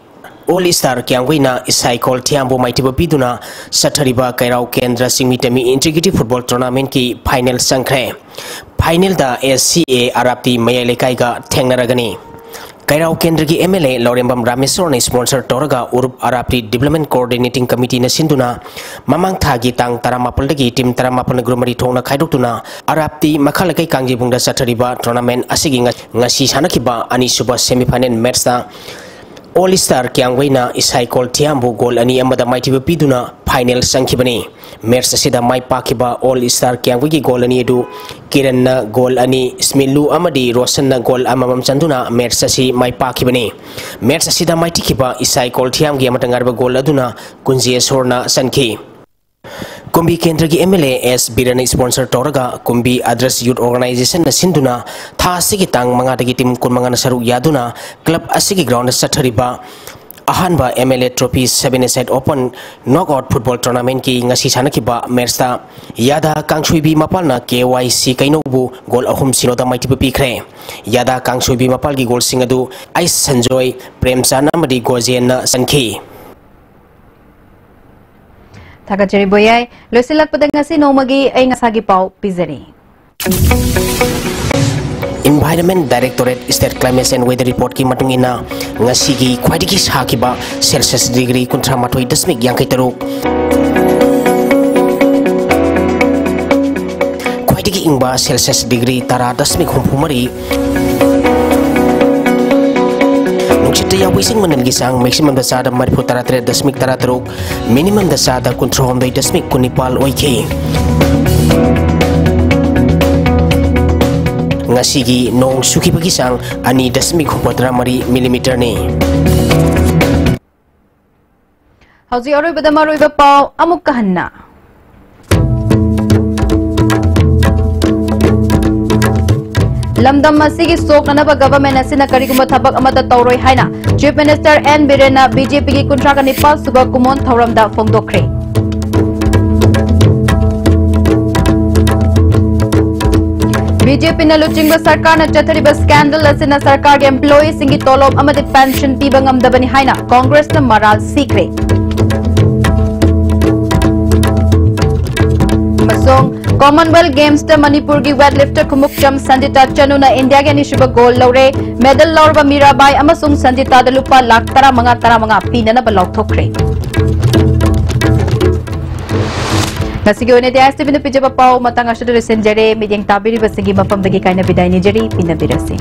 All Star ꯀ꯭ꯌꯥꯝꯒꯩꯅ ꯏꯁꯥꯏꯈꯣꯜ ꯊꯤꯌꯥꯝꯕꯨ ꯃꯥꯏꯊꯤꯕ ꯄꯤꯗꯨꯅ ꯆꯠꯊꯔꯤꯕ ꯀꯩꯔꯥꯎ ꯀꯦꯟꯗ꯭ꯔ ꯆꯤꯡꯃꯤ ꯇꯝꯃꯤ Integrative Football Tournamentꯀꯤ final ꯆꯪꯈ꯭ꯔꯦ꯫ Finalꯗ S C A ꯑꯔꯥꯞꯇꯤ ꯃꯌꯥꯏ ꯂꯩꯀꯥꯏꯒ ꯊꯦꯡꯅꯔꯒꯅꯤ꯫ ꯀꯩꯔꯥꯎ ꯀꯦꯟꯗ꯭ꯔꯒꯤ M L A Laurembam ꯔꯥꯃꯦꯁꯣꯔꯅ sponsor ꯇꯧꯔꯒ ꯎꯔꯨꯞ ꯑꯔꯥꯞꯇꯤ Development Coordinating Committeeꯅ ꯁꯤꯟꯗꯨꯅ ꯃꯃꯥꯡ ꯊꯥꯒꯤ ꯇꯥꯡ ꯇꯔꯥꯃꯥꯄꯜꯗꯒꯤ team ꯇꯔꯥꯃꯥꯄꯜꯅ group ꯃꯔꯤ ꯊꯣꯛꯅ ꯈꯥꯏꯗꯣꯛꯇꯨꯅ ꯑꯔꯥꯞꯇꯤ ꯃꯈꯥ ꯂꯩꯀꯥꯏ ꯀꯥꯡꯖꯩꯕꯨꯡꯗ ꯆꯠꯊꯔꯤꯕ tournament ꯑꯁꯤꯒꯤ ꯉ-, ꯉꯁꯤ ꯁꯥꯟꯅꯈꯤꯕ ꯑꯅꯤꯁꯨꯕ semi final matchꯇ All Star ꯀ꯭ꯌꯥꯝꯒꯩꯅ ꯏꯁꯥꯏꯈꯣꯜ ꯊꯤꯌꯥꯝꯕꯨ goal ꯑꯅꯤ ꯑꯃꯗ ꯃꯥꯏꯊꯤꯕ ꯄꯤꯗꯨꯅ final ꯆꯪꯈꯤꯕꯅꯤ꯫ Match ꯑꯁꯤꯗ ꯃꯥꯏ ꯄꯥꯛꯈꯤꯕ All Star ꯀ꯭ꯌꯥꯝꯒꯩꯒꯤ goal ꯑꯅꯤ ꯑꯗꯨ ꯀꯤꯔꯟꯅ goal ꯑꯅꯤ, ꯁ꯭ꯃꯤꯂꯨ ꯑꯃꯗꯤ ꯔꯣꯁꯟꯅ goal ꯑꯃꯃꯝ ꯆꯟꯗꯨꯅ match ꯑꯁꯤ ꯃꯥꯏ ꯄꯥꯛꯈꯤꯕꯅꯤ꯫ Match ꯑꯁꯤꯗ ꯃꯥꯏꯊꯤꯈꯤꯕ ꯏꯁꯥꯏꯈꯣꯜ ꯊꯤꯌꯥꯝꯒꯤ ꯑꯃꯇ ꯉꯥꯏꯔꯕ goal ꯑꯗꯨꯅ ꯀꯨꯟꯖꯦꯁꯣꯔꯅ ꯆꯟꯈꯤ꯫ ꯀꯨꯝꯕꯤ ꯀꯦꯟꯗ꯭ꯔꯒꯤ M L A S ꯕꯤꯔꯅ sponsor ꯇꯧꯔꯒ ꯀꯨꯝꯕꯤ Adarsh Youth Organizationꯅ ꯁꯤꯟꯗꯨꯅ ꯊꯥ ꯑꯁꯤꯒꯤ ꯇꯥꯡ ꯃꯉꯥꯗꯒꯤ team ꯀꯨꯟꯃꯉꯥꯅ ꯁꯔꯨꯛ ꯌꯥꯗꯨꯅ club ꯑꯁꯤꯒꯤ groundꯗ ꯆꯠꯊꯔꯤꯕ ꯑꯍꯥꯟꯕ M L A Trophy seven-a-side Open Knockout Football Tournament-ꯀꯤ ꯉꯁꯤ ꯁꯥꯟꯅꯈꯤꯕ match-ꯇ ꯌꯥꯗꯥ ꯀꯥꯡꯁꯣꯏꯕꯤ ꯃꯄꯥꯜꯅ K Y C ꯀꯩꯅꯧꯕꯨ goal ꯑꯍꯨꯝ zero-ꯗ ꯃꯥꯏꯊꯤꯕ ꯄꯤꯈ꯭ꯔꯦ꯫ ꯌꯥꯗꯥ ꯀꯥꯡꯁꯣꯏꯕꯤ ꯃꯄꯥꯜꯒꯤ goal-ꯁꯤꯡ ꯑꯗꯨ ꯑꯩꯁ ꯁꯟꯖꯣꯏ, ꯄ꯭ꯔꯦꯝꯆꯥꯟ ꯑꯃꯗꯤ ꯒꯣꯖꯦꯟꯅ ꯆꯟꯈꯤ꯫ ꯊꯥꯒꯠꯆꯔꯤ ꯕꯣꯌꯥꯏ꯫ ꯂꯣꯏꯁꯤꯜꯂꯛꯄꯗ ꯉꯁꯤ ꯅꯣꯡꯃꯒꯤ ꯑꯏꯪ ꯑꯁꯥꯒꯤ ꯄꯥꯎ ꯄꯤꯖꯔꯤ꯫ Environment Directorate State Climate and Weather Report-ꯀꯤ ꯃꯇꯨꯡ ꯏꯟꯅ, ꯉꯁꯤꯒꯤ ꯈ꯭ꯋꯥꯏꯗꯒꯤ ꯁꯥꯈꯤꯕ Celsius degree ꯀꯨꯟꯊ꯭ꯔꯥ ꯃꯥꯊꯣꯏ ꯗꯁꯃꯤꯛ ꯌꯥꯡꯈꯩ ꯇꯔꯨꯛ, ꯈ꯭ꯋꯥꯏꯗꯒꯤ ꯏꯪꯕ Celsius degree ꯇꯔꯥ ꯗꯁꯃꯤꯛ ꯍꯨꯝꯐꯨ ꯃꯔꯤ, ꯅꯨꯡꯁꯤꯠꯇ ꯌꯥꯎꯕ ꯏꯁꯤꯡ ꯃꯅꯤꯜꯒꯤ ꯆꯥꯡ maximum-ꯗ ꯆꯥꯗ ꯃꯔꯤꯐꯨ ꯇꯔꯥ ꯇꯔꯦꯠ ꯗꯁꯃꯤꯛ ꯇꯔꯥ ꯇꯔꯨꯛ, minimum-ꯗ ꯆꯥꯗ ꯀꯨꯟꯊ꯭ꯔꯥ ꯍꯨꯝꯗꯣꯏ ꯗꯁꯃꯤꯛ ꯀꯨꯟ ꯅꯤꯄꯥꯜ ꯑꯣꯏꯈꯤ꯫ ꯉꯁꯤꯒꯤ ꯅꯣꯡ ꯆꯨꯈꯤꯕꯒꯤ ꯆꯥꯡ ꯑꯅꯤ ꯗꯁꯃꯤꯛ ꯍꯨꯝꯐꯨꯇꯔꯥ ꯃꯔꯤ millimeter-ꯅꯤ꯫ ꯍꯧꯖꯤꯛ ꯑꯔꯣꯏꯕꯗ ꯃꯔꯨꯑꯣꯏꯕ ꯄꯥꯎ ꯑꯃꯨꯛꯀ ꯍꯟꯅ꯫ ꯂꯝꯗꯝ ꯑꯁꯤꯒꯤ ꯁꯣꯛꯅꯅꯕ government ꯑꯁꯤꯅ ꯀꯔꯤꯒꯨꯝꯕ ꯊꯕꯛ ꯑꯃꯠꯇ ꯇꯧꯔꯣꯏ ꯍꯥꯏꯅ Chief Minister N ꯕꯤꯔꯦꯟꯅ B J P-ꯒꯤ ꯀꯨꯟꯊ꯭ꯔꯥꯒ ꯅꯤꯄꯥꯜ ꯁꯨꯕ ꯀꯨꯃꯣꯟ ꯊꯧꯔꯝꯗ ꯐꯣꯡꯗꯣꯛꯈ꯭ꯔꯦ꯫ B J P-ꯅ ꯂꯨꯆꯤꯡꯕ ꯁꯔꯀꯥꯔꯅ ꯆꯠꯊꯔꯤꯕ scandal ꯑꯁꯤꯅ ꯁꯔꯀꯥꯔꯒꯤ employee-ꯁꯤꯡꯒꯤ ꯇꯣꯂꯣꯞ ꯑꯃꯗꯤ pension ꯄꯤꯕ ꯉꯝꯗꯕꯅꯤ ꯍꯥꯏꯅ Congress-ꯅ ꯃꯔꯥꯜ ꯁꯤꯈ꯭ꯔꯦ꯫ ꯑꯃꯁꯨꯡ Commonwealth Games-ꯇ ꯃꯅꯤꯄꯨꯔꯒꯤ weightlifter ꯈꯨꯃꯨꯛꯆꯝ ꯁꯟꯖꯤꯇꯥ ꯆꯅꯨꯅ ꯏꯟꯗꯤꯌꯥꯒꯤ ꯑꯅꯤꯁꯨꯕ gold ꯂꯧꯔꯦ꯫ Medal ꯂꯧꯔꯕ ꯃꯤꯔꯥꯕꯥꯏ ꯑꯃꯁꯨꯡ ꯁꯟꯖꯤꯇꯥꯗ ꯂꯨꯄꯥ ꯂꯥꯈ ꯇꯔꯥꯃꯉꯥ, ꯇꯔꯥꯃꯉꯥ ꯄꯤꯅꯅꯕ ꯂꯥꯎꯊꯣꯛꯈ꯭ꯔꯦ꯫ ꯉꯁꯤꯒꯤ ꯑꯣꯏꯅꯗꯤ ꯑꯥꯏ ꯑꯦꯁ ꯇꯤ ꯚꯤꯅ ꯄꯤꯖꯕ ꯄꯥꯎ ꯃꯇꯥꯡ ꯑꯁꯤꯗ ꯂꯣꯏꯁꯤꯟꯖꯔꯦ꯫ ꯃꯤꯠꯌꯦꯡ ꯇꯥꯕꯤꯔꯤꯕꯁꯤꯡꯒꯤ ꯃꯐꯝꯗꯒꯤ ꯀꯥꯏꯅ ꯕꯤꯗꯥꯏ ꯅꯤꯖꯔꯤ꯫ ꯄꯤꯅꯕꯤꯔꯁꯤ꯫